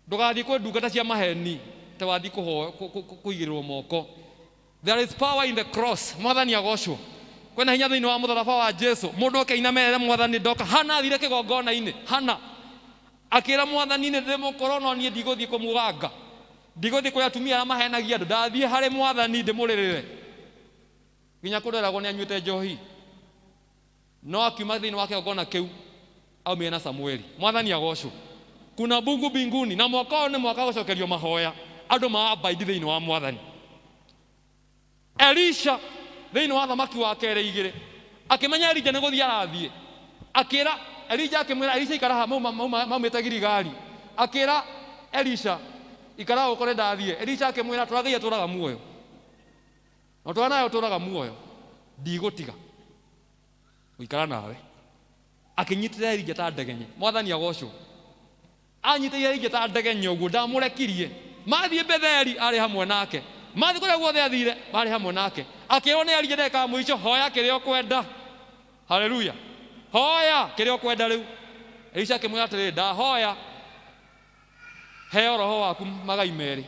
Ndũgathiĩ kwĩ ndungata cia maheni ta wathiĩ kũigĩrĩrwo moko. There is power in the cross. Mwathani agocwo. Kwĩna hinya thĩinĩ wa mũtharaba wa Jesu. Mũndũ oke ainame ere mwathani ndoka. Hana athire kĩgongona-inĩ. Hana akĩra mwathani nĩ ndĩ mũkũrũ no niĩ ndigũthiĩ kũmũganga. Ndigũthiĩ kũrĩ atumia arĩa mahenagia andũ. Ndathiĩ harĩ mwathani ndĩmũrĩrĩre. Nginya kũndũ eragwo nĩ anyuĩte njohi. No akiuma thĩinĩ wa kĩgongona kĩu aumire na Samueli. Mwathani agocwo. Kuna Mungu mbinguni na mwaka ũyũ nĩ mwaka wa gũcokerio mahoya. Andũ ma-abide thĩinĩ wa mwathani. Elisha thĩinĩ wa thamaki wa kerĩ igĩrĩ akĩmenya Elija nĩ gũthiĩ arathiĩ, akĩra Elija, akĩmwĩra Elisha ikara haha, maumĩte Giligali, akĩra Elisha ikara gũkũ nĩ ndathiĩ. Elisha akĩmwĩra tũra Ngai atũraga muoyo na tũra nawe ũtũraga muoyo, ndigũtiga gũikara nawe. Akĩnyitĩrĩra Elija ta ndegenye. Mwathani agocwo. Anyitĩrĩire Elija ta ndegenye ũguo, ndamũrekirie. Mathiĩ Betheli arĩ hamwe nake, mathiĩ kũrĩa guothe athire marĩ hamwe nake. Akĩrwo nĩ Elija ndagĩka ya mũico, hoya kĩrĩa ũkwenda. Haleluya. Hoya kĩrĩa ũkwenda rĩu. Elisha akĩmwĩra atĩrĩrĩ, ndahoya heo roho waku magai merĩ.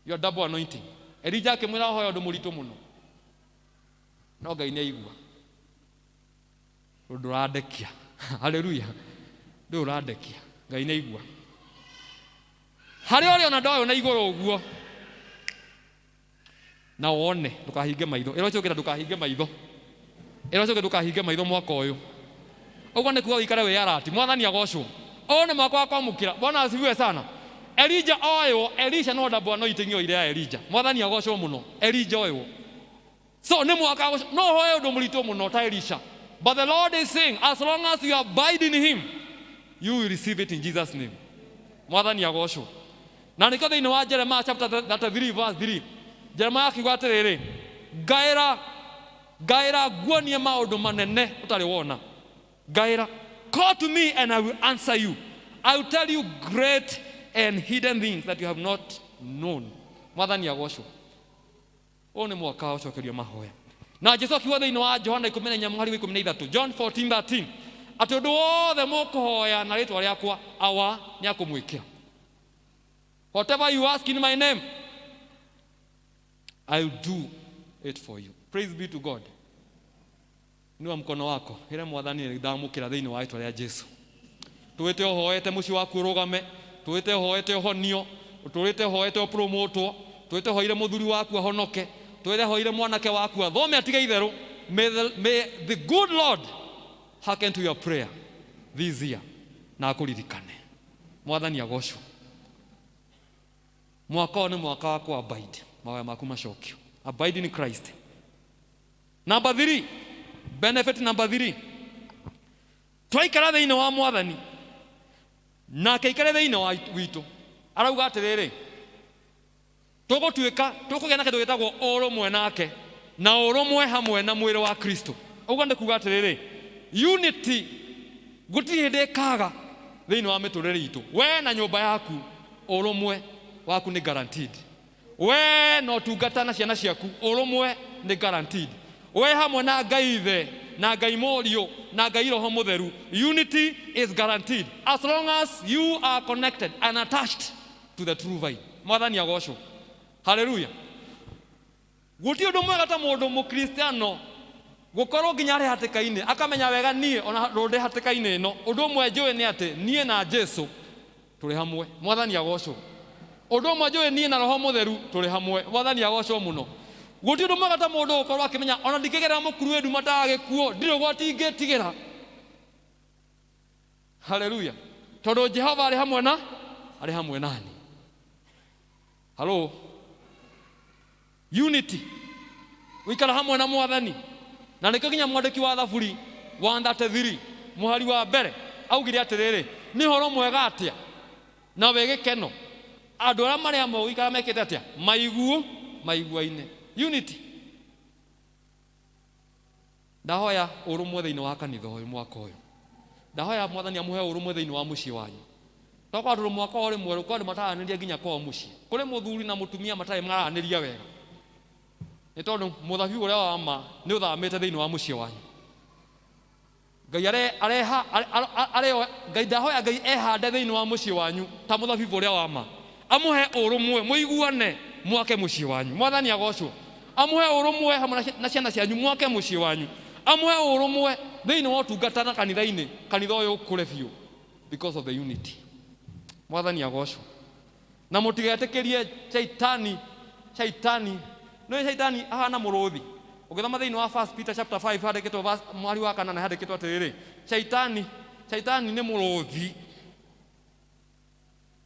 Your double anointing. Elija akĩmwĩra hoya ũndũ mũritũ mũno. No Ngai nĩ aigua. Ũndũ ũrandekia. Haleluya. Ndũ ũrandekia. Ngai nĩ aigua. Harĩa ũrĩ ona ndoyo na igũrũ ũguo. Na wone ndũkahinge maitho. Ĩra ũcio ũngĩ na ndũkahinge maitho. Ĩra ũcio ũngĩ ndũkahinge maitho mwaka ũyũ. Ũguo nĩ kuga ũikare wĩ alert. Mwathani agocwo. Ũyũ nĩ mwaka wa kwamũkĩra. Bwana asifiwe sana. Elija oywo, Elisha no double anointing oire ya Elija. Mwathani agocwo mũno. Elija oywo. So nĩ mwaka wa no hoye ũndũ mũritũ mũno ta Elisha. But the Lord is saying, as long as you abide in him, you will receive it in Jesus name. Mwathani agocwo. Na nĩkĩo thĩinĩ wa Jeremiah chapter 33 verse 3, Jeremiah akiuga atĩrĩrĩ, ngaĩra ngaĩra nguonie maũndũ manene ũtarĩ wona. Ngaĩra, call to me and I will answer you. I will tell you great and hidden things that you have not known. Mwathani agocwo. Ũyũ nĩ mwaka wa gũcokerio mahoya. Na Jesu akiuga thĩinĩ wa Johana 14 mũhari wa 13, John 14:13, atĩ ũndũ wothe mũkũhoya na rĩtwa rĩakwa Awa nĩ akũmwĩkĩra. Whatever you ask in my name, I will do it for you. Praise be to God. Inua mkono wako ĩra mwathani nĩ ndamũkĩra thĩinĩ wa rĩtwa rĩa Jesu. Tũĩte ũhoete mũciĩ waku ũrũgame, tũĩte ũhoete ũhonio, tũĩte ũhoete ũpromotwo, tũĩte ũhoire mũthuri waku ahonoke, tũĩte ũhoire mwanake waku athome atige itherũ. May the good Lord hearken to your prayer this year na akũririkane. Mwathani agocwo. Mwaka ũyũ nĩ mwaka wa kũ abide, mahoya maku macokio. Abide in Christ. Number 3, benefit number 3. Twaikara thĩinĩ wa mwathani nake aikare thĩinĩ wa witũ, arauga atĩrĩrĩ, tũgũtuĩka tũkũgĩa na kĩndũ gĩtagwo ũrũmwe nake na ũrũmwe hamwe na mwĩrĩ wa Kristo. Ũguo nĩ kuga atĩrĩrĩ, unity gũtirĩ hĩndĩ ĩkaga thĩinĩ wa mĩtũrĩre itũ. We na nyũmba yaku ũrũmwe Waku nĩ guaranteed. We na ũtungata na ciana ciaku ũrũmwe nĩ guaranteed. We hamwe na Ngai Ithe na Ngai Mũriũ na Ngai Roho Mũtheru, unity is guaranteed as long as you are connected and attached to the true vine. Mwathani agocwo. Haleluya. Gũtirĩ ũndũ mwega ta mũndũ mũkristiano gũkorwo nginya arĩ hatĩka-inĩ akamenya wega niĩ ona ndĩ hatĩka-inĩ ĩno, ũndũ ũmwe njũĩ nĩ atĩ niĩ na Jesu tũrĩ hamwe. Mwathani agocwo. Ũndũ ũmwe njũĩ niĩ na Roho Mũtheru tũrĩ hamwe. Mwathani agocwo mũno. Gũtirĩ ũndũ mwega ta mũndũ gũkorwo akĩmenya ona ndingĩgerera mũkuru wĩ nduma ta gĩkuũ, ndirĩ ũgwati ingĩtigĩra. Haleluya. Tondũ Jehova arĩ hamwe na arĩ hamwe nani. Halo. Unity. Gũikara hamwe na Mwathani. Na nĩkĩo nginya mwandĩki wa Thaburi 133 mũhari wa mbere augire atĩrĩrĩ, nĩ ũhoro mwega atĩa na wĩ gĩkeno andũ arĩa marĩ hamwe gũikara mekĩte atĩa, maiguaine. Unity. Ndahoya ũrũmwe thĩinĩ wa kanitha ũyũ mwaka ũyũ. Ndahoya Mwathani amũhe ũrũmwe thĩinĩ wa mũciĩ wanyu. Tokorwo tondũ mwaka ũyũ ũrĩ mwerũ, kwĩ andũ mataranĩria nginya kwao mũciĩ. Kũrĩ mũthuri na mũtumia matarĩ maranĩria wega. Nĩ tondũ mũthabibu ũrĩa wa ma nĩ ũthamĩte thĩinĩ wa mũciĩ wanyu. Ngai are, areha, are, are, are, Ngai ndahoya Ngai ehande thĩinĩ wa mũciĩ wanyu ta mũthabibu ũrĩa wa ma. Amũhe ũrũmwe, mũiguane, mwake mũciĩ wanyu. Mwathani agocwo. Amũhe ũrũmwe hamwe na ciana cianyu, mwake mũciĩ wanyu. Amũhe ũrũmwe thĩinĩ wa ũtungata na kanitha-inĩ, kanitha ũyũ ũkũre biũ because of the unity. Mwathani agocwo. Na mũtigetĩkĩrie shaitani, shaitani, nĩ shaitani ahana mũrũthi. Ũgĩthoma thĩinĩ wa 1 Peter chapter 5 handĩkĩtwo verse mwari wa kanana handĩkĩtwo atĩrĩrĩ, shaitani, shaitani nĩ mũrũthi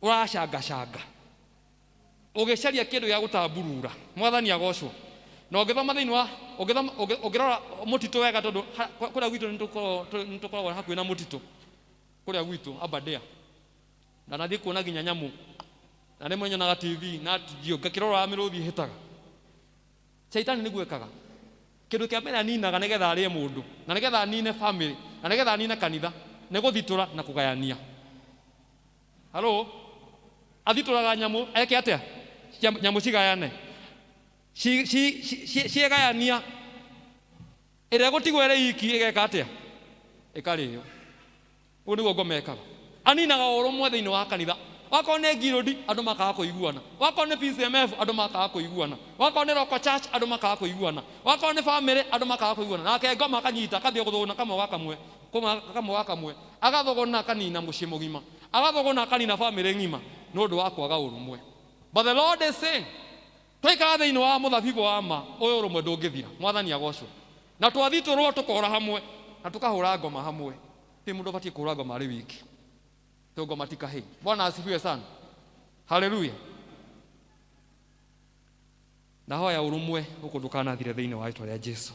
ũracangacanga ũgĩcaria kĩndũ gĩa gũtamburura. Mwathani agocwo. Na ũngĩthoma thĩinĩ wa, ũngĩthoma, ũngĩrora mũtitũ wega, tondũ kũrĩa gwitũ nĩtũkoragwo hakuhĩ na mũtitũ kũrĩa gwitũ Aberdare. Na nathiĩ kuona nginya nyamũ, na rĩmwe nyonaga TV na njio ngakĩrora mĩrũthi ĩhĩtaga. Shaitani nĩguo ekaga. Kĩndũ kĩa mbere aninaga nĩgetha arĩe mũndũ, na nĩgetha anine family, na nĩgetha anine kanitha, nĩ gũthitũra na kũgayania. Halo? Athitũraga nyamũ, eke atĩa? Nyamũ cigayane. Ciegayania. Ĩrĩa ĩgũtigwo ĩrĩ iki ĩgeka atĩa? Ĩkarĩo. Ũguo nĩguo ngoma ĩkaga. Aninaga ũrũmwe thĩinĩ wa kanitha. Wakorwo nĩ ngirũndi, andũ makaga kũiguana. Wakorwo nĩ PCMF, andũ makaga kũiguana. Wakorwo nĩ local church, andũ makaga kũiguana. Wakorwo nĩ family, andũ makaga kũiguana. Nake ngoma akanyita, akambia gũthũgũna kamwe gwa kamwe, kamwe gwa kamwe. Agathũgũna akanina mũciĩ mũgima. Agathũgũna akanina family ng'ima nĩ ũndũ wa kwaga ũrũmwe. But the Lord is saying, twaikara thĩinĩ wa mũthabibũ wa ma, ũyũ ũrũmwe ndũngĩthira. Mwathani agocwo. Na twathitũrwo tũkora hamwe na tũkahũra ngoma hamwe. Ti mũndũ ũbatiĩ kũhũra ngoma arĩ wiki. Tũ ngoma ti kahĩĩ. Bwana asifiwe sana. Haleluya. Ndahoya ũrũmwe gũkũ ndũkanathire thĩinĩ wa rĩtwa rĩa Jesu.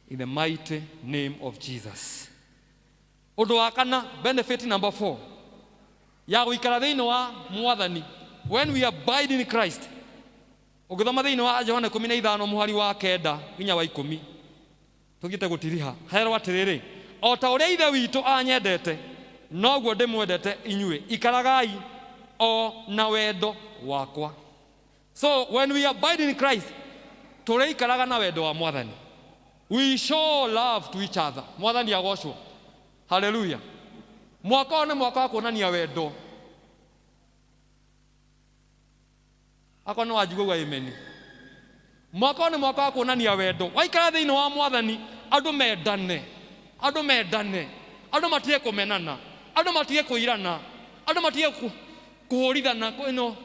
In the mighty name of Jesus. Ũndũ wa kana, benefit number 4 ya gũikara thĩinĩ wa Mwathani, when we abide in Christ. Ũngĩthoma thĩinĩ wa Johana 15 mũhari wa 9 nginya wa 10, tũthiĩte gũtiriha, herwo atĩrĩrĩ, o ta ũrĩa Ithe witũ anyendete, noguo ndĩmwendete inyuĩ, ikaragai o na wendo wakwa. So when we abide in Christ, tũrĩikaraga na wendo wa Mwathani. We show love to each other. Mwathani agocwo. Haleluya. Mwaka ũyũ nĩ mwaka wa kuonania wendo. Akorwo nĩ wanjigua uga amen. Mwaka ũyũ nĩ mwaka wa kuonania wendo. Waikara thĩinĩ wa Mwathani, andũ mendane. Andũ mendane. Andũ matige kũmenana. Andũ matige kũirana. Andũ matige kũhũrithana ĩno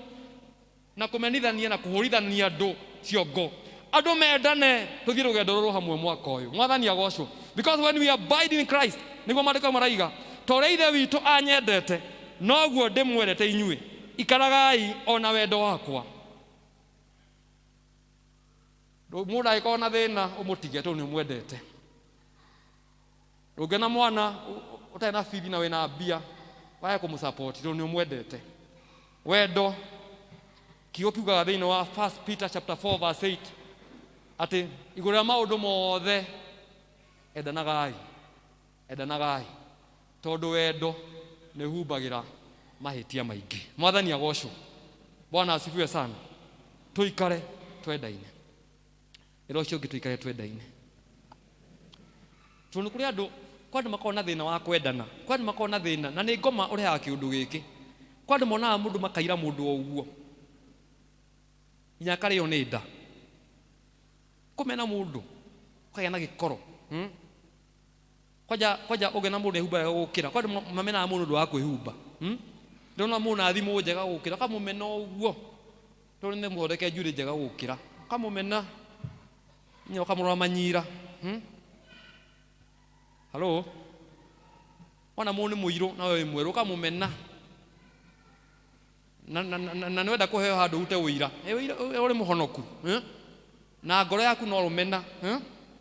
na kũmenithania na kũhũrithania andũ ciongo. Andũ mendane, tũthiĩ rũgendo rũrũ hamwe mwaka ũyũ. Mwathani agocwo. Because when we abide in Christ, nĩguo maandĩko maraiga, ta ũrĩa Ithe witũ anyendete, noguo ndĩmwendete inyuĩ, ikaragai o na wendo wakwa. Mũndũ angĩkorwo na thĩna ũmũtige tondũ nĩ ũmwendete. Ndũngĩona mwana ũtarĩ na bithi na wĩna mbia wage kũmũsupport tondũ nĩ ũmwendete. Wendo, kiugo kiugaga thĩinĩ wa 1 Peter chapter 4 verse 8 atĩ igũrũ rĩa maũndũ mothe endanagai, endanagai, tondũ wendo nĩ ũhumbagĩra mahĩtia maingĩ. Mwathani agocwo. Bwana asifiwe sana. Tuikare twendaine. Ĩra ũcio ũngĩ tuikare twendaine. Tondũ kũrĩ andũ, kwa andũ makoragwo na thĩna wa kwendana, kwa andũ makoragwo na thĩna, na nĩ ngoma ũrehaga kĩũndũ gĩkĩ. Kwa andũ monaga mũndũ makaira mũndũ o ũguo nginya akarĩo nĩ nda. Kũmena mũndũ ũkagĩa na gĩkoro, Kwanja kwanja ũngĩona mũndũ ehumba wega gũkĩra, kwa andũ mamenaga mũndũ ũndũ wa kwĩhumba, Ndĩrona mũndũ na thimũ njega gũkĩra, ũkamũmena ũguo tondũ nĩ mũthondeke njuĩrĩ njega gũkĩra, ũkamũmena nginya ũkamũrora manyira, Halo? Wona mũndũ nĩ mũirũ na we wĩ mwerũ, ũkamũmena. Na nĩwenda kũheo handũ ũrute ũira. Ũira, ũrĩ mũhonoku, Na ngoro yaku no rũmena,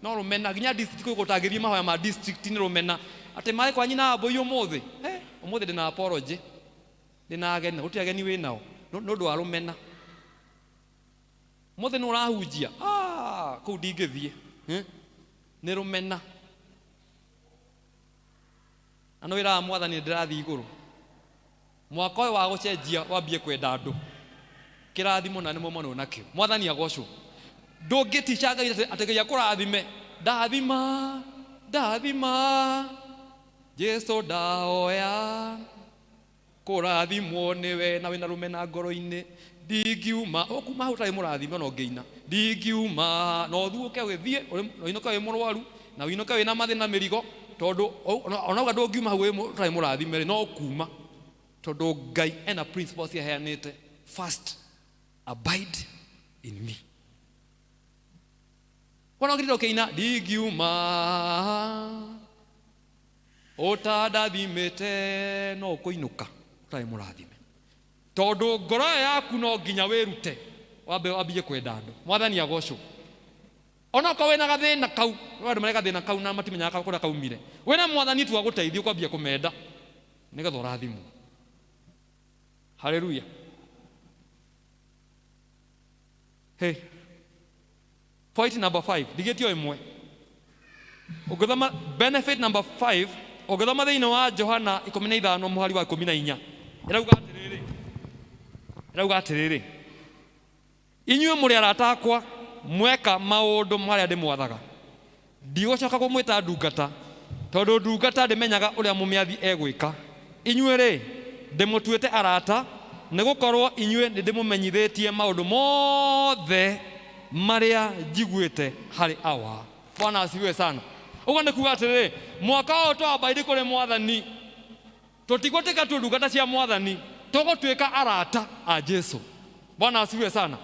No rũmena nginya district kũu gũtangĩthiĩ mahoya ma district nĩ rũmena. Atĩ marĩ kwa nyina wa mbũi ũmũthĩ. Ũmũthĩ ndĩna apology. Ndĩna ageni, gũtirĩ ageni wĩ nao. Nĩ ũndũ wa rũmena. Ũmũthĩ nĩ ũrahunjia? Kũu ndingĩthiĩ. Nĩ rũmena. Na nĩ wĩraga mwathani ndĩrathiĩ igũrũ. Mwaka ũyũ wa gũcenjia wambie kwenda andũ. Kĩrathimo na nĩ mũmonwo nakĩo. Mwathani agocwo. Ndũngĩtica Ngai atĩ Ngai akũrathime. Ndathima, ndathima, Jesu ndahoya kũrathimwo nĩwe na wĩna rũmena ngoro-inĩ. Ndingiuma, ũkuma hau ũtarĩ mũrathime ona ũngĩina. Ndingiuma, na ũthuũke ũgĩthiĩ, na ũinũke wĩ mũrwaru, na ũinũke wĩna mathĩna mĩrigo, tondũ ona uga ndũngiuma hau ũtarĩ mũrathime rĩ, no ũkuma. Tondũ Ngai ena principles aheanĩte. First, abide in me. Kwana ũngĩtinda ũkĩina, ndingiuma ũtandathimĩte, no ũkũinũka ũtarĩ mũrathime. Tondũ ngoro ĩyo yaku no nginya wĩrute, wambe wambie kwenda andũ. Mwathani agocwo. Onokorwo wĩna gathĩna kau, andũ marĩ gathĩna kau na matimenyaga kũrĩa kaumire. Wĩna mwathani tu agũteithie ũkwambia kũmenda nĩgetha ũrathimwo. Haleluya. Hey. Point number 5, ndigĩtio ĩmwe. Ũngĩthoma benefit number 5, ũngĩthoma thĩinĩ wa Johana 15 mũhari wa 14, ĩrauga atĩrĩrĩ, ĩrauga atĩrĩrĩ, inyuĩ mũrĩ arata akwa mweka maũndũ marĩa ndĩmwathaga. Ndigũcoka kũmwĩta ndungata, tondũ ndungata ndĩmenyaga ũrĩa mũmĩathi egwĩka. Inyuĩ rĩ, ndĩmũtuĩte arata, nĩgũkorwo inyuĩ nĩndĩmũmenyithĩtie maũndũ mothe marĩa njiguĩte harĩ Awa. Bwana asifiwe sana. Ũguo nĩ kuga atĩrĩrĩ, mwaka ũyũ twambaire kũrĩ mwathani, tũtigũtuĩka tu ndungata cia mwathani, tũgũtuĩka arata a Jesu. Bwana asifiwe sana.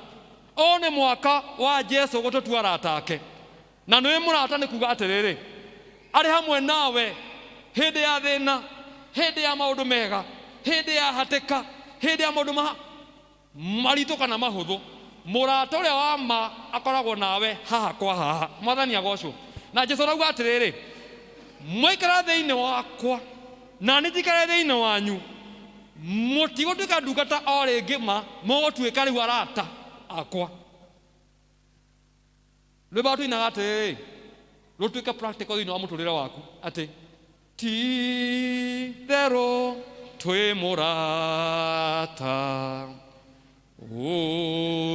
Ũyũ nĩ mwaka wa Jesu gũtũtua arata ake. Na nĩ mũrata nĩ kuga atĩrĩrĩ, arĩ hamwe nawe hĩndĩ ya thĩna, hĩndĩ ya maũndũ mega, hĩndĩ ya hatĩka, hĩndĩ ya maũndũ maritũ kana mahũthũ. Mũrata ũrĩa wa ma akoragwo nawe haha kwa haha. Mwathani agocwo. Na Jesu arauga atĩrĩrĩ, mwaikara thĩinĩ wakwa na nĩ njikare thĩinĩ wanyu, mũtigũtuĩka ndungata o rĩngĩ ma, mũgũtuĩka rĩu arata akwa. Rwĩmbo tũinaga atĩrĩrĩ, rũtuĩke practical thĩinĩ wa mũtũrĩre waku, atĩ ti therũ twĩ mũrata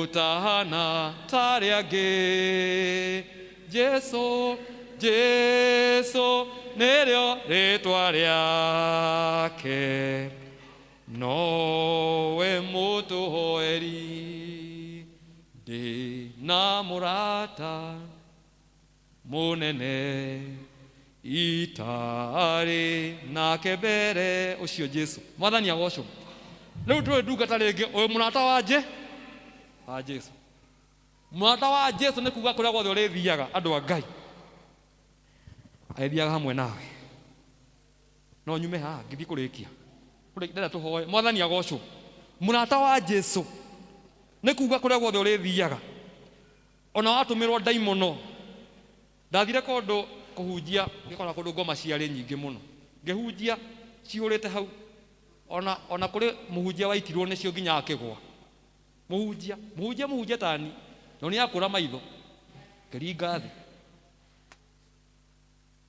ũtahana tarĩ angĩ, Jesu, Jesu nĩrĩo rĩtwa rĩake, nowe mũtũhoeri, ndĩ na mũrata mũnene itarĩ nake mbere, ũcio Jesu. Mwathani agocwo. Rĩu ndũrĩ ndungata rĩngĩ, ũyũ mũrata wa wa Jesu. Mũrata wa Jesu nĩ kuga kũrĩa guothe ũrĩthiaga, andũ a Ngai arĩthiaga hamwe nawe. No nyume haha ngĩthiĩ kũrĩkia, ndĩrenda tũhoe. Mwathani agocwo. Mũrata wa Jesu nĩ kuga kũrĩa guothe ũrĩthiaga, ona watũmĩrwo ndaimono. Ndathire kũndũ kũhunjia, ngĩkora kũndũ ngoma ciarĩ nyingĩ mũno, ngĩhunjia cihũrĩte hau, ona kũrĩ mũhunjia waitirwo nĩcio nginya akĩgwa. Mũhunjia, mũhunjia, mũhunjia tani, no nĩ akũra maitho, ngĩringa thĩ.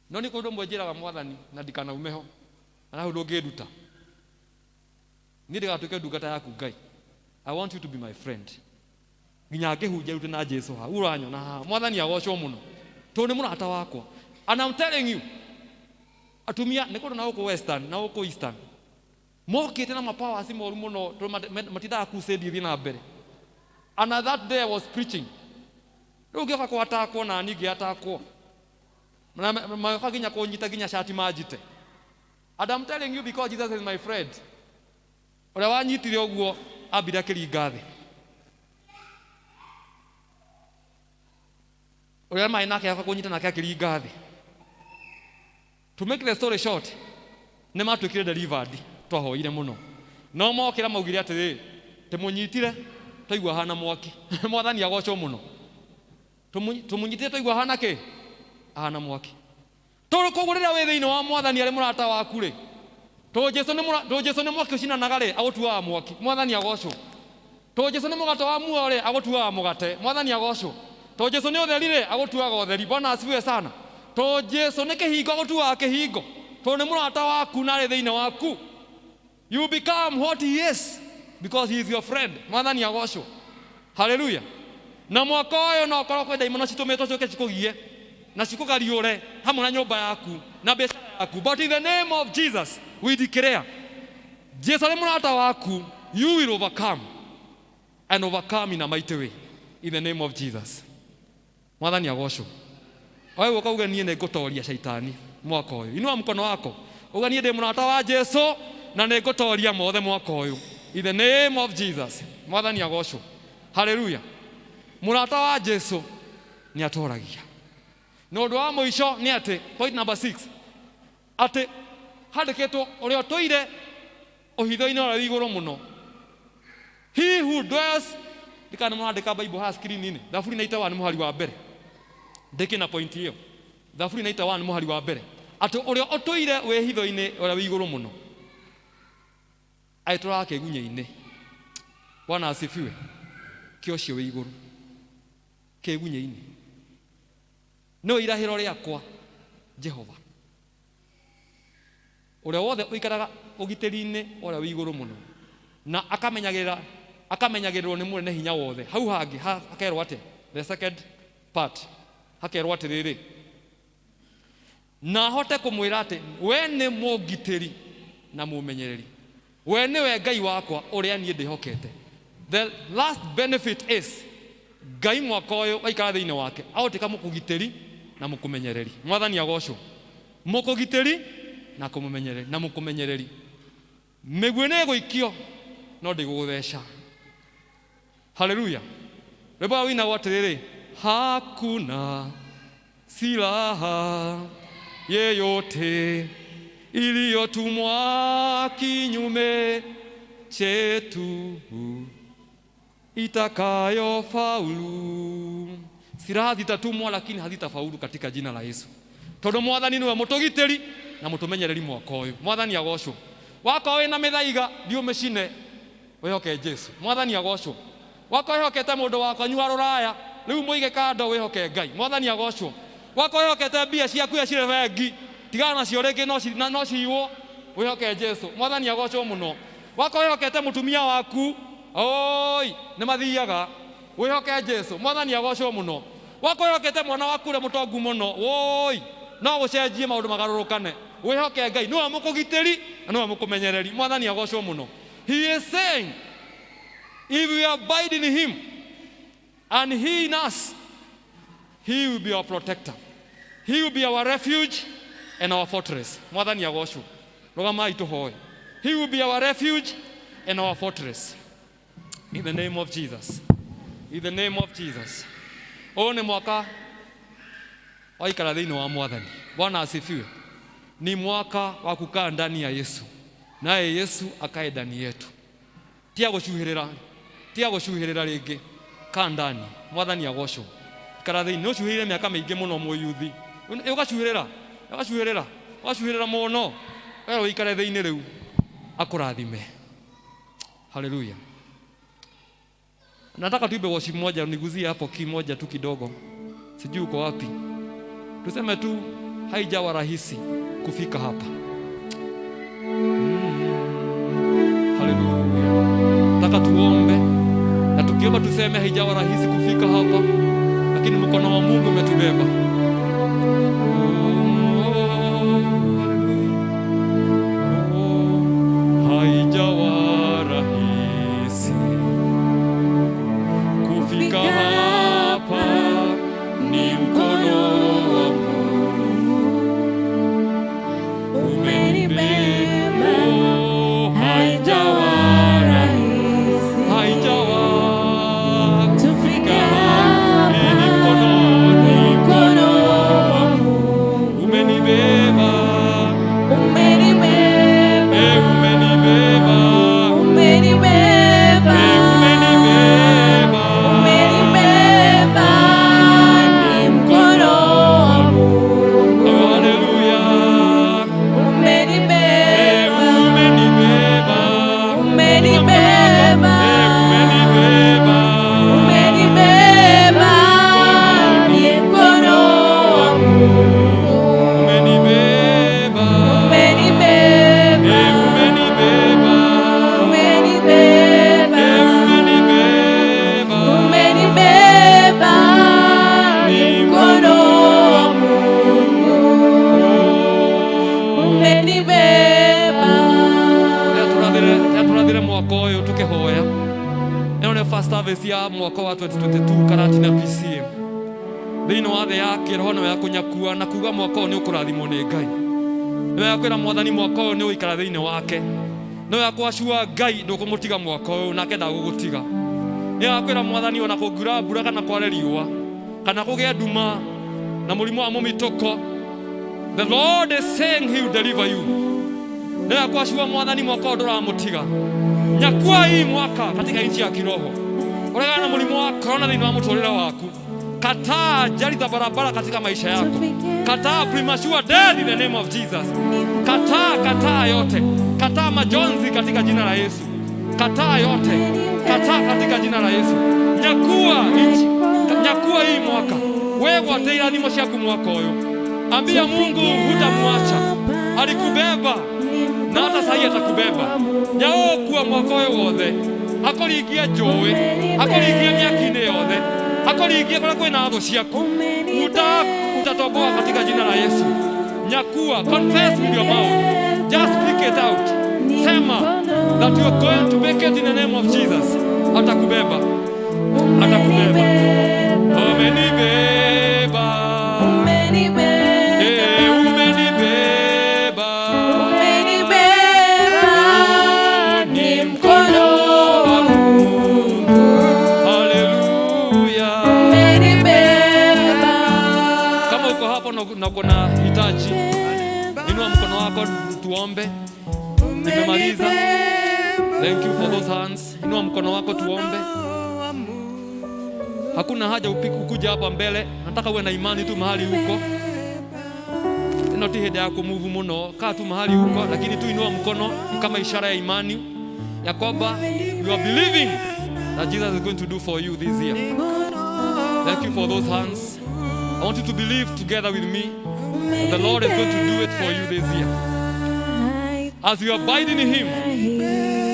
No nĩ kũndũ mwe njĩraga mwathani na ndikanaume ho, na hau ndũngĩnduta. Niĩ ndĩgatuĩke ndungata yaku Ngai. I want you to be my friend. Nginya ngĩhunjia rute na Jesu ha uranyona haha. Mwathani agocwo mũno tondũ nĩ mũrata wakwa. And I'm telling you, atumia nĩ kũndũ na gũkũ western na gũkũ eastern mokĩte na mapowers moru mũno tondũ matindaga crusade ĩthiĩ na mbere. And at that day I was preaching. Rĩu ngĩoka kũatakwo na niĩ ngĩatakwo na magoka nginya kũnyita nginya cati manjite. And I'm telling you, because Jesus is my friend. Ũrĩa wanyitire ũguo ambire akĩringa thĩ. Ũrĩa maĩ nake agoka kũnyita nake akĩringa thĩ. To make the story short, nĩ matuĩkire delivered, twahoire mũno. No mokĩra maugire atĩrĩ, tũmũnyitire twaigua hana mwaki. Mwathani agocwo mũno. Tũmũnyitire twaigua hana kĩ? Hana mwaki. Tondũ koguo rĩrĩa wĩ thĩinĩ wa mwathani arĩ mũrata waku rĩ, tondũ Jesu nĩ mũra-, tondũ Jesu nĩ mwaki ũcinanaga rĩ, agũtuaga mwaki. Mwathani agocwo. Tondũ Jesu nĩ mũgate wa muoyo rĩ, agũtuaga mũgate. Mwathani agocwo. Tondũ Jesu nĩ ũtheri rĩ, agũtuaga ũtheri. Bwana asifiwe sana. Tondũ Jesu nĩ kĩhingo, agũtuaga kĩhingo. Tondũ nĩ mũrata waku na arĩ thĩinĩ waku. You become what he is because he is your friend. Mwathani agocwo. Hallelujah. Na mwaka ũyũ no ũkorwo kwĩ ndaimono citũmĩtwo ciũke cikũgie na cikũgariũre hamwe na nyũmba yaku na biacara yaku. But in the name of Jesus we declare, Jesu arĩ mũrata waku, you will overcome and overcome in a mighty way in the name of Jesus. Mwathani agocwo. Oe guoka uge niĩ nĩ ngũtoria shaitani mwaka ũyũ. Inua mkono wako uge niĩ ndĩ mũrata wa Jesu na nĩ ngũtoria mothe mwaka ũyũ in the name of Jesus. Mwathani agocwo. Hallelujah. Mũrata wa Jesu nĩ atoragia. Na ũndũ wa mũico nĩ atĩ point number 6, atĩ handĩkĩtwo ũrĩa ũtũire ũhitho-inĩ ũrĩa wĩ igũrũ mũno. He who dwells, ndikana mũrandĩka Bible haha screen-inĩ, Thaburi 91 mũhari wa mbere. Ndĩkĩ na point ĩyo. Thaburi 91 mũhari wa mbere. Atĩ ũrĩa ũtũire wĩhitho-inĩ ũrĩa wĩ igũrũ mũno agĩtũraga kĩgunyĩ-inĩ. Bwana asifiwe. Kĩ ũcio wĩ igũrũ kĩgunyĩ-inĩ nĩwe irahĩro rĩakwa Jehova. Ũrĩa wothe ũikaraga ũgitĩri-inĩ ũrĩa wĩ igũrũ mũno na akamenyagĩrĩrwo nĩ mũnene hinya wothe. Hau hangĩ hakerwo atĩa? The second part hakerwo atĩrĩrĩ, na ahote kũmwĩra atĩ we nĩ mũngitĩri na mũmenyereri, we nĩwe Ngai wakwa ũrĩa niĩ ndĩhokete. The last benefit is Ngai mwaka ũyũ waikara thĩinĩ wake agũtuĩka mũkũgitĩri na mũkũmenyereri. Mwathani agocwo. Mũkũgitĩri na kũmũmenyereri na mũkũmenyereri. Mĩguĩ nĩ ĩgũikio no ndĩgũgũtheca. Haleluya. Rwĩmbo wĩinagwo atĩrĩrĩ, hakuna silaha yeyote iliyotumwa kinyume chetu itakayofaulu. Silaha zitatumwa lakini hazitafaulu katika jina la Yesu. Tondu mwathani niwe mutugitiri na mutumenyereri mwaka uyu. Mwathani agocwo. Wakorwo wina mithaiga thiĩ ũmĩcine wĩhoke Jesu. Mwathani agocwo. Wakorwo wĩhokete mũndũ wa kwanyu wa rũraya rĩu mũige kando wĩhoke Ngai. Mwathani agocwo. Wakorwo wĩhokete mbia ciaku iria cirĩ bengi tigana nacio rĩngĩ no ciiywo wĩhoke Jesu. Mwathani agocwo mũno. Wakorwo wĩhokete mũtumia waku oi nĩ mathiaga wĩhoke Jesu. Mwathani agocwo mũno. Wakorwo wĩhokete mwana waku ũrĩa mũtongu mũno woi no gũcenjie maũndũ magarũrũkane wĩhoke Ngai. Nĩwe mũkũgitĩri na nĩwe mũkũmenyereri. Mwathani agocwo mũno. He is saying if we abide in him and he in us, he will be our protector. He will be our refuge and our fortress. Mwathani agocwo. Rũgamai tũhoe. He will be our refuge and our fortress. In the name of Jesus. In the name of Jesus. Ũyũ nĩ mwaka waikara thĩinĩ wa Mwathani. Bwana asifiwe. Ni mwaka wa kukaa ndani ya Yesu, naye Yesu akae ndani yetu. Tia gũcuhĩrĩra, tia gũcuhĩrĩra rĩngĩ. Kaa ndani. Mwathani agocwo. Ikara thĩinĩ. Nĩ ũcuhĩrĩire mĩaka mĩingĩ mũno mũyuthi. Ũgacuhĩrĩra, ũgacuhĩrĩra, ũgacuhĩrĩra mũno. We ũikare thĩinĩ rĩu. Akũrathime. Haleluya. Nataka tuibe worship moja, niguzie hapo kimoja tu kidogo. Sijui uko wapi. Tuseme tu haijawa rahisi kufika hapa. Haleluya. Nataka tuombe. Vyema tuseme haijawa rahisi kufika hapa, lakini mkono wa Mungu umetubeba. Haijawa rahisi kufika hapa, ni mkono wa Mungu umenibeba. Haijawa rahisi, haijawa kufika hapa, ni mkono wa Mungu umenibeba, Umenibeba, eh, umenibeba, umenibeba, umenibeba, umenibeba, ni mkono wa Mungu. Haleluya. Umenibeba, Umenibeba, umenibeba, umenibeba, umenibeba, ni mkono wa Mungu. Umenibeba, Umenibeba, umenibeba, umenibeba, umenibeba, umenibeba, ni mkono wa Mungu. Umenibeba. Rĩrĩa tũrathire mwaka ũyũ tũkĩhoya, ĩno nĩ first service ya mwaka wa 2022 Karatina PCA. Thĩinĩ wa thĩ ya kĩroho nĩwe ya kũnyakua na kuga mwaka ũyũ nĩ ũkũrathimwo nĩ Ngai, nĩwe ya kwĩra Mwathani mwaka ũyũ nĩ ũgũikara thĩinĩ wake, nĩwe ya kwacua Ngai ndũkũmũtiga mwaka ũyũ nake ndagũgũtiga, nĩ ya kwĩra Mwathani ona kũngiura mbura kana kware riũa kana kũgĩe nduma na mũrimũ wa mũmitũko, the Lord is saying he will deliver you. Nĩ ya kwacua Mwathani mwaka ũyũ ndũramũtiga. Nyakua hii mwaka katika nchi ya kiroho, ũregana na mũrimũ wa corona thĩinĩ wa mũtũrĩre waku. Kataa ajali za barabara katika maisha yako. Kataa premature death in the name of Jesus. Kataa, kataa yote. Kataa majonzi katika jina la Yesu. Kataa yote. Kataa katika jina la Yesu. Nyakua nchi. Nyakua hii mwaka. Wewe wate irathimo ciaku mwaka ũyũ. Ambia Mungu hutamwacha. Alikubeba na hata sahi atakubeba. Nyaũkua mwaka ũyũ wothe. Akũringie njũĩ, akũringie mĩaki-inĩ yothe, akũringie kũrĩa kwĩna thũ ciaku. Utatoboa katika jina la Yesu. Nyakua, confess with your mouth. Just speak it out. Sema that you are going to make it in the name of Jesus. Atakubeba. Atakubeba. Umenibeba. Umenibeba, Eh, umenibeba. umenibeba, ni mkono wa Mungu. Haleluya. Umenibeba, Kama uko hapo na uko na hitaji, inua mkono wako tuombe. Nimemaliza. Thank you for those hands. Inua mkono wako tuombe. Hakuna haja ukuja hapa mbele. Nataka uwe na imani tu mahali uko. Ĩno ti hĩndĩ ya kũmove mũno, kaa tu mahali uko, lakini tu inua mkono kama ishara ya imani ya kwamba you are believing that Jesus is going to do for you this year. Thank you for those hands. I want you to believe together with me that the Lord is going to do it for you this year. As you abide in Him,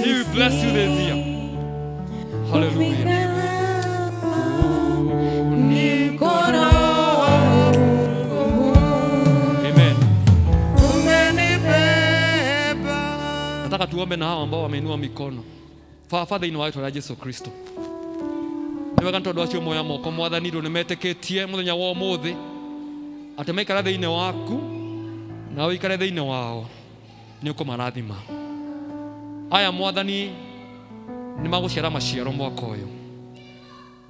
He will bless you this year. Hallelujah. Ni mkono wa Mungu. Amen. Umenibeba. Nataka tuombe na hawa ambao wameinua mikono. Baba, thĩinĩ wa rĩtwa rĩa Jesu Kristo, nĩ wega nĩ tondũ acio moya moko, Mwathani, ndũ nĩ metĩkĩtie mũthenya wa ũmũthĩ atĩ maikara thĩinĩ waku na ũikare thĩinĩ wao nĩ ũkũmarathima. Aya, Mwathani, nĩ magũciara maciaro mwaka ũyũ,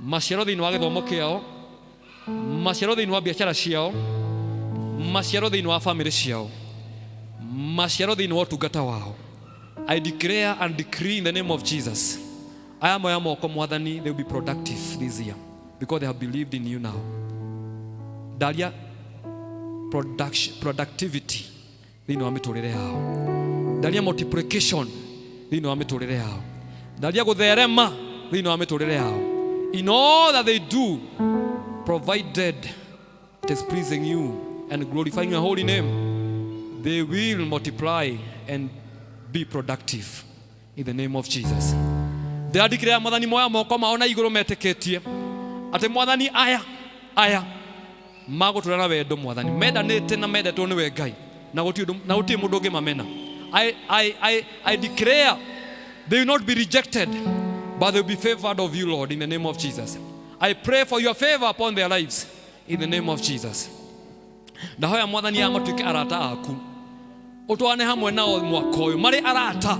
maciaro thĩinĩ wa gĩthomo kĩao, maciaro thĩinĩ wa biacara ciao, maciaro thĩinĩ wa famĩlĩ ciao, maciaro thĩinĩ wa ũtungata wao. I declare and decree in the name of Jesus. Aya moya moko, Mwathani, they will be productive this year because they have believed in you now. Daria productivity thĩinĩ wa mĩtũrĩre yao. Daria multiplication thĩinĩ wa mĩtũrĩre yao. Daria gũtherema thĩinĩ wa mĩtũrĩre yao. In all that they do, provided it is pleasing you and glorifying your holy name, they will multiply and be productive in the name of Jesus. Ndĩrandikĩrĩra Mwathani moya moko mao na igũrũ metĩkĩtie atĩ Mwathani aya aya magũtũra na wendo Mwathani mendanĩte na mendetwo nĩwe Ngai na gũtirĩ na gũtirĩ mũndũ ũngĩmamena. I declare they will not be rejected, but they will be favored of you, Lord, in the name of Jesus. I pray for your favor upon their lives in the name of Jesus. Ndahoya Mwathani aya matuĩke arata aku, ũtwane hamwe nao mwaka ũyũ marĩ arata,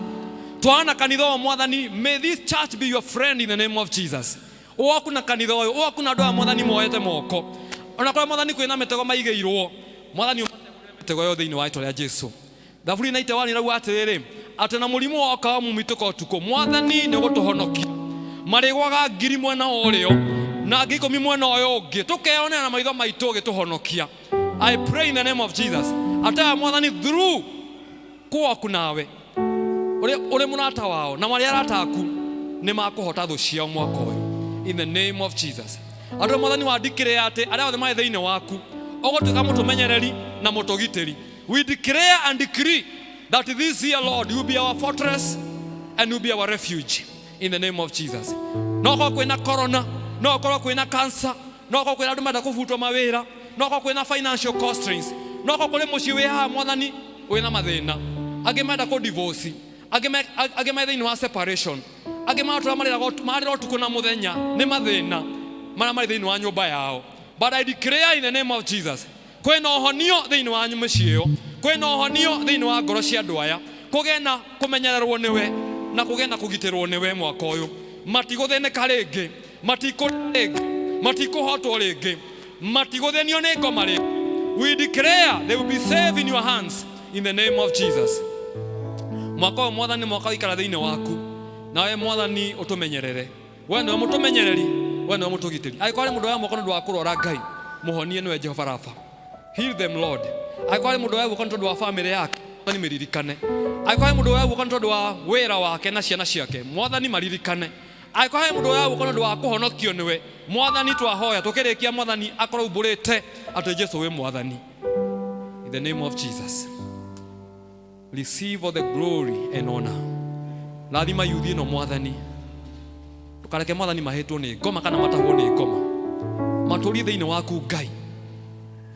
twana kanitha ũyũ Mwathani. May this church be your friend in the name of Jesus. Ũwaku na kanitha ũyũ, ũwaku na andũ aya Mwathani moete moko, ona kũrĩa Mwathani kwĩna mĩtego maigĩirwo, Mwathani ũmategũrĩre mĩtego ĩyo thĩinĩ wa rĩtwa rĩa Jesu. Thaburi 91 ĩrauga atĩrĩrĩ, atĩ na mũrimũ woka wa mũmitũko ũtukũ, Mwathani nĩ ũgũtũhonokia. Marĩgwaga ngiri mwena wa ũrĩo na 10,000 mwena ũyũ ũngĩ, tũkeyonera na maitho maitũ ũgĩtũhonokia. I pray in the name of Jesus atĩ aya Mwathani through kũwaku nawe ũrĩ mũrata wao na marĩ arata aku nĩ makũhota thũ ciao mwaka ũyũ in the name of Jesus. Andũ Mwathani wandikĩrĩa atĩ arĩa othe marĩ thĩinĩ waku ũgũtuĩka mũtũmenyereri na mũtũgitĩri. We declare and decree that this year, Lord, you will be our fortress and you will be our refuge in the name of Jesus. No korwo kwĩna corona, no korwo kwĩna cancer, no korwo kwĩna andũ marenda kũbutwo mawĩra, no korwo kwĩna financial constraints, no korwo kũrĩ mũciĩ wĩ haha Mwathani wĩna mathĩna, angĩ marenda kũ divorce, angĩ me thĩinĩ wa separation, angĩ maratũra marĩra ũtukũ na mũthenya nĩ mathĩna marĩa marĩ thĩinĩ wa nyũmba yao. But I declare in the name of Jesus, kwĩna ũhonio thĩinĩ wa mĩciĩ ĩyo, kwĩna ũhonio thĩinĩ wa ngoro cia andũ aya, kũgĩe na kũmenyererwo nĩwe na kũgĩe na kũgitĩrwo nĩwe mwaka ũyũ. Matigũthĩnĩka rĩngĩ, matikũrĩa rĩngĩ, matikũhotwo rĩngĩ, matigũthĩnio nĩ ngoma rĩngĩ. We declare they will be safe in your hands in the name of Jesus. Mwaka ũyũ Mwathani, mwaka ũikara thĩinĩ waku nawe Mwathani ũtũmenyerere. We nĩwe mũtũmenyereri, we nĩwe mũtũgitĩri. Angĩkorwo harĩ mũndũ wa moko nĩ ũndũ wa kũrwara, Ngai mũhonie, nĩwe Jehova Rafa. Heal them, Lord. Angĩkorwo harĩ mũndũ wa guoko nĩ tondũ wa famĩlĩ yake, Mwathani mĩririkane. Angĩkorwo harĩ mũndũ wa guoko nĩ tondũ wa wĩra wake na ciana ciake, Mwathani maririkane. Angĩkorwo harĩ mũndũ wa guoko nĩ ũndũ wa kũhonokio nĩwe, Mwathani twahoya tũkĩrĩkia, Mwathani akorwo umbũrĩte atĩ Jesu wĩ Mwathani in the name of Jesus. Receive all the glory and honor. Rathima yuthi ĩno Mwathani, ndũkareke Mwathani mahĩtwo nĩ ngoma kana matahwo nĩ ngoma. Matũrie thĩinĩ waku Ngai,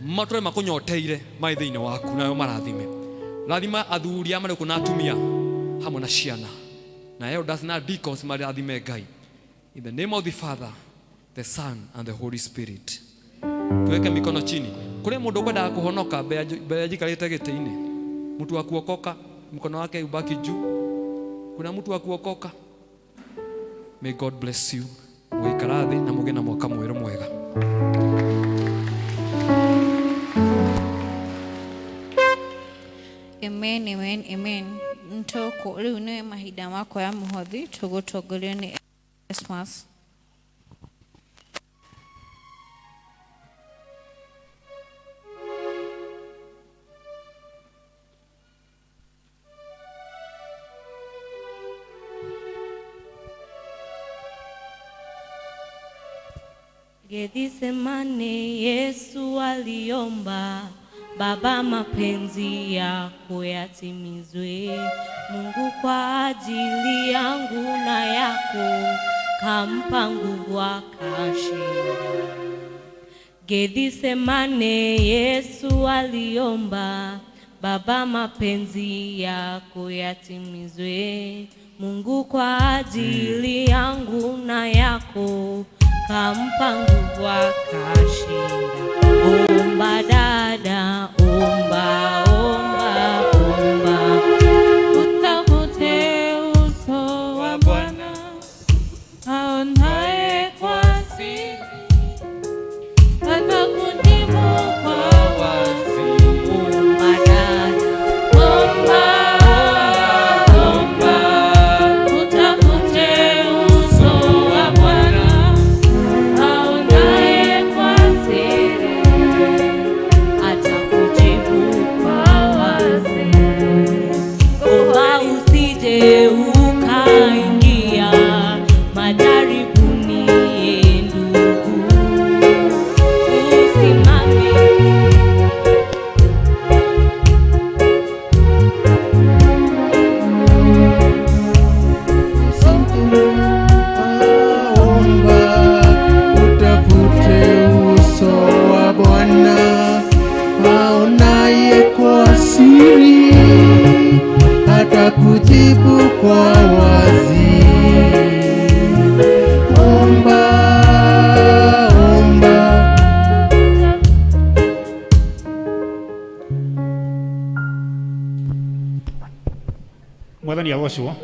matũre makũnyoteire marĩ thĩinĩ waku, nayo marathime. Rathima athuri aya marĩ gũkũ na atumia hamwe na ciana na elders na deacons, marathime Ngai. In the name of the Father, the Son and the Holy Spirit. Tuweke mikono chini. Kũrĩ mũndũ ũkwendaga kũhonoka mbere njikarĩte gĩtĩ-inĩ? Mtu wa kuokoka, mkono wake ubaki juu. Kuna mtu wa kuokoka? May God bless you. Mũgĩikara thĩ na mũgĩe na mwaka mwerũ mwega. Amen, amen, amen. Ntũkũ rĩu nĩ mahinda ma kuoya mũhothi, tũgũtongorio nĩ Christmas. Gethsemane Yesu aliomba, Baba, mapenzi yako yatimizwe. Mungu kwa ajili yangu na yako kampa nguvu akashinda. Gethsemane Yesu aliomba, Baba, mapenzi yako yatimizwe. Mungu kwa ajili yangu na yako kampa nguvu akashinda. Omba dada, omba, omba, omba. Utafute uso wa Bwana aonaye kwa siri, atakujibu kwa wazi. Omba dada, omba, omba. Utafute uso wa Bwana aonaye kwa siri, atakujibu. atakujibu kwa wazi. Omba, omba. Mwathani agocwo.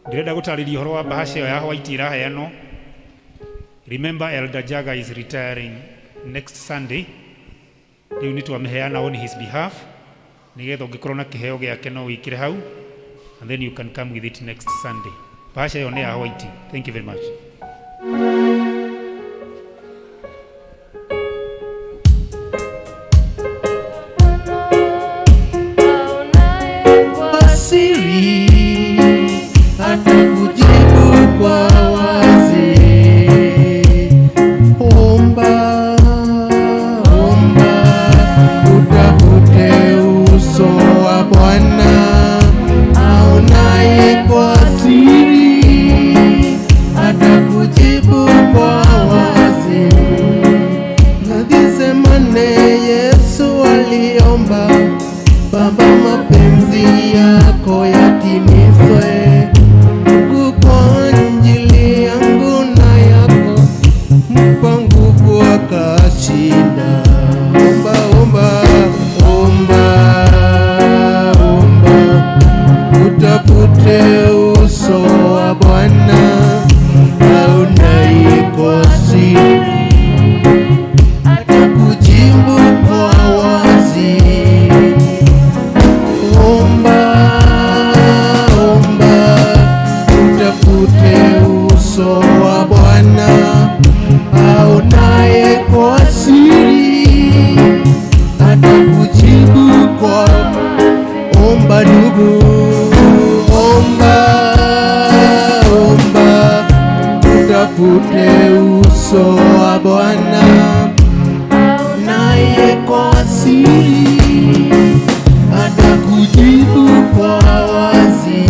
Ndĩrenda gũtarĩria ũhoro wa bahasha ĩyo ya white ĩraheanwo. Remember, Elder Jaga is retiring next Sunday. Rĩu nĩ twamĩheana on his behalf nĩgetha ũngĩkorwo na kĩheo gĩake no wĩkĩre hau, and then you can come with it next Sunday. Bahasha ĩyo nĩ ya white. Thank you very much. Kwa siri atakujibu kwa wazi. Omba, omba, utafute uso wa Bwana aonaye kwa siri, atakujibu kwa wazi. Na Gethsemane Yesu aliomba, Baba, mapenzi yako yatimizwe. Mungu, kwa ajili yangu na yako, mpa nguvu akashinda. Omba, omba, omba, omba, utafute uso wa Bwana aonaye kwa siri, atakujibu kwa wazi. Omba, omba, utafute uso wa Bwana aonaye kwa siri, atakujibu kwa. Omba ndugu, omba, omba, utafute uso wa Bwana aonaye kwa siri, atakujibu kwa wazi.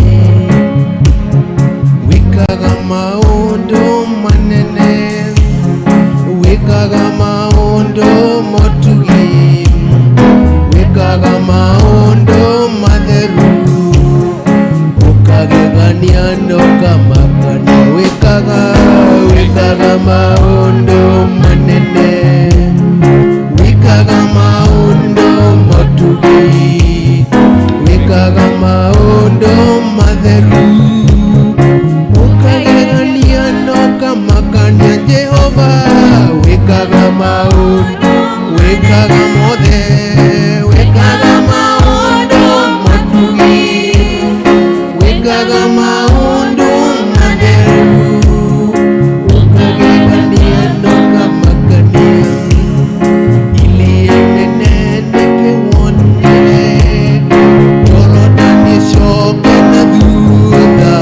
Wikaga maũndũ manene, wikaga maũndũ motugi, wikaga maũndũ matheru, ũkagegania na ũkamakania. Wikaga, wikaga maũndũ manene, wikaga maũndũ motugi, wikaga maũndũ matheru, ũkagegania na ũkamakania. Jehova wikaga maũndũ, wikaga mothe, wikaga maũndũ motugi, wikaga maũndũ matheru, ũkagegania na ũkamakania. Iria inene nĩkĩwonire, Jorodani ĩcoke na thutha,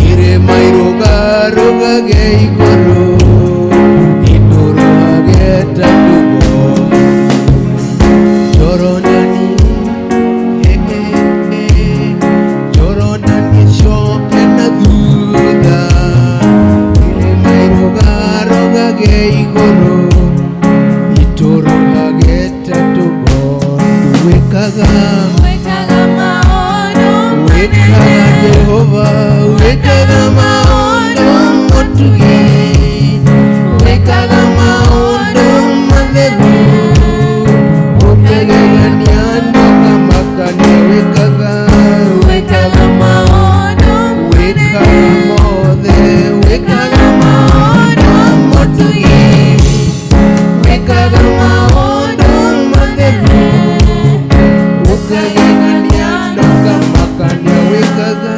irĩma irũgarũgage igũrũ, itũrũhage ta ndugo. Jorodani, Jorodani ĩcoke na thutha, irĩma irũgarũgage igũrũ, itũrũhage ta tũgondu. Wĩkaga, wĩkaga Jehova, wĩkaga maũndũ motugi, wĩkaga maũndũ matheru, ũkagegania na ũkamakania. Wĩkaga, wĩkaga maũndũ, wĩkaga mothe, wĩkaga maũndũ motugi, wĩkaga maũndũ matheru, ũkagegania na ũkamakania. Wĩkaga,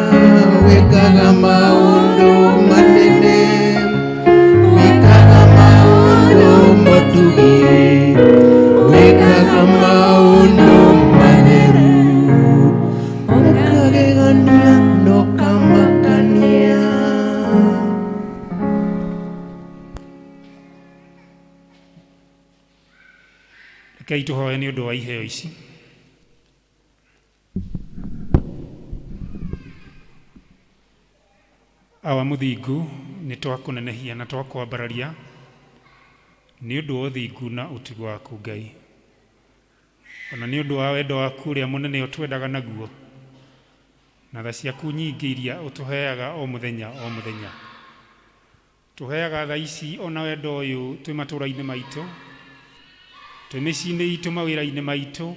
wĩkaga maũndũ manene, wĩkaga maũndũ motugi, wĩkaga maũndũ matheru, ũkagegania na ũkamakania. Rekei tũhoe nĩ ũndũ wa iheo ici. Awa mũthingu, nĩ twakũnenehia na twakwambararia nĩ ũndũ wa ũthingu na ũtugi waku Ngai, ona nĩ ũndũ wa wendo waku ũrĩa mũnene ũtwendaga naguo. Na tha ciaku nyingĩ iria ũtũheaga o mũthenya o mũthenya. Tũheaga tha ici ona wendo ũyũ twĩ matũũra-inĩ maitũ, twĩ mĩciĩ-inĩ itũ, mawĩra-inĩ maitũ,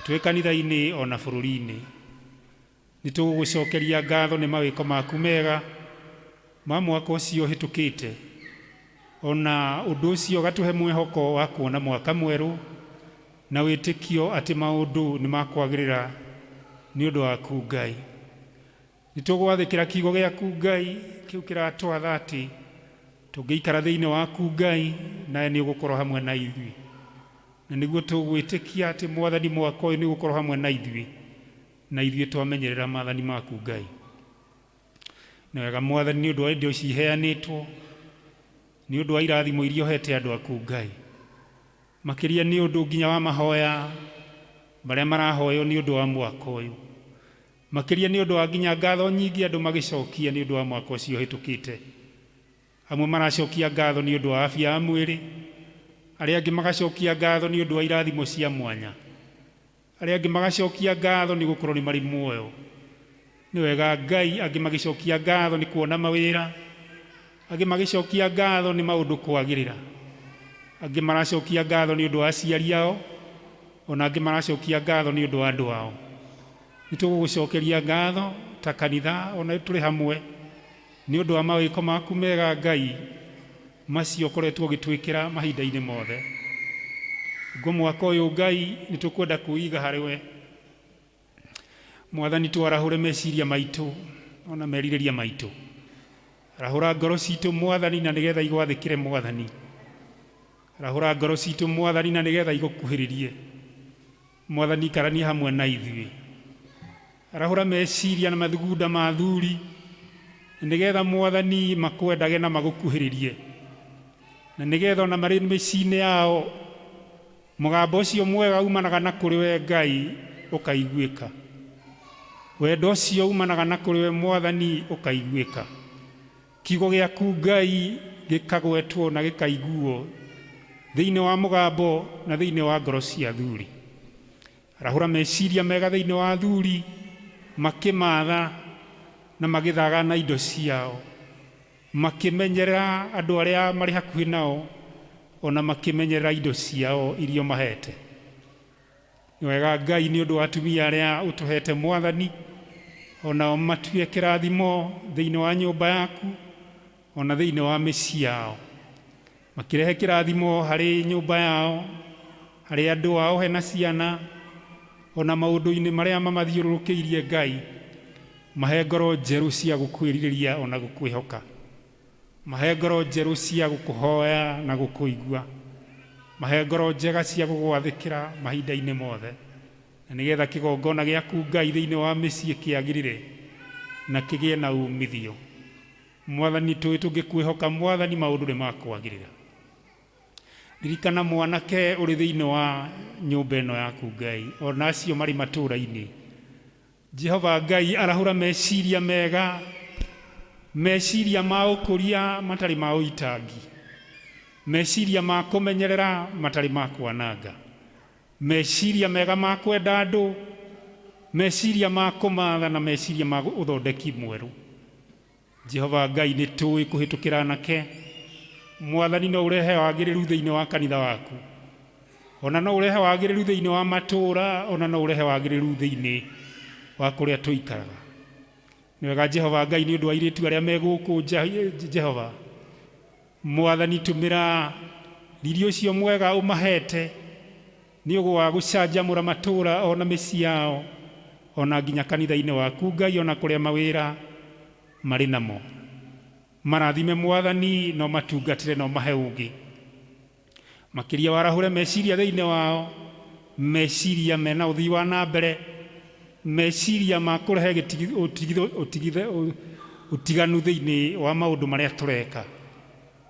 twĩ kanitha-inĩ ona bũrũri-inĩ. Nĩ tũgũgũcokeria ngatho nĩ mawĩko maku mega ma mwaka ũcio ũhĩtũkĩte. Ona ũndũ ũcio ũgatũhe mwĩhoko wa kuona mwaka mwerũ na wĩtĩkio atĩ maũndũ nĩ makwagĩrĩra nĩ ũndũ waku Ngai. Nĩ tũgwathĩkĩra kiugo gĩaku Ngai kĩu kĩratwatha atĩ tũngĩikara thĩinĩ waku Ngai nawe nĩ ũgũkorwo hamwe na ithuĩ. Na nĩguo tũgwĩtĩkia atĩ Mwathani mwaka ũyũ nĩ ũgũkorwo hamwe na ithuĩ na ithuĩ twamenyerera maathani maku Ngai. Nĩ wega Mwathani nĩ ũndũ wa indo ici iheanĩtwo, nĩ ũndũ wa irathimo iria ũhete andũ aku Ngai. Makĩria nĩ ũndũ nginya wa mahoya marĩa marahoywo nĩ ũndũ wa mwaka ũyũ. Makĩria nĩ ũndũ wa nginya ngatho nyingĩ andũ magĩcokia nĩ ũndũ wa mwaka ũcio ũhĩtũkĩte. Amwe maracokia ngatho nĩ ũndũ wa afya ya mwĩrĩ, arĩa angĩ magacokia ngatho nĩ ũndũ wa irathimo cia mwanya, arĩa angĩ magacokia ngatho nĩ gũkorwo nĩ marĩ muoyo. Nĩ wega Ngai, angĩ magĩcokia ngatho nĩ kuona mawĩra, angĩ magĩcokia ngatho nĩ maũndũ kwagĩrĩra, angĩ maracokia ngatho nĩ ũndũ wa aciari ao, ona angĩ maracokia ngatho nĩ ũndũ wa andũ ao. Nĩ tũgũgũcokeria ngatho ta kanitha ona tũrĩ hamwe nĩ ũndũ wa mawĩko maku mega Ngai macio ũkoretwo ũgĩtwĩkĩra mahinda-inĩ mothe. Ngo mwaka ũyũ Ngai nĩ tũkwenda kwĩiga harĩ we. Mwathani twarahũre meciria maitũ ona merirĩria maitũ. Arahũra ngoro citũ Mwathani na nĩgetha igwathĩkĩre Mwathani. Arahũra ngoro citũ Mwathani na nĩgetha igũkuhĩrĩrie. Mwathani ikarania hamwe na ithuĩ. Arahũra meciria na mathugunda ma athuri na nĩgetha Mwathani makwendage na magũkuhĩrĩrie. Na nĩgetha ona marĩ mĩciĩ-inĩ yao mũgambo ũcio mwega umanaga na kũrĩ we Ngai ũkaiguĩka. Wendo ũcio umanaga na kũrĩ we Mwathani ũkaiguĩka. Kiugo gĩaku Ngai gĩkagwetwo na gĩkaiguo thĩinĩ wa mũgambo na thĩinĩ wa ngoro cia athuri. Arahũra meciria mega thĩinĩ wa athuri makĩmatha na magĩthaga na indo ciao, makĩmenyerera andũ arĩa marĩ hakuhĩ nao ona makĩmenyerera indo ciao iria ũmahete. Nĩ wega Ngai nĩ ũndũ wa atumia arĩa ũtũhete Mwathani, onao matue kĩrathimo thĩinĩ wa nyũmba yaku ona thĩinĩ wa mĩciĩ yao. Makĩrehe kĩrathimo harĩ nyũmba yao, harĩ andũ ao hena ciana, ona maũndũ-inĩ marĩa mamathiũrũrũkĩirie Ngai, mahe ngoro njerũ cia gũkwĩrirĩria ona gũkwĩhoka. Mahe ngoro njerũ cia gũkũhoya na gũkũigua. Mahe ngoro njega cia gũgwathĩkĩra mahinda-inĩ mothe. Na nĩgetha kĩgongona gĩaku Ngai thĩinĩ wa mĩciĩ kĩagĩrĩre na kĩgĩe na umithio. Mwathani tũĩ tũngĩkwĩhoka Mwathani maũndũ nĩ makwagĩrĩra. Ririkana mwanake ũrĩ thĩinĩ wa nyũmba ĩno yaku Ngai, ona acio marĩ matũũra-inĩ. Jehova Ngai arahũra meciria mega, meciria ma ũkũria matarĩ ma ũitangi, meciria ma kũmenyerera matarĩ ma kwananga, meciria mega ma kwenda andũ, meciria ma kũmatha na meciria ma ũthondeki mwerũ. Jehova Ngai nĩ tũĩ kũhĩtũkĩra anake, Mwathani no ũrehe wagĩrĩru thĩinĩ wa kanitha waku, ona no ũrehe wagĩrĩru thĩinĩ wa matũũra, ona no ũrehe wagĩrĩru thĩinĩ wa kũrĩa tũikaraga. Nĩ wega Jehova Ngai nĩ ũndũ wa airĩtu arĩa me gũkũ Jehova. Mwathani tũmĩra riri ũcio mwega ũmahete nĩ ũndũ wa gũcanjamũra matũũra ona mĩciĩ yao ona nginya kanitha-inĩ waku Ngai ona kũrĩa mawĩra marĩ namo. Marathime Mwathani no matungatĩre no mahe ũũgĩ. Makĩria warahũre meciria thĩinĩ wao, meciria mena ũthii wa na mbere, meciria ma kũrehe ũtiganu thĩinĩ wa maũndũ marĩa tũreka.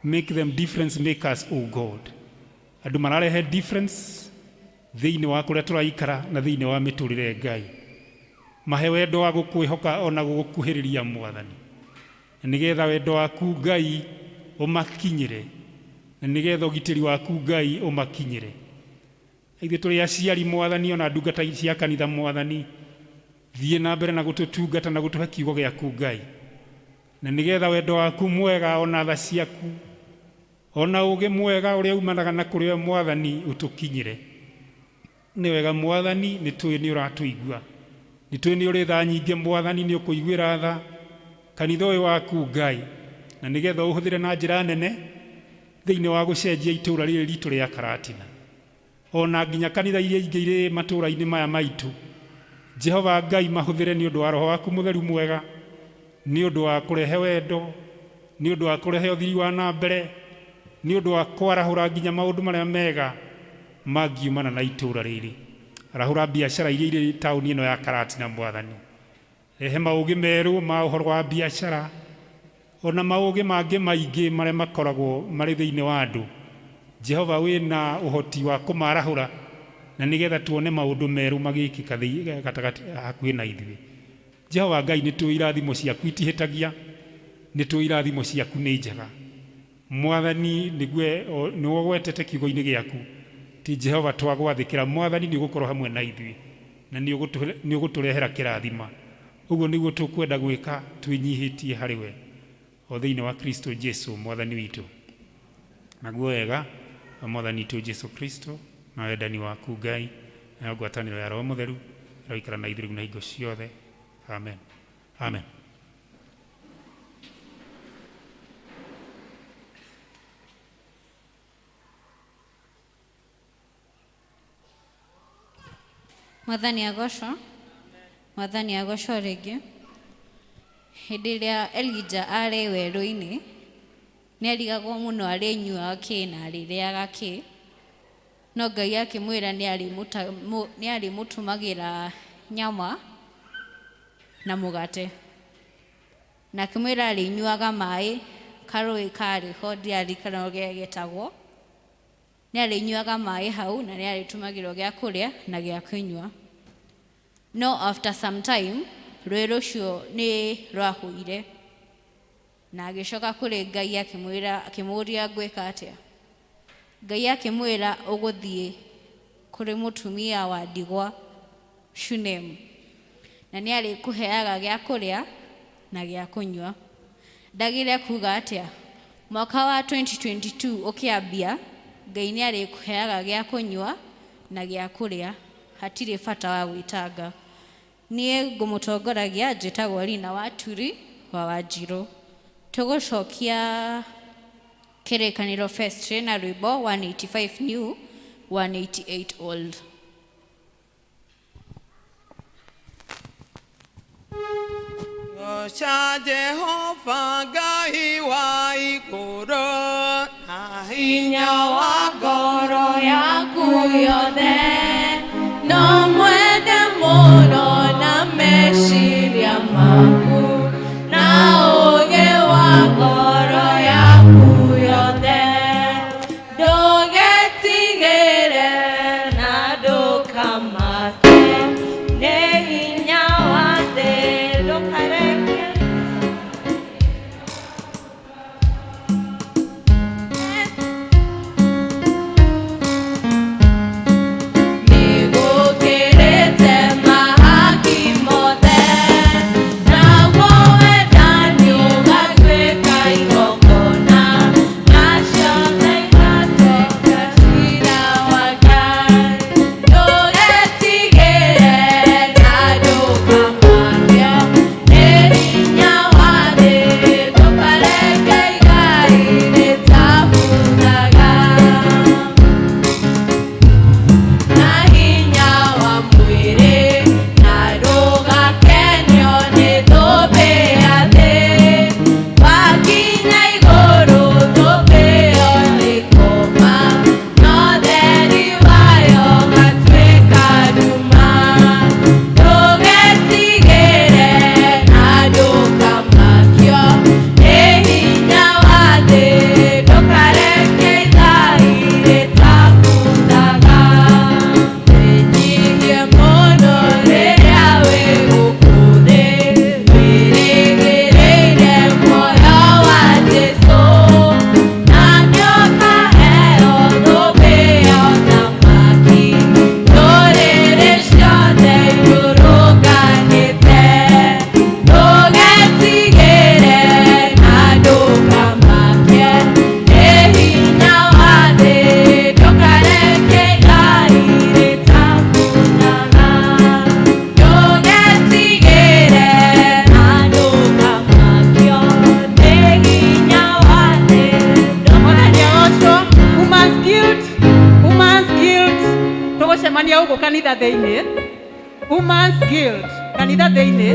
Make them difference makers, O God. Andũ mararehe difference thĩinĩ wa kũrĩa tũraikara na thĩinĩ wa mĩtũrĩre Ngai. Mahe wendo wa gũkwĩhoka ona gũgũkuhĩrĩria Mwathani. Na nĩgetha wendo waku Ngai ũmakinyĩre, na nĩgetha ũgitĩri waku Ngai ũmakinyĩre. Ithuĩ tũrĩ aciari Mwathani ona ndungata cia kanitha Mwathani, Thiĩ na mbere na gũtũtungata na gũtũhe kiugo gĩaku Ngai, na nĩgetha wendo waku mwega ona tha ciaku ona ũũgĩ mwega ũrĩa umanaga na kũrĩ we Mwathani ũtũkinyĩre. Nĩ wega Mwathani, nĩ tũĩ nĩ ũratũigua, nĩ tũĩ nĩ ũrĩ tha nyingĩ Mwathani, nĩ ũkũiguĩra tha kanitha ũyũ waku Ngai, na nĩgetha ũhũthĩre na njĩra nene thĩinĩ wa gũcenjia itũũra rĩrĩ ritũ rĩa Karatina, ona nginya kanitha iria ingĩ irĩ matũũra-inĩ maya maitũ. Jehova Ngai, mahũthĩre nĩ ũndũ wa Roho waku mũtheru mwega, nĩ ũndũ wa kũrehe wendo, nĩ ũndũ wa kũrehe ũthii wa na mbere, nĩ ũndũ wa kwarahũra nginya maũndũ marĩa mega mangiumana na itũũra rĩrĩ. Arahũra biacara iria irĩ taũni ĩno ya Karatina Mwathani, rehe maũgĩ merũ ma ũhoro wa biacara ona maũgĩ mangĩ maingĩ marĩa makoragwo marĩ thĩinĩ wa andũ. Jehova, wĩna ũhoti wa kũmarahũra na nĩgetha tuone maũndũ merũ magĩkĩka gatagatĩ hakuhĩ na ithuĩ. Jehova Ngai, nĩ tũĩ irathimo ciaku itihĩtagia, nĩ tũĩ irathimo ciaku nĩ njega Mwathani, nĩguo nĩwe ũgwetete kiugo-inĩ gĩaku ti Jehova twagwathĩkĩra Mwathani, nĩ ũgũkorwo hamwe na ithuĩ na nĩ ũgũtũrehera kĩrathima. Ũguo nĩguo tũkwenda gwĩka twĩnyihĩtie harĩ we o thĩinĩ wa Kristo Jesu Mwathani witũ. Naguo wega wa Mwathani witũ Jesu Kristo na wendani waku Ngai nayo ngwatanĩro ya Roho Mũtheru ĩroikara na ithuĩ rĩu na hingo ciothe. Amen. Amen. Mwathani agocwo, Mwathani agocwo rĩngĩ. Hĩndĩ ĩrĩa Elijah arĩ werũ-inĩ, nĩ arigagwo mũno arĩnyuaga kĩ na arĩrĩaga kĩ, no Ngai akĩmwĩra nĩ arĩmũtũmagĩra nyama na mũgate. Na akĩmwĩra arĩnyuaga maĩ karũĩ karĩ ho, ndiaririkana ũrĩa getagwo, nĩ arĩnyuaga maĩ hau na nĩ arĩtũmagĩrwo gĩa kũrĩa na gĩa kũnyua. No after some time rũĩ rũcio nĩ rwahũire, na agĩcoka kũrĩ Ngai akĩmwĩra, akĩmũria ngwĩka atĩa. Ngai akĩmwĩra ũgũthiĩ kũrĩ mũtumia wa ndigwa Shunemu, na nĩ arĩkũheaga gĩa kũrĩa na gĩa kũnyua. Ndagĩre kuga atĩa, mwaka wa 2022 ũkĩambia, Ngai nĩ arĩkũheaga gĩa kũnyua na gĩa kũrĩa, hatirĩ bata wa gwĩtanga. Niĩ ngũmũtongoragia njĩtagwo Lina Waturi wa Wanjirũ. Tũgũcokia Kĩrĩkanĩro Fest na rwĩmbo 185 new 188 old. Goca Jehova Ngai wa igũrũ na hinya wa ngoro yaku yothe, no mwende mũno na meciria maku na ũũgĩ wa ngoro yaku yothe, ndũgetigĩre na ndũkamake nĩ hinya wa thĩ, ndũkareke. Nĩgũkĩrĩte mahaki. Ũguo kanitha thĩinĩ, Women's Guild kanitha thĩinĩ.